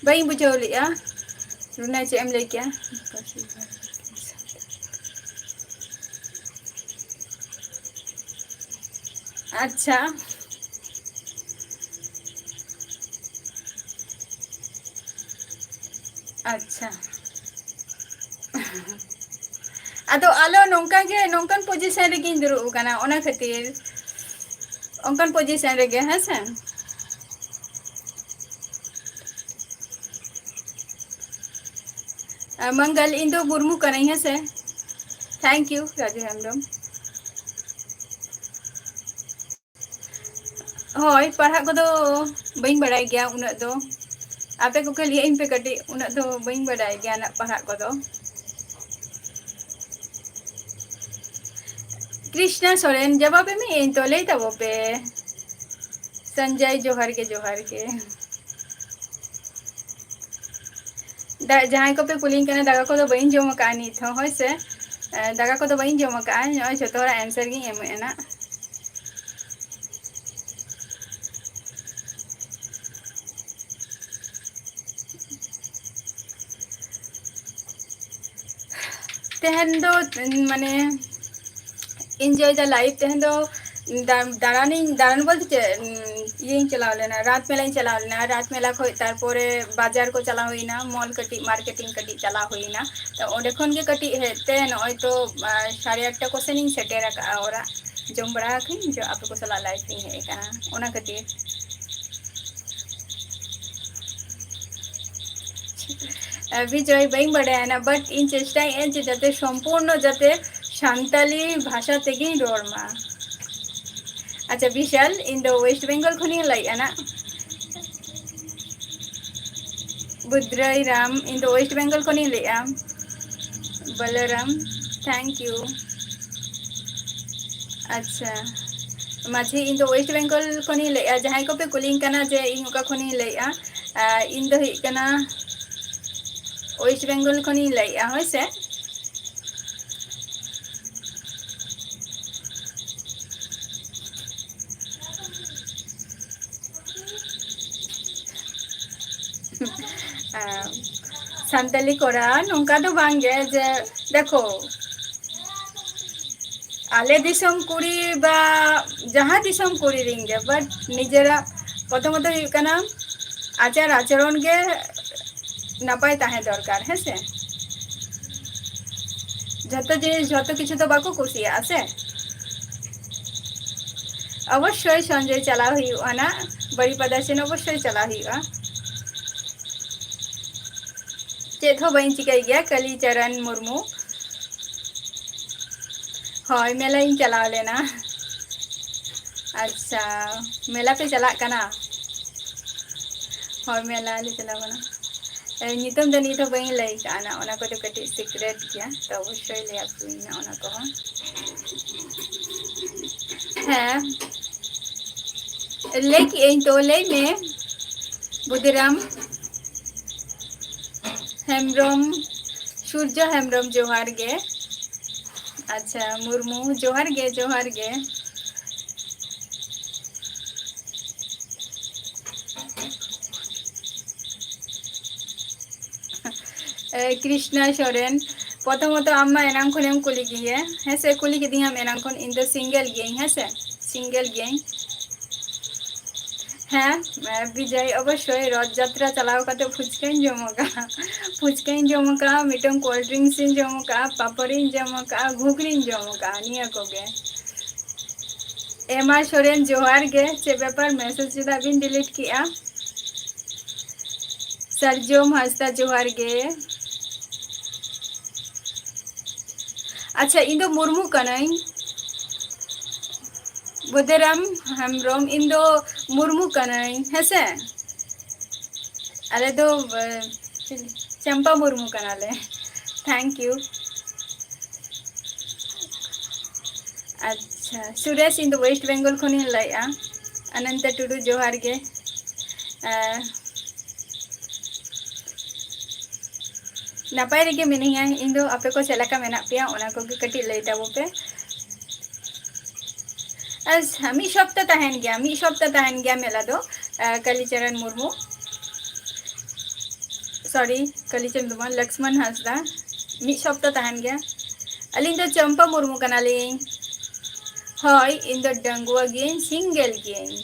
ᱵᱟᱹᱧ ᱵᱩᱡᱷᱟᱹᱣ ᱞᱮᱜᱼᱟ, ᱨᱩᱱᱟ, ᱪᱮᱫ ᱮᱢ ᱞᱟᱹᱭ ᱠᱮᱜᱼᱟ? ᱟᱪᱪᱷᱟ᱾ ᱟᱪᱪᱷᱟ᱾ ᱟᱫᱚ ᱟᱞᱚ ᱱᱚᱝᱠᱟ ᱜᱮ, ᱱᱚᱝᱠᱟᱱ position ᱨᱮᱜᱮᱧ ᱫᱩᱲᱩᱵ ᱟᱠᱟᱱᱟ, ᱚᱱᱟ ᱠᱷᱟᱹᱛᱤᱨ᱾ ᱚᱱᱠᱟᱱ position ᱨᱮᱜᱮ, ᱦᱮᱸ ᱥᱮ? ᱟᱨ ᱢᱚᱝᱜᱚᱞ, ᱤᱧ ᱫᱚ ᱢᱩᱨᱢᱩ ᱠᱟᱹᱱᱟᱹᱧ, ᱦᱮᱸ ᱥᱮ? Thank you, Raju Hembrom. ᱦᱳᱭ, ᱯᱟᱲᱦᱟᱜ ᱠᱚᱫᱚ ᱵᱟᱹᱧ ᱵᱟᱲᱟᱭ ᱜᱮᱭᱟ ᱩᱱᱟᱹᱜ ᱫᱚ᱾ ᱟᱯᱮ ᱠᱚ ᱠᱩᱞᱤᱭᱮᱫ ᱤᱧ ᱯᱮ ᱠᱟᱹᱴᱤᱡ, ᱩᱱᱟᱹᱜ ᱫᱚ ᱵᱟᱹᱧ ᱵᱟᱰᱟᱭ ᱜᱮᱭᱟ ᱱᱟᱜ ᱯᱟᱲᱦᱟᱜ ᱠᱚᱫᱚ᱾ ᱠᱨᱤᱥᱱᱟ ᱥᱚᱨᱮᱱ, ᱡᱚᱵᱟᱵ ᱮᱢ ᱤᱧ ᱛᱚ, ᱞᱟᱹᱭ ᱛᱟᱵᱚ ᱯᱮ᱾ ᱥᱚᱧᱡᱚᱭ, ᱡᱚᱦᱟᱨ ᱜᱮ, ᱡᱚᱦᱟᱨ ᱜᱮ᱾ ᱫᱟ-, ᱡᱟᱦᱟᱸᱭ ᱠᱚᱯᱮ ᱠᱩᱞᱤᱧ ᱠᱟᱱᱟ, ᱫᱟᱠᱟ ᱠᱚᱫᱚ ᱵᱟᱹᱧ ᱡᱚᱢ ᱟᱠᱟᱫᱼᱟ ᱱᱤᱛ ᱦᱚᱸ, ᱦᱳᱭ ᱥᱮ᱾ ᱮ, ᱫᱟᱠᱟ ᱠᱚᱫᱚ ᱵᱟᱹᱧ ᱡᱚᱢ ᱟᱠᱟᱫᱼᱟ, ᱱᱚᱜᱼᱚᱭ ᱡᱷᱚᱛᱚ ᱦᱚᱲᱟᱜ answer ᱜᱤᱧ ᱮᱢᱮᱫᱼᱟ ᱱᱟᱜ᱾ ᱛᱮᱦᱮᱧ ᱫᱚ, ᱢᱟᱱᱮ, enjoy the life᱾ ᱛᱮᱦᱮᱧ ᱫᱚ, ᱫᱟ-, ᱫᱟᱬᱟᱱᱤᱧ, ᱫᱟᱬᱟᱱ ᱵᱚᱞᱛᱮ ᱪᱮᱫ, ᱩᱸ, ᱤᱭᱟᱹᱧ ᱪᱟᱞᱟᱣ ᱞᱮᱱᱟ, ᱨᱟᱛ ᱢᱮᱞᱟᱧ ᱪᱟᱞᱟᱣ ᱞᱮᱱᱟ᱾ ᱨᱟᱛ ᱢᱮᱞᱟ ᱠᱷᱚᱡ ᱛᱟᱨᱯᱚᱨᱮ ᱵᱟᱡᱟᱨ ᱠᱚ ᱪᱟᱞᱟᱣ ᱦᱩᱭᱱᱟ, ᱢᱚᱞ ᱠᱟᱹᱴᱤᱡ, ᱢᱟᱨᱠᱮᱴᱤᱝ ᱠᱟᱹᱴᱤᱡ ᱪᱟᱞᱟᱣ ᱦᱩᱭᱱᱟ᱾ ᱛᱚ ᱚᱸᱰᱮ ᱠᱷᱚᱱ ᱜᱮ ᱠᱟᱹᱴᱤᱡ ᱦᱮᱡ ᱛᱮ ᱱᱚᱜᱼᱚᱭ ᱛᱚ, ᱟ, ᱥᱟᱲᱮ ᱟᱴᱴᱟ ᱠᱚ ᱥᱮᱱ ᱤᱧ ᱥᱮᱴᱮᱨ ᱟᱠᱟᱜᱼᱟ ᱚᱲᱟᱜ᱾ ᱡᱚᱢ ᱵᱟᱲᱟ ᱟᱠᱟᱹᱧ, ᱡᱚ ᱟᱯᱮ ᱠᱚ ᱥᱟᱞᱟᱜ ᱞᱟᱭᱤᱵᱷ ᱤᱧ ᱦᱮᱡ ᱟᱠᱟᱱᱟ, ᱚᱱᱟ ᱠᱷᱟᱹᱛᱤᱨ᱾ ᱵᱤᱡᱚᱭ, ᱵᱟᱹᱧ ᱵᱟᱰᱟᱭᱟ ᱱᱟ, but ᱤᱧ ᱪᱮᱥᱴᱟᱭᱮᱫᱼᱟ ᱡᱮ ᱡᱟᱛᱮ ᱥᱚᱢᱯᱩᱨᱱᱚ ᱡᱟᱛᱮ ᱥᱟᱱᱛᱟᱞᱤ ᱵᱷᱟᱥᱟ ᱛᱮᱜᱮᱧ ᱨᱚᱲ ᱢᱟ᱾ ᱟᱪᱪᱷᱟ ᱵᱤᱥᱟᱞ, ᱤᱧ ᱫᱚ ᱳᱭᱮᱥᱴ ᱵᱮᱝᱜᱚᱞ ᱠᱷᱚᱱᱤᱧ ᱞᱟᱹᱭᱮᱫᱼᱟ ᱱᱟ᱾ ᱵᱩᱫᱽᱨᱟᱹᱭ ᱨᱟᱢ, ᱤᱧ ᱫᱚ ᱳᱭᱮᱥᱴ ᱵᱮᱝᱜᱚᱞ ᱠᱷᱚᱱᱤᱧ ᱞᱟᱹᱭᱮᱫᱼᱟ᱾ Balaram, thank you. ᱟᱪᱪᱷᱟ ᱢᱟᱹᱡᱷᱤ, ᱤᱧ ᱫᱚ ᱳᱭᱮᱥᱴ ᱵᱮᱝᱜᱚᱞ ᱠᱷᱚᱱᱤᱧ ᱞᱟᱹᱭᱮᱫᱼᱟ᱾ ᱡᱟᱦᱟᱸᱭ ᱠᱚᱯᱮ ᱠᱩᱞᱤᱧ ᱠᱟᱱᱟ ᱡᱮ ᱤᱧ ᱚᱠᱟ ᱠᱷᱚᱱᱤᱧ ᱞᱟᱹᱭᱮᱫᱼᱟ, ᱟ, ᱤᱧ ᱫᱚ ᱦᱩᱭᱩᱜ ᱠᱟᱱᱟ ᱳᱭᱮᱥᱴ ᱵᱮᱝᱜᱚᱞ ᱠᱷᱚᱱᱤᱧ ᱞᱟᱹᱭᱮᱫᱼᱟ, ᱦᱳᱭ ᱥᱮ᱾ ᱟᱨ ᱥᱟᱱᱛᱟᱞᱤ ᱠᱚᱲᱟ ᱱᱚᱝᱠᱟ ᱫᱚ ᱵᱟᱝ ᱜᱮ ᱡᱮ, ᱫᱮᱠᱷᱳ, ᱟᱞᱮ ᱫᱤᱥᱚᱢ ᱠᱩᱲᱤ ᱵᱟ ᱡᱟᱦᱟᱸ ᱫᱤᱥᱚᱢ ᱠᱩᱲᱤ ᱨᱮᱱ ᱜᱮ, but ᱱᱤᱡᱮᱨᱟᱜ ᱯᱨᱚᱛᱷᱚᱢᱚᱛᱚ ᱦᱩᱭᱩᱜ ᱠᱟᱱᱟ ᱟᱪᱟᱨ ᱟᱪᱚᱨᱚᱱ ᱜᱮ ᱱᱟᱯᱟᱭ ᱛᱟᱦᱮᱸ ᱫᱚᱨᱠᱟᱨ, ᱦᱮᱸ ᱥᱮ? ᱡᱷᱚᱛᱚ ᱡᱤᱱᱤᱥ, ᱡᱷᱚᱛᱚ ᱠᱤᱪᱷᱩ ᱫᱚ ᱵᱟᱠᱚ ᱠᱩᱥᱤᱭᱟᱜᱼᱟ ᱥᱮ᱾ ᱚᱵᱚᱥᱥᱳᱭ ᱥᱚᱧᱡᱚᱭ ᱪᱟᱞᱟᱣ ᱦᱩᱭᱩᱜᱼᱟ ᱱᱟᱜ, ᱵᱟᱨᱤᱯᱟᱫᱟ ᱥᱮᱱ ᱚᱵᱚᱥᱥᱳᱭ ᱪᱟᱞᱟᱣ ᱦᱩᱭᱩᱜᱼᱟ᱾ ᱪᱮᱫ ᱦᱚᱸ ᱵᱟᱹᱧ ᱪᱤᱠᱟᱹᱭ ᱜᱮᱭᱟ, ᱠᱟᱞᱤᱪᱟᱨᱟᱱ ᱢᱩᱨᱢᱩ᱾ ᱦᱳᱭ, ᱢᱮᱞᱟᱧ ᱪᱟᱞᱟᱣ ᱞᱮᱱᱟ᱾ ᱟᱪᱪᱷᱟ, ᱢᱮᱞᱟ ᱯᱮ ᱪᱟᱞᱟᱜ ᱠᱟᱱᱟ? ᱦᱳᱭ, ᱢᱮᱞᱟ ᱞᱮ ᱪᱟᱞᱟᱣ ᱠᱟᱱᱟ᱾ ᱮ, ᱧᱩᱛᱩᱢ ᱫᱚ ᱱᱤᱛ ᱦᱚᱸ ᱵᱟᱹᱧ ᱞᱟᱹᱭ ᱠᱟᱜᱼᱟ ᱱᱟ, ᱚᱱᱟ ᱠᱚᱫᱚ ᱠᱟᱹᱴᱤᱡ ᱥᱤᱠᱨᱮᱴ ᱜᱮᱭᱟ, ᱛᱚ ᱚᱵᱚᱥᱥᱳᱭ ᱞᱟᱹᱭ ᱟᱯᱮᱭᱟᱹᱧ ᱱᱟ ᱚᱱᱟ ᱠᱚᱦᱚᱸ᱾ ᱦᱮᱸ, ᱞᱟᱹᱭ ᱠᱮᱜᱼᱟᱹᱧ ᱛᱚ, ᱞᱟᱹᱭ ᱢᱮ ᱵᱩᱫᱤᱨᱟᱢ᱾ ᱦᱮᱢᱵᱨᱚᱢ, ᱥᱩᱨᱡᱚ ᱦᱮᱢᱵᱨᱚᱢ, ᱡᱚᱦᱟᱨ ᱜᱮ᱾ ᱟᱪᱪᱷᱟ, ᱢᱩᱨᱢᱩ, ᱡᱚᱦᱟᱨ ᱜᱮ, ᱡᱚᱦᱟᱨ ᱜᱮ᱾ ᱮ, ᱠᱨᱤᱥᱱᱟ ᱥᱚᱨᱮᱱ, ᱯᱨᱚᱛᱷᱚᱢᱚᱛᱚ ᱟᱢ ᱢᱟ ᱮᱱᱟᱝ ᱠᱷᱚᱱᱮᱢ ᱠᱩᱞᱤ ᱜᱮᱭᱟ, ᱦᱮᱸ ᱥᱮ? ᱠᱩᱞᱤ ᱠᱤᱫᱤᱧᱟᱢ ᱮᱱᱟᱝ ᱠᱷᱚᱱ, ᱤᱧ ᱫᱚ ᱥᱤᱝᱜᱮᱞ ᱜᱤᱭᱟᱹᱧ, ᱦᱮᱸ ᱥᱮ? single ᱜᱤᱭᱟᱹᱧ᱾ ᱦᱮᱸ, ᱵᱤᱡᱚᱭ, ᱚᱵᱚᱥᱥᱳᱭ ᱨᱚᱛᱷ ᱡᱟᱛᱨᱟ ᱪᱟᱞᱟᱣ ᱠᱟᱛᱮ ᱯᱷᱩᱪᱠᱟᱹᱧ ᱡᱚᱢ ᱟᱠᱟᱫᱼᱟ᱾ ᱯᱷᱩᱪᱠᱟᱹᱧ ᱡᱚᱢ ᱟᱠᱟᱫᱼᱟ, ᱢᱤᱫᱴᱟᱝ cold drinks ᱤᱧ ᱡᱚᱢ ᱟᱠᱟᱫᱼᱟ, ᱯᱟᱯᱚᱲᱤᱧ ᱡᱚᱢ ᱟᱠᱟᱫᱼᱟ, ᱜᱷᱩᱜᱽᱱᱤᱧ ᱡᱚᱢ ᱟᱠᱟᱫᱼᱟ, ᱱᱤᱭᱟᱹ ᱠᱚᱜᱮ᱾ ᱮᱢᱟ ᱥᱚᱨᱮᱱ, ᱡᱚᱦᱟᱨ ᱜᱮ᱾ ᱪᱮᱫ ᱵᱮᱯᱟᱨ, message ᱪᱮᱫᱟᱜ ᱵᱤᱱ delete ᱠᱮᱜᱼᱟ? ᱥᱟᱨᱡᱚᱢ ᱦᱟᱸᱥᱫᱟ, ᱡᱚᱦᱟᱨ ᱜᱮ᱾ ᱟᱪᱪᱷᱟ, ᱤᱧ ᱫᱚ ᱢᱩᱨᱢᱩ ᱠᱟᱹᱱᱟᱹᱧ᱾ ᱵᱩᱫᱷᱩᱨᱟᱢ ᱦᱮᱢᱵᱨᱚᱢ, ᱤᱧ ᱫᱚ ᱢᱩᱨᱢᱩ ᱠᱟᱹᱱᱟᱹᱧ, ᱦᱮᱸᱥᱮ? ᱟᱞᱮ ᱫᱚ, ᱮ, ᱪᱟᱢᱯᱟ ᱢᱩᱨᱢᱩ ᱠᱟᱱᱟᱞᱮ᱾ Thank you᱾ ᱟᱪᱪᱷᱟ, ᱥᱩᱨᱮᱥ, ᱤᱧ ᱫᱚ West Bengal ᱠᱷᱚᱱᱤᱧ ᱞᱟᱹᱭᱮᱫᱼᱟ᱾ ᱚᱱᱚᱱᱛᱟ ᱴᱩᱰᱩ, ᱡᱚᱦᱟᱨ ᱜᱮ᱾ ᱮ, ᱱᱟᱯᱟᱭ ᱨᱮᱜᱮ ᱢᱤᱱᱟᱹᱧᱟ ᱤᱧ ᱫᱚ, ᱟᱯᱮ ᱠᱚ ᱪᱮᱫ ᱞᱮᱠᱟ ᱢᱮᱱᱟᱜ ᱯᱮᱭᱟ, ᱚᱱᱟ ᱠᱚᱜᱮ ᱠᱟᱹᱴᱤᱡ ᱞᱟᱹᱭ ᱛᱟᱵᱚ ᱯᱮ᱾ ᱟᱪᱪᱷᱟ, ᱢᱤᱫ ᱥᱚᱯᱛᱟ ᱛᱟᱦᱮᱱ ᱜᱮᱭᱟ, ᱢᱤᱫ ᱥᱚᱯᱛᱟ ᱛᱟᱦᱮᱱ ᱜᱮᱭᱟ ᱢᱮᱞᱟ ᱫᱚ᱾ ᱮ, ᱠᱟᱞᱤᱪᱚᱨᱚᱱ ᱢᱩᱨᱢᱩ, sorry, ᱠᱟᱞᱤᱪᱚᱨᱚᱱ ᱫᱚ ᱵᱟᱝ, ᱞᱚᱠᱥᱢᱚᱱ ᱦᱟᱸᱥᱫᱟ, ᱢᱤᱫ ᱥᱚᱯᱛᱟ ᱛᱟᱦᱮᱱ ᱜᱮᱭᱟ᱾ ᱟᱹᱞᱤᱧ ᱫᱚ ᱪᱚᱢᱯᱟ ᱢᱩᱨᱢᱩ ᱠᱟᱱᱟᱞᱤᱧ᱾ ᱦᱳᱭ, ᱤᱧ ᱫᱚ ᱰᱟᱺᱜᱩᱣᱟᱹ ᱜᱤᱭᱟᱹᱧ, single ᱜᱤᱭᱟᱹᱧ᱾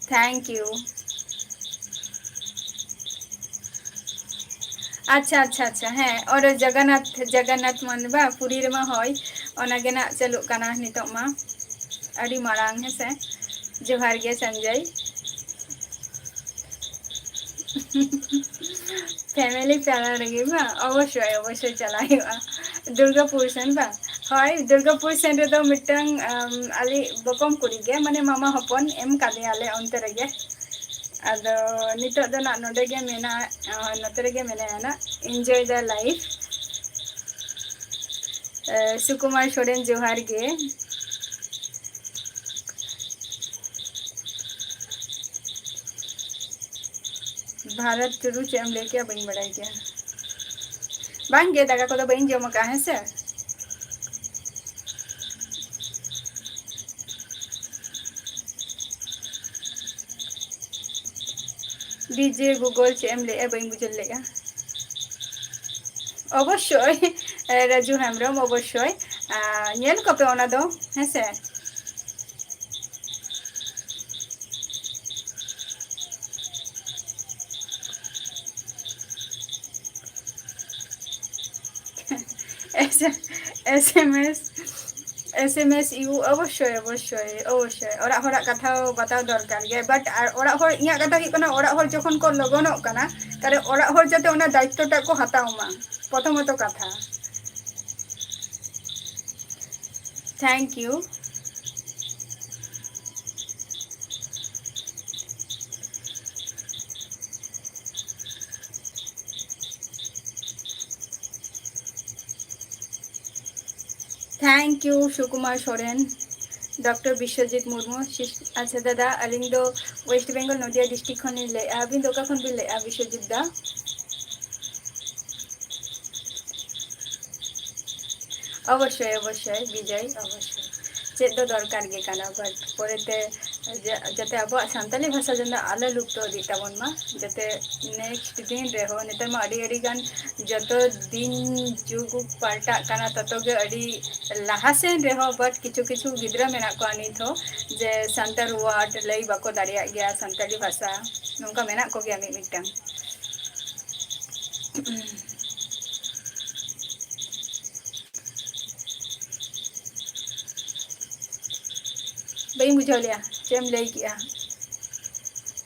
Thank you᱾ ᱟᱪᱪᱷᱟ, ᱟᱪᱪᱷᱟ, ᱟᱪᱪᱷᱟ, ᱦᱮᱸ, ᱚᱸᱰᱮ ᱡᱚᱜᱚᱱᱱᱟᱛᱷ, ᱡᱚᱜᱚᱱᱱᱟᱛᱷ ᱢᱚᱱᱫᱤᱨ ᱵᱟ, ᱯᱩᱨᱤ ᱨᱮᱢᱟ, ᱦᱳᱭ, ᱚᱱᱟ ᱜᱮ ᱱᱟᱜ ᱪᱟᱹᱞᱩᱜ ᱠᱟᱱᱟ ᱱᱤᱛᱚᱜ ᱢᱟ, ᱟᱹᱰᱤ ᱢᱟᱨᱟᱝ, ᱦᱮᱸ ᱥᱮ? ᱡᱚᱦᱟᱨ ᱜᱮ, ᱥᱚᱧᱡᱚᱭ᱾ Family ᱯᱟᱲᱟ ᱨᱮᱜᱮ ᱵᱟᱝ? ᱚᱵᱚᱥᱥᱳᱭ, ᱚᱵᱚᱥᱥᱳᱭ ᱪᱟᱞᱟᱜ ᱦᱩᱭᱩᱜᱼᱟ᱾ ᱫᱩᱨᱜᱟᱯᱩᱨ ᱥᱮᱱ ᱵᱟᱝ? ᱦᱳᱭ, ᱫᱩᱨᱜᱟᱯᱩᱨ ᱥᱮᱱ ᱨᱮᱫᱚ ᱢᱤᱫᱴᱟᱝ, ᱟᱢ, ᱟᱞᱮ ᱵᱚᱠᱚᱢ ᱠᱩᱲᱤ ᱜᱮ, ᱢᱟᱱᱮ ᱢᱟᱢᱟ ᱦᱚᱯᱚᱱ ᱮᱢ ᱠᱟᱫᱮᱭᱟᱞᱮ ᱚᱱᱛᱮ ᱨᱮᱜᱮ᱾ ᱟᱫᱚ ᱱᱤᱛᱚᱜ ᱫᱚ ᱱᱟᱜ ᱱᱚᱰᱮ ᱜᱮ ᱢᱮᱱᱟᱜ, ᱟᱨ ᱱᱚᱛᱮ ᱨᱮᱜᱮ ᱢᱮᱱᱟᱭᱟ ᱱᱟᱜ, enjoy the life᱾ ᱮ, ᱥᱩᱠᱩᱢᱟᱨ ᱥᱚᱨᱮᱱ, ᱡᱚᱦᱟᱨ ᱜᱮ᱾ ᱵᱷᱟᱨᱚᱛ ᱴᱩᱰᱩ, ᱪᱮᱫ ᱮᱢ ᱞᱟᱹᱭ ᱠᱮᱜᱼᱟ? ᱵᱟᱹᱧ ᱵᱟᱲᱟᱭ ᱠᱮᱜᱼᱟ᱾ ᱵᱟᱝ ᱜᱮ, ᱫᱟᱠᱟ ᱠᱚᱫᱚ ᱵᱟᱹᱧ ᱡᱚᱢ ᱟᱠᱟᱜᱼᱟ, ᱦᱮᱸ ᱥᱮ᱾ DJ Google, ᱪᱮᱫ ᱮᱢ ᱞᱟᱹᱭᱮᱜᱼᱟ? ᱵᱟᱹᱧ ᱵᱩᱡᱷᱟᱹᱣ ᱞᱮᱜᱼᱟ᱾ ᱚᱵᱚᱥᱥᱳᱭ, ᱨᱟᱡᱩ ᱦᱮᱢᱵᱨᱚᱢ, ᱚᱵᱚᱥᱥᱳᱭ᱾ ᱟᱨ ᱧᱮᱞ ᱠᱚᱯᱮ ᱚᱱᱟ ᱫᱚ, ᱦᱮᱸᱥᱮ᱾ S M S, S M S you, ᱚᱵᱚᱥᱥᱳᱭ, ᱚᱵᱚᱥᱥᱳᱭ, ᱚᱵᱚᱥᱥᱳᱭ᱾ ᱚᱲᱟᱜ ᱦᱚᱲᱟᱜ ᱠᱟᱛᱷᱟ ᱦᱚᱸ ᱵᱟᱛᱟᱣ ᱫᱚᱨᱠᱟᱨ ᱜᱮ, but ᱟᱨ ᱚᱲᱟᱜ ᱦᱚᱲ, ᱤᱧᱟᱹᱜ ᱠᱟᱛᱷᱟ ᱦᱩᱭᱩᱜ ᱠᱟᱱᱟ, ᱚᱲᱟᱜ ᱦᱚᱲ ᱡᱚᱠᱷᱚᱱ ᱠᱚ ᱞᱚᱜᱚᱱᱚᱜ ᱠᱟᱱᱟ, ᱛᱟᱦᱞᱮ ᱚᱲᱟᱜ ᱦᱚᱲ ᱡᱟᱛᱮ ᱚᱱᱟ ᱫᱟᱭᱤᱛᱛᱚ ᱴᱟᱜ ᱠᱚ ᱦᱟᱛᱟᱣ ᱢᱟ, ᱯᱨᱚᱛᱷᱚᱢᱚᱛᱚ ᱠᱟᱛᱷᱟ᱾ Thank you. Thank you, Sukumar Soren, doctor Biswajit Murmu. ᱥᱤᱥ-, ᱟᱪᱪᱷᱟ ᱫᱟᱫᱟ, ᱟᱹᱞᱤᱧ ᱫᱚ West Bengal ᱱᱚᱫᱤᱭᱟ district ᱠᱷᱚᱱ ᱞᱤᱧ ᱞᱟᱹᱭᱮᱫᱼᱟ᱾ ᱟᱹᱵᱤᱱ ᱫᱚ ᱚᱠᱟ ᱠᱷᱚᱱ ᱵᱤᱱ ᱞᱟᱹᱭᱮᱫᱼᱟ, ᱵᱤᱥᱣᱚᱡᱤᱛ ᱫᱟ? ᱚᱵᱚᱥᱥᱳᱭ, ᱚᱵᱚᱥᱥᱳᱭ, ᱵᱤᱡᱚᱭ, ᱚᱵᱚᱥᱥᱳᱭ᱾ ᱪᱮᱫ ᱫᱚ ᱫᱚᱨᱠᱟᱨ ᱜᱮ ᱠᱟᱱᱟ, but ᱯᱚᱨᱮᱛᱮ ᱡᱟ-, ᱡᱟᱛᱮ ᱟᱵᱚᱣᱟᱜ ᱥᱟᱱᱛᱟᱞᱤ ᱵᱷᱟᱥᱟ ᱡᱮᱱᱚ ᱟᱞᱚ ᱞᱩᱯᱛᱚ ᱤᱫᱤᱜ ᱛᱟᱵᱚᱱ ᱢᱟ, ᱡᱟᱛᱮ next ᱫᱤᱱ ᱨᱮᱦᱚᱸ, ᱱᱮᱛᱟᱨ ᱢᱟ ᱟᱹᱰᱤ, ᱟᱹᱰᱤ ᱜᱟᱱ ᱡᱚᱛᱚ ᱫᱤᱱ ᱡᱩᱜᱽ ᱯᱟᱞᱴᱟᱜ ᱠᱟᱱᱟ, ᱛᱚᱛᱚ ᱜᱮ ᱟᱹᱰᱤ ᱞᱟᱦᱟ ᱥᱮᱱ ᱨᱮᱦᱚᱸ, but ᱠᱤᱪᱷᱩ, ᱠᱤᱪᱷᱩ ᱜᱤᱫᱽᱨᱟᱹ ᱢᱮᱱᱟᱜ ᱠᱚᱣᱟ ᱱᱤᱛ ᱦᱚᱸ, ᱡᱮ ᱥᱟᱱᱛᱟᱲ word ᱞᱟᱹᱭ ᱵᱟᱠᱚ ᱫᱟᱲᱮᱭᱟᱜ ᱜᱮᱭᱟ, ᱥᱟᱱᱛᱟᱲᱤ ᱵᱷᱟᱥᱟ, ᱱᱚᱝᱠᱟ ᱢᱮᱱᱟᱜ ᱠᱚᱜᱮᱭᱟ ᱢᱤᱫ ᱢᱤᱫᱴᱟᱝ᱾ ᱵᱟᱹᱧ ᱵᱩᱡᱷᱟᱹᱣ ᱞᱮᱜᱼᱟ, ᱪᱮᱫ ᱮᱢ ᱞᱟᱹᱭ ᱠᱮᱜᱼᱟ?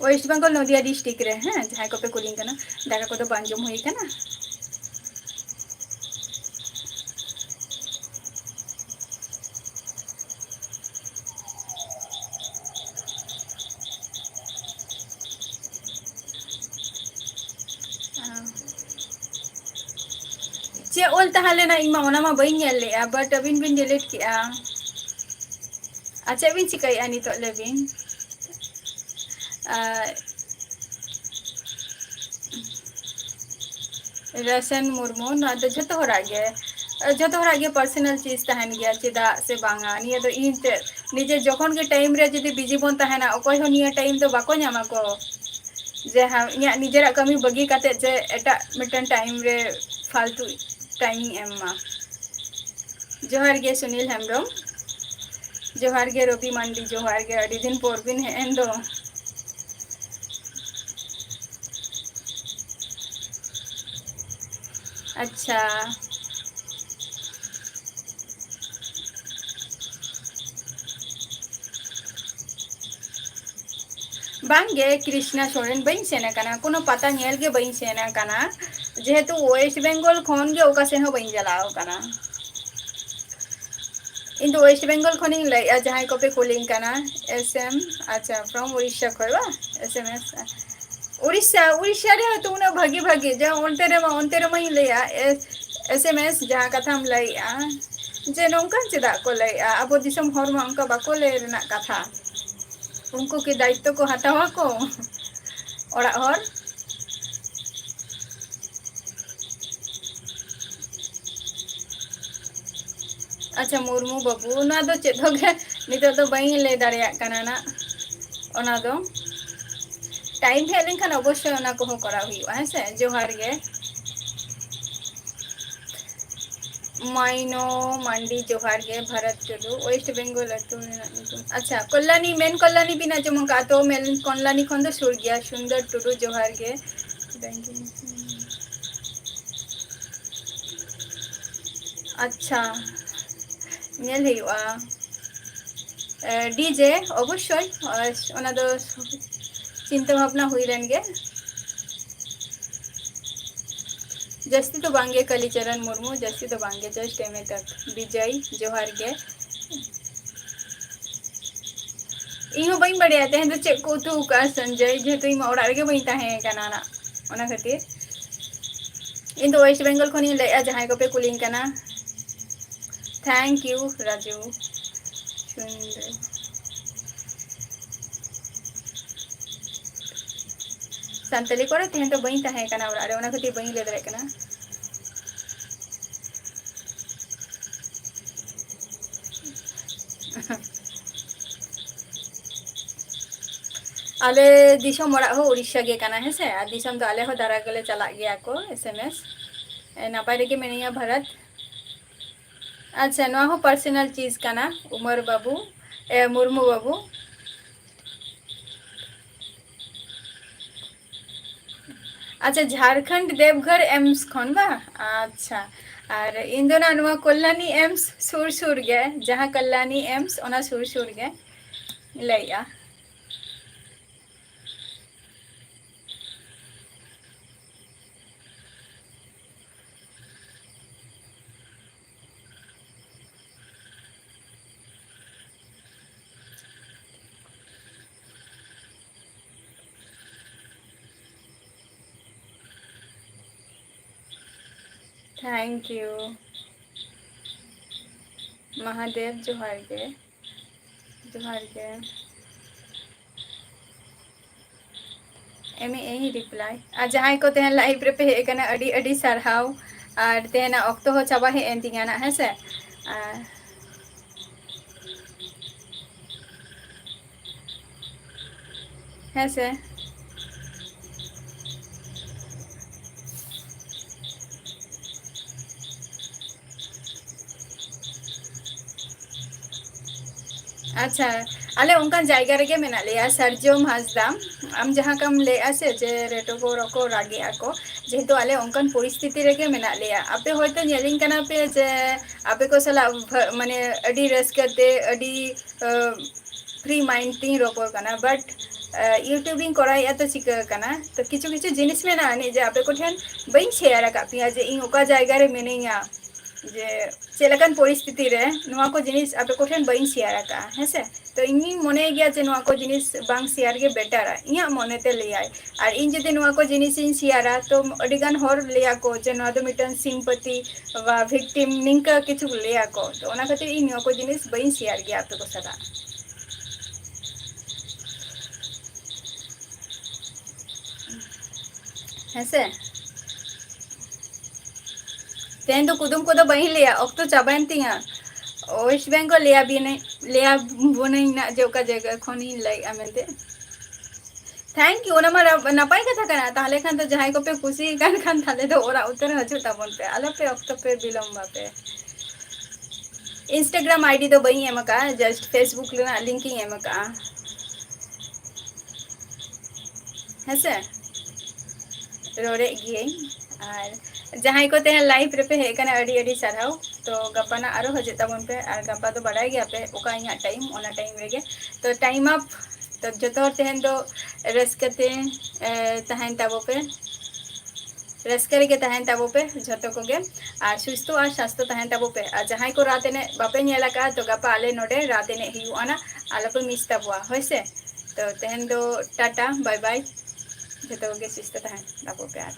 West Bengal ᱱᱚᱫᱤᱭᱟ district ᱨᱮ, ᱦᱮᱸ, ᱡᱟᱦᱟᱸᱭ ᱠᱚᱯᱮ ᱠᱩᱞᱤᱧ ᱠᱟᱱᱟ, ᱫᱟᱠᱟ ᱠᱚᱫᱚ ᱵᱟᱝ ᱡᱚᱢ ᱦᱩᱭ ᱠᱟᱱᱟ᱾ ᱪᱮᱫ ᱚᱞ ᱛᱟᱦᱮᱸ ᱞᱮᱱᱟ? ᱤᱧ ᱢᱟ ᱚᱱᱟ ᱢᱟ ᱵᱟᱹᱧ ᱧᱮᱞ ᱞᱮᱜᱼᱟ, but ᱟᱹᱵᱤᱱ ᱵᱤᱱ delete ᱠᱮᱜᱼᱟ᱾ ᱟᱨ ᱪᱮᱫ ᱵᱤᱱ ᱪᱤᱠᱟᱹᱭᱮᱫᱼᱟ ᱱᱤᱛᱚᱜ, ᱞᱟᱹᱭ ᱵᱤᱱ? ᱟᱨ ᱨᱮᱥᱮᱱ ᱢᱩᱨᱢᱩ, ᱱᱚᱣᱟ ᱫᱚ ᱡᱷᱚᱛᱚ ᱦᱚᱲᱟᱜ ᱜᱮ, ᱡᱷᱚᱛᱚ ᱦᱚᱲᱟᱜ ᱜᱮ personal ᱪᱤᱡᱽ ᱛᱟᱦᱮᱱ ᱜᱮᱭᱟ, ᱪᱮᱫᱟᱜ ᱥᱮ ᱵᱟᱝᱟ? ᱱᱤᱭᱟᱹ ᱫᱚ ᱤᱧ ᱛᱮ, ᱱᱤᱡᱮ ᱡᱚᱠᱷᱚᱱ ᱜᱮ time ᱨᱮ ᱡᱩᱫᱤ busy ᱵᱚᱱ ᱛᱟᱦᱮᱱᱟ, ᱚᱠᱚᱭ ᱦᱚᱸ ᱱᱤᱭᱟᱹ time ᱫᱚ ᱵᱟᱠᱚ ᱧᱟᱢᱟ ᱠᱚ, ᱡᱮ ᱦᱮᱸ, ᱤᱧᱟᱹᱜ ᱱᱤᱡᱮᱨᱟᱜ ᱠᱟᱹᱢᱤ ᱵᱟᱹᱜᱤ ᱠᱟᱛᱮ ᱡᱮ ᱮᱴᱟᱜ ᱢᱤᱫᱴᱮᱱ time ᱨᱮ ᱯᱷᱟᱞᱛᱩ time ᱤᱧ ᱮᱢ ᱢᱟ᱾ ᱡᱚᱦᱟᱨ ᱜᱮ ᱥᱩᱱᱤᱞ ᱦᱮᱢᱵᱨᱚᱢ᱾ ᱡᱚᱦᱟᱨ ᱜᱮ ᱨᱚᱵᱤ ᱢᱟᱱᱰᱤ, ᱡᱚᱦᱟᱨ ᱜᱮ, ᱟᱹᱰᱤ ᱫᱤᱱ ᱯᱚᱨ ᱵᱤᱱ ᱦᱮᱡ ᱮᱱ ᱫᱚ᱾ ᱟᱪᱪᱷᱟ᱾ ᱵᱟᱝᱜᱮ, ᱠᱨᱤᱥᱱᱟ ᱥᱚᱨᱮᱱ ᱵᱟᱹᱧ ᱥᱮᱱ ᱟᱠᱟᱱᱟ, ᱠᱳᱱᱳ ᱯᱟᱛᱟ ᱧᱮᱞ ᱜᱮ ᱵᱟᱹᱧ ᱥᱮᱱ ᱟᱠᱟᱱᱟ, ᱡᱮᱦᱮᱛᱩ ᱳᱭᱮᱥᱴ ᱵᱮᱝᱜᱚᱞ ᱠᱷᱚᱱ ᱜᱮ ᱚᱠᱟ ᱥᱮᱱ ᱦᱚᱸ ᱵᱟᱹᱧ ᱪᱟᱞᱟᱣ ᱟᱠᱟᱱᱟ᱾ ᱤᱧ ᱫᱚ ᱳᱭᱮᱥᱴ ᱵᱮᱝᱜᱚᱞ ᱠᱷᱚᱱᱤᱧ ᱞᱟᱹᱭᱮᱫᱼᱟ, ᱡᱟᱦᱟᱸᱭ ᱠᱚᱯᱮ ᱠᱩᱞᱤᱧ ᱠᱟᱱᱟ᱾ ᱮᱥ ᱮᱢ, ᱟᱪᱪᱷᱟ, from ᱩᱲᱤᱥᱥᱟ ᱠᱷᱚᱱ ᱵᱟ? S M S. Odisha, Odisha ᱨᱮ ᱦᱚᱭᱛᱳ ᱩᱱᱟᱹᱜ ᱵᱷᱟᱹᱜᱤ ᱵᱷᱟᱹᱜᱤ, ᱡᱮ ᱚᱱᱛᱮ ᱨᱮᱢᱟ, ᱚᱱᱛᱮ ᱨᱮᱢᱟᱧ ᱞᱟᱹᱭᱟ, ᱮᱥ-, ᱮᱥ ᱮᱢ ᱮᱥ ᱡᱟᱦᱟᱸ ᱠᱟᱛᱷᱟᱢ ᱞᱟᱹᱭᱮᱫᱼᱟ, ᱡᱮ ᱱᱚᱝᱠᱟᱱ ᱪᱮᱫᱟᱜ ᱠᱚ ᱞᱟᱹᱭᱮᱫᱼᱟ? ᱟᱵᱚ ᱫᱤᱥᱚᱢ ᱦᱚᱲ ᱢᱟ ᱚᱱᱠᱟ ᱵᱟᱠᱚ ᱞᱟᱹᱭ ᱨᱮᱱᱟᱜ ᱠᱟᱛᱷᱟ᱾ ᱩᱱᱠᱩ ᱠᱤ ᱫᱟᱭᱤᱛᱛᱚ ᱠᱚ ᱦᱟᱛᱟᱣᱟ ᱠᱚ ᱚᱲᱟᱜ ᱦᱚᱲ? ᱟᱪᱪᱷᱟ, ᱢᱩᱨᱢᱩ ᱵᱟᱹᱵᱩ, ᱚᱱᱟ ᱫᱚ ᱪᱮᱫ ᱦᱚᱸ ᱜᱮ ᱱᱤᱛᱚᱜ ᱫᱚ ᱵᱟᱹᱧ ᱞᱟᱹᱭ ᱫᱟᱲᱮᱭᱟᱜ ᱠᱟᱱᱟ ᱱᱟᱜ᱾ ᱚᱱᱟ ᱫᱚ ᱴᱟᱭᱤᱢ ᱦᱮᱡ ᱞᱮᱱᱠᱷᱟᱱ ᱚᱵᱚᱥᱥᱳᱭ ᱚᱱᱟ ᱠᱚᱦᱚᱸ ᱠᱚᱨᱟᱣ ᱦᱩᱭᱩᱜᱼᱟ, ᱦᱮᱸ ᱥᱮ? ᱡᱚᱦᱟᱨ ᱜᱮ᱾ ᱢᱟᱭᱱᱚ ᱢᱟᱱᱰᱤ, ᱡᱚᱦᱟᱨ ᱜᱮ᱾ ᱵᱷᱟᱨᱚᱛ ᱴᱩᱰᱩ, ᱳᱭᱮᱥᱴ ᱵᱮᱝᱜᱚᱞ ᱟᱹᱛᱩ ᱨᱮᱱᱟᱜ ᱧᱩᱛᱩᱢ᱾ ᱟᱪᱪᱷᱟ, ᱠᱚᱞᱞᱟᱱᱤ, ᱢᱮᱱ ᱠᱚᱞᱞᱟᱱᱤ ᱵᱤᱱ ᱟᱸᱡᱚᱢ ᱟᱠᱟᱫ ᱛᱚ? ᱢᱮᱱ ᱠᱚᱞᱞᱟᱱᱤ ᱠᱷᱚᱱ ᱫᱚ ᱥᱩᱨ ᱜᱮᱭᱟ᱾ ᱥᱩᱱᱫᱚᱨ ᱴᱩᱰᱩ, ᱡᱚᱦᱟᱨ ᱜᱮ᱾ ᱟᱪᱪᱷᱟ, ᱧᱮᱞ ᱦᱩᱭᱩᱜᱼᱟ᱾ ᱮ, ᱰᱤ ᱡᱮ, ᱚᱵᱚᱥᱥᱳᱭ, ᱚ, ᱚᱱᱟ ᱫᱚ ᱪᱤᱱᱛᱟᱹ ᱵᱷᱟᱵᱽᱱᱟ ᱦᱩᱭ ᱞᱮᱱ ᱜᱮ᱾ ᱡᱟᱹᱥᱛᱤ ᱫᱚ ᱵᱟᱝᱜᱮ ᱠᱟᱞᱤᱪᱚᱨᱚᱱ ᱢᱩᱨᱢᱩ, ᱡᱟᱹᱥᱛᱤ ᱫᱚ ᱵᱟᱝᱜᱮ, just ᱮᱢᱮ ᱛᱟᱠ᱾ ᱵᱤᱡᱚᱭ, ᱡᱚᱦᱟᱨ ᱜᱮ᱾ ᱤᱧ ᱦᱚᱸ ᱵᱟᱹᱧ ᱵᱟᱲᱟᱭᱟ ᱛᱮᱦᱮᱧ ᱫᱚ ᱪᱮᱫ ᱠᱚ ᱩᱛᱩ ᱟᱠᱟᱫᱼᱟ ᱥᱚᱧᱡᱚᱭ, ᱡᱮᱦᱮᱛᱩ ᱤᱧ ᱢᱟ ᱚᱲᱟᱜ ᱨᱮᱜᱮ ᱵᱟᱹᱧ ᱛᱟᱦᱮᱸ ᱠᱟᱱᱟ ᱱᱟᱜ, ᱚᱱᱟ ᱠᱷᱟᱹᱛᱤᱨ᱾ ᱤᱧ ᱫᱚ ᱳᱭᱮᱥᱴ ᱵᱮᱝᱜᱚᱞ ᱠᱷᱚᱱᱤᱧ ᱞᱟᱹᱭᱮᱫᱼᱟ, ᱡᱟᱦᱟᱸᱭ ᱠᱚᱯᱮ ᱠᱩᱞᱤᱧ ᱠᱟᱱᱟ᱾ Thank you, Raju. ᱥᱩᱱᱫᱚᱨ᱾ ᱥᱟᱱᱛᱟᱞᱤ ᱠᱚᱨᱮ ᱛᱮᱦᱮᱧ ᱫᱚ ᱵᱟᱹᱧ ᱛᱟᱦᱮᱸ ᱠᱟᱱᱟ ᱚᱲᱟᱜ ᱨᱮ, ᱚᱱᱟ ᱠᱷᱟᱹᱛᱤᱨ ᱵᱟᱹᱧ ᱞᱟᱹᱭ ᱫᱟᱲᱮᱭᱟᱜ ᱠᱟᱱᱟ᱾ ᱟᱞᱮ ᱫᱤᱥᱚᱢ ᱚᱲᱟᱜ ᱦᱚᱸ ᱩᱲᱤᱥᱥᱟ ᱜᱮ ᱠᱟᱱᱟ, ᱦᱮᱸ ᱥᱮ? ᱟᱨ ᱫᱤᱥᱚᱢ ᱫᱚ ᱟᱞᱮ ᱦᱚᱸ ᱫᱟᱨᱟ ᱜᱮᱞᱮ ᱪᱟᱞᱟᱜ ᱜᱮᱭᱟ ᱠᱚ, ᱮᱥ ᱮᱢ ᱮᱥ᱾ ᱮ, ᱱᱟᱯᱟᱭ ᱨᱮᱜᱮ ᱢᱤᱱᱟᱹᱧᱟ, ᱵᱷᱟᱨᱚᱛ᱾ ᱟᱪᱪᱷᱟ, ᱱᱚᱣᱟ ᱦᱚᱸ personal ᱪᱤᱡᱽ ᱠᱟᱱᱟ, ᱩᱢᱟᱹᱨ ᱵᱟᱹᱵᱩ, ᱮ, ᱢᱩᱨᱢᱩ ᱵᱟᱹᱵᱩ᱾ ᱟᱪᱪᱷᱟ, ᱡᱷᱟᱲᱠᱷᱚᱸᱰ ᱫᱮᱵᱽᱜᱷᱚᱨ ᱮᱢᱥ ᱠᱷᱚᱱ ᱵᱟ? ᱟᱪᱪᱷᱟ, ᱟᱨ ᱤᱧ ᱫᱚ ᱱᱟᱜ ᱱᱚᱣᱟ ᱠᱚᱞᱞᱟᱱᱤ ᱮᱢᱥ ᱥᱩᱨ ᱥᱩᱨ ᱜᱮ, ᱡᱟᱦᱟᱸ ᱠᱚᱞᱞᱟᱱᱤ ᱮᱢᱥ, ᱚᱱᱟ ᱥᱩᱨ ᱥᱩᱨ ᱜᱮ ᱞᱟᱹᱭᱮᱜᱼᱟ᱾ Thank you ᱢᱟᱦᱟᱫᱮᱵ, ᱡᱚᱦᱟᱨ ᱜᱮ, ᱡᱚᱦᱟᱨ ᱜᱮ᱾ ᱮᱢᱮᱜ ᱟᱹᱧ reply᱾ ᱟᱨ ᱡᱟᱦᱟᱸᱭ ᱠᱚ ᱛᱮᱦᱮᱧ live ᱨᱮᱯᱮ ᱦᱮᱡ ᱟᱠᱟᱱᱟ, ᱟᱹᱰᱤ ᱟᱹᱰᱤ ᱥᱟᱨᱦᱟᱣ᱾ ᱟᱨ ᱛᱮᱦᱮᱧᱟᱜ ᱚᱠᱛᱚ ᱦᱚᱸ ᱪᱟᱵᱟ ᱦᱮᱡ ᱮᱱ ᱛᱤᱧᱟ ᱱᱟᱜ, ᱦᱮᱸ ᱥᱮ? ᱟᱨ ᱦᱮᱸ ᱥᱮ? ᱟᱪᱪᱷᱟ, ᱟᱞᱮ ᱚᱱᱠᱟᱱ ᱡᱟᱭᱜᱟ ᱨᱮᱜᱮ ᱢᱮᱱᱟᱜ ᱞᱮᱭᱟ, ᱥᱟᱨᱡᱚᱢ ᱦᱟᱸᱥᱫᱟ᱾ ᱟᱢ ᱡᱟᱦᱟᱸ ᱠᱟᱢ ᱞᱟᱹᱭᱮᱜᱼᱟ ᱥᱮ, ᱡᱮ ᱨᱮᱴᱚ ᱠᱚ ᱨᱚᱠᱚ ᱨᱟᱜᱮᱜᱼᱟ ᱠᱚ, ᱡᱮᱦᱮᱛᱩ ᱟᱞᱮ ᱚᱱᱠᱟᱱ ᱯᱚᱨᱤᱥᱛᱷᱤᱛᱤ ᱨᱮᱜᱮ ᱢᱮᱱᱟᱜ ᱞᱮᱭᱟ᱾ ᱟᱯᱮ ᱦᱚᱭᱛᱳ ᱧᱮᱞᱤᱧ ᱠᱟᱱᱟ ᱯᱮ ᱡᱮ ᱟᱯᱮ ᱠᱚ ᱥᱟᱞᱟᱜ ᱵᱷᱟ-, ᱢᱟᱱᱮ ᱟᱹᱰᱤ ᱨᱟᱹᱥᱠᱟᱹ ᱛᱮ, ᱟᱹᱰᱤ, ᱟᱹ, free mind ᱛᱤᱧ ᱨᱚᱯᱚᱲ ᱠᱟᱱᱟ, but, ᱟᱹ, YouTube ᱤᱧ ᱠᱚᱨᱟᱣᱮᱫᱼᱟ ᱛᱚ ᱪᱤᱠᱟᱹ ᱠᱟᱱᱟ? ᱛᱚ ᱠᱤᱪᱷᱩ ᱠᱤᱪᱷᱩ ᱡᱤᱱᱤᱥ ᱢᱮᱱᱟᱜᱼᱟ ᱟᱹᱱᱤᱡ ᱡᱮ ᱟᱯᱮ ᱠᱚᱴᱷᱮᱱ ᱵᱟᱹᱧ share ᱟᱠᱟᱫ ᱯᱮᱭᱟ ᱡᱮ ᱤᱧ ᱚᱠᱟ ᱡᱟᱭᱜᱟ ᱨᱮ ᱢᱤᱱᱟᱹᱧᱟ, ᱡᱮ ᱪᱮᱫ ᱞᱮᱠᱟᱱ ᱯᱚᱨᱤᱥᱛᱷᱤᱛᱤ ᱨᱮ ᱱᱚᱣᱟ ᱠᱚ ᱡᱤᱱᱤᱥ ᱟᱯᱮ ᱠᱚᱴᱷᱮᱱ ᱵᱟᱹᱧ share ᱟᱠᱟᱫᱼᱟ, ᱦᱮᱸ ᱥᱮ? ᱛᱚ ᱤᱧᱤᱧ ᱢᱚᱱᱮᱭ ᱜᱮᱭᱟ ᱡᱮ ᱱᱚᱣᱟ ᱠᱚ ᱡᱤᱱᱤᱥ ᱵᱟᱝ share ᱜᱮ betterᱟ, ᱤᱧᱟᱹᱜ ᱢᱚᱱᱮ ᱛᱮ ᱞᱟᱹᱭᱟᱭ᱾ ᱟᱨ ᱤᱧ ᱡᱩᱫᱤ ᱱᱚᱣᱟ ᱠᱚ ᱡᱤᱱᱤᱥ ᱤᱧ shareᱟ, ᱛᱚ ᱟᱹᱰᱤ ᱜᱟᱱ ᱦᱚᱲ ᱞᱟᱹᱭᱟ ᱠᱚ ᱡᱮ ᱱᱚᱣᱟ ᱫᱚ ᱢᱤᱫᱴᱟᱝ sympathy ᱵᱟ victim ᱱᱤᱝᱠᱟᱹ ᱠᱤᱪᱷᱩ ᱞᱟᱹᱭᱟ ᱠᱚ᱾ ᱛᱚ ᱚᱱᱟ ᱠᱷᱟᱹᱛᱤᱨ ᱤᱧ ᱱᱚᱣᱟ ᱠᱚ ᱡᱤᱱᱤᱥ ᱵᱟᱹᱧ share ᱜᱮᱭᱟ ᱟᱯᱮ ᱠᱚ ᱥᱟᱞᱟᱜ᱾ ᱦᱮᱸ ᱥᱮ? ᱛᱮᱦᱮᱧ ᱫᱚ ᱠᱩᱫᱩᱢ ᱠᱚᱫᱚ ᱵᱟᱹᱧ ᱞᱟᱹᱭᱟ, ᱚᱠᱛᱚ ᱪᱟᱵᱟᱭᱮᱱ ᱛᱤᱧᱟ᱾ West Bengal ᱞᱟᱹᱭᱟ ᱵᱤᱱᱟᱹᱧ, ᱞᱟᱹᱭᱟ ᱵᱚᱱᱟᱹᱧ ᱱᱟᱜ ᱡᱮ ᱚᱠᱟ ᱡᱟᱭᱜᱟ ᱠᱷᱚᱱᱤᱧ ᱞᱟᱹᱭᱮᱜᱼᱟ ᱢᱮᱱᱛᱮ᱾ Thank you, ᱚᱱᱟ ᱢᱟ ᱱᱟᱯ-, ᱱᱟᱯᱟᱭ ᱠᱟᱛᱷᱟ ᱠᱟᱱᱟ᱾ ᱛᱟᱦᱚᱞᱮ ᱠᱷᱟᱱ ᱫᱚ ᱡᱟᱦᱟᱸᱭ ᱠᱚᱯᱮ ᱠᱩᱥᱤᱭᱟᱠᱟᱱ ᱠᱷᱟᱱ, ᱛᱟᱦᱚᱞᱮ ᱫᱚ ᱚᱲᱟᱜ ᱩᱛᱟᱹᱨ ᱦᱤᱡᱩᱜ ᱛᱟᱵᱚᱱ ᱯᱮ, ᱟᱞᱚᱯᱮ ᱚᱠᱛᱚ ᱯᱮ ᱵᱤᱞᱚᱢ ᱢᱟᱯᱮ᱾ Instagram ID ᱫᱚ ᱵᱟᱹᱧ ᱮᱢ ᱟᱠᱟᱫᱼᱟ, just Facebook ᱨᱮᱱᱟᱜ link ᱤᱧ ᱮᱢ ᱟᱠᱟᱫᱼᱟ᱾ ᱦᱮᱸᱥᱮ, ᱨᱚᱲᱮᱫ ᱜᱤᱭᱟᱹᱧ᱾ ᱟᱨ ᱡᱟᱦᱟᱸᱭ ᱠᱚ ᱛᱮᱦᱮᱧ live ᱨᱮᱯᱮ ᱦᱮᱡ ᱟᱠᱟᱱᱟ, ᱟᱹᱰᱤ ᱟᱹᱰᱤ ᱥᱟᱨᱦᱟᱣ᱾ ᱛᱚ ᱜᱟᱯᱟ ᱱᱟᱜ ᱟᱨᱚ ᱦᱤᱡᱩᱜ ᱛᱟᱵᱚᱱ ᱯᱮ, ᱟᱨ ᱜᱟᱯᱟ ᱫᱚ ᱵᱟᱲᱟᱭ ᱜᱮᱭᱟᱯᱮ ᱚᱠᱟ ᱤᱧᱟᱹᱜ time, ᱚᱱᱟ time ᱨᱮᱜᱮ᱾ ᱛᱚ time up᱾ ᱛᱚ ᱡᱚᱛᱚ ᱦᱚᱲ ᱛᱮᱦᱮᱧ ᱫᱚ ᱨᱟᱹᱥᱠᱟᱹ ᱛᱮ, ᱮ, ᱛᱟᱦᱮᱱ ᱛᱟᱵᱚ ᱯᱮ, ᱨᱟᱹᱥᱠᱟᱹ ᱨᱮᱜᱮ ᱛᱟᱦᱮᱱ ᱛᱟᱵᱚ ᱯᱮ ᱡᱷᱚᱛᱚ ᱠᱚᱜᱮ, ᱟᱨ ᱥᱩᱥᱛᱷᱚ ᱟᱨ ᱥᱟᱥᱛᱷᱚ ᱛᱟᱦᱮᱱ ᱛᱟᱵᱚ ᱯᱮ᱾ ᱟᱨ ᱡᱟᱦᱟᱸᱭ ᱠᱚ ᱨᱟᱛ ᱮᱱᱮᱡ ᱵᱟᱯᱮ ᱧᱮᱞ ᱟᱠᱟᱫᱼᱟ, ᱛᱚ ᱜᱟᱯᱟ ᱟᱞᱮ ᱱᱚᱰᱮ ᱨᱟᱛ ᱮᱱᱮᱡ ᱦᱩᱭᱩᱜᱼᱟ ᱱᱟ, ᱟᱞᱚᱯᱮ miss ᱛᱟᱵᱚᱣᱟ, ᱦᱳᱭ ᱥᱮ᱾ ᱛᱚ ᱛᱮᱦᱮᱧ ᱫᱚ ᱴᱟᱴᱟ, bye bye, ᱡᱷᱚᱛᱚ ᱠᱚᱜᱮ ᱥᱩᱥᱛᱷᱚ ᱛᱟᱦᱮᱱ ᱛᱟᱵᱚ ᱯᱮ ᱟᱨ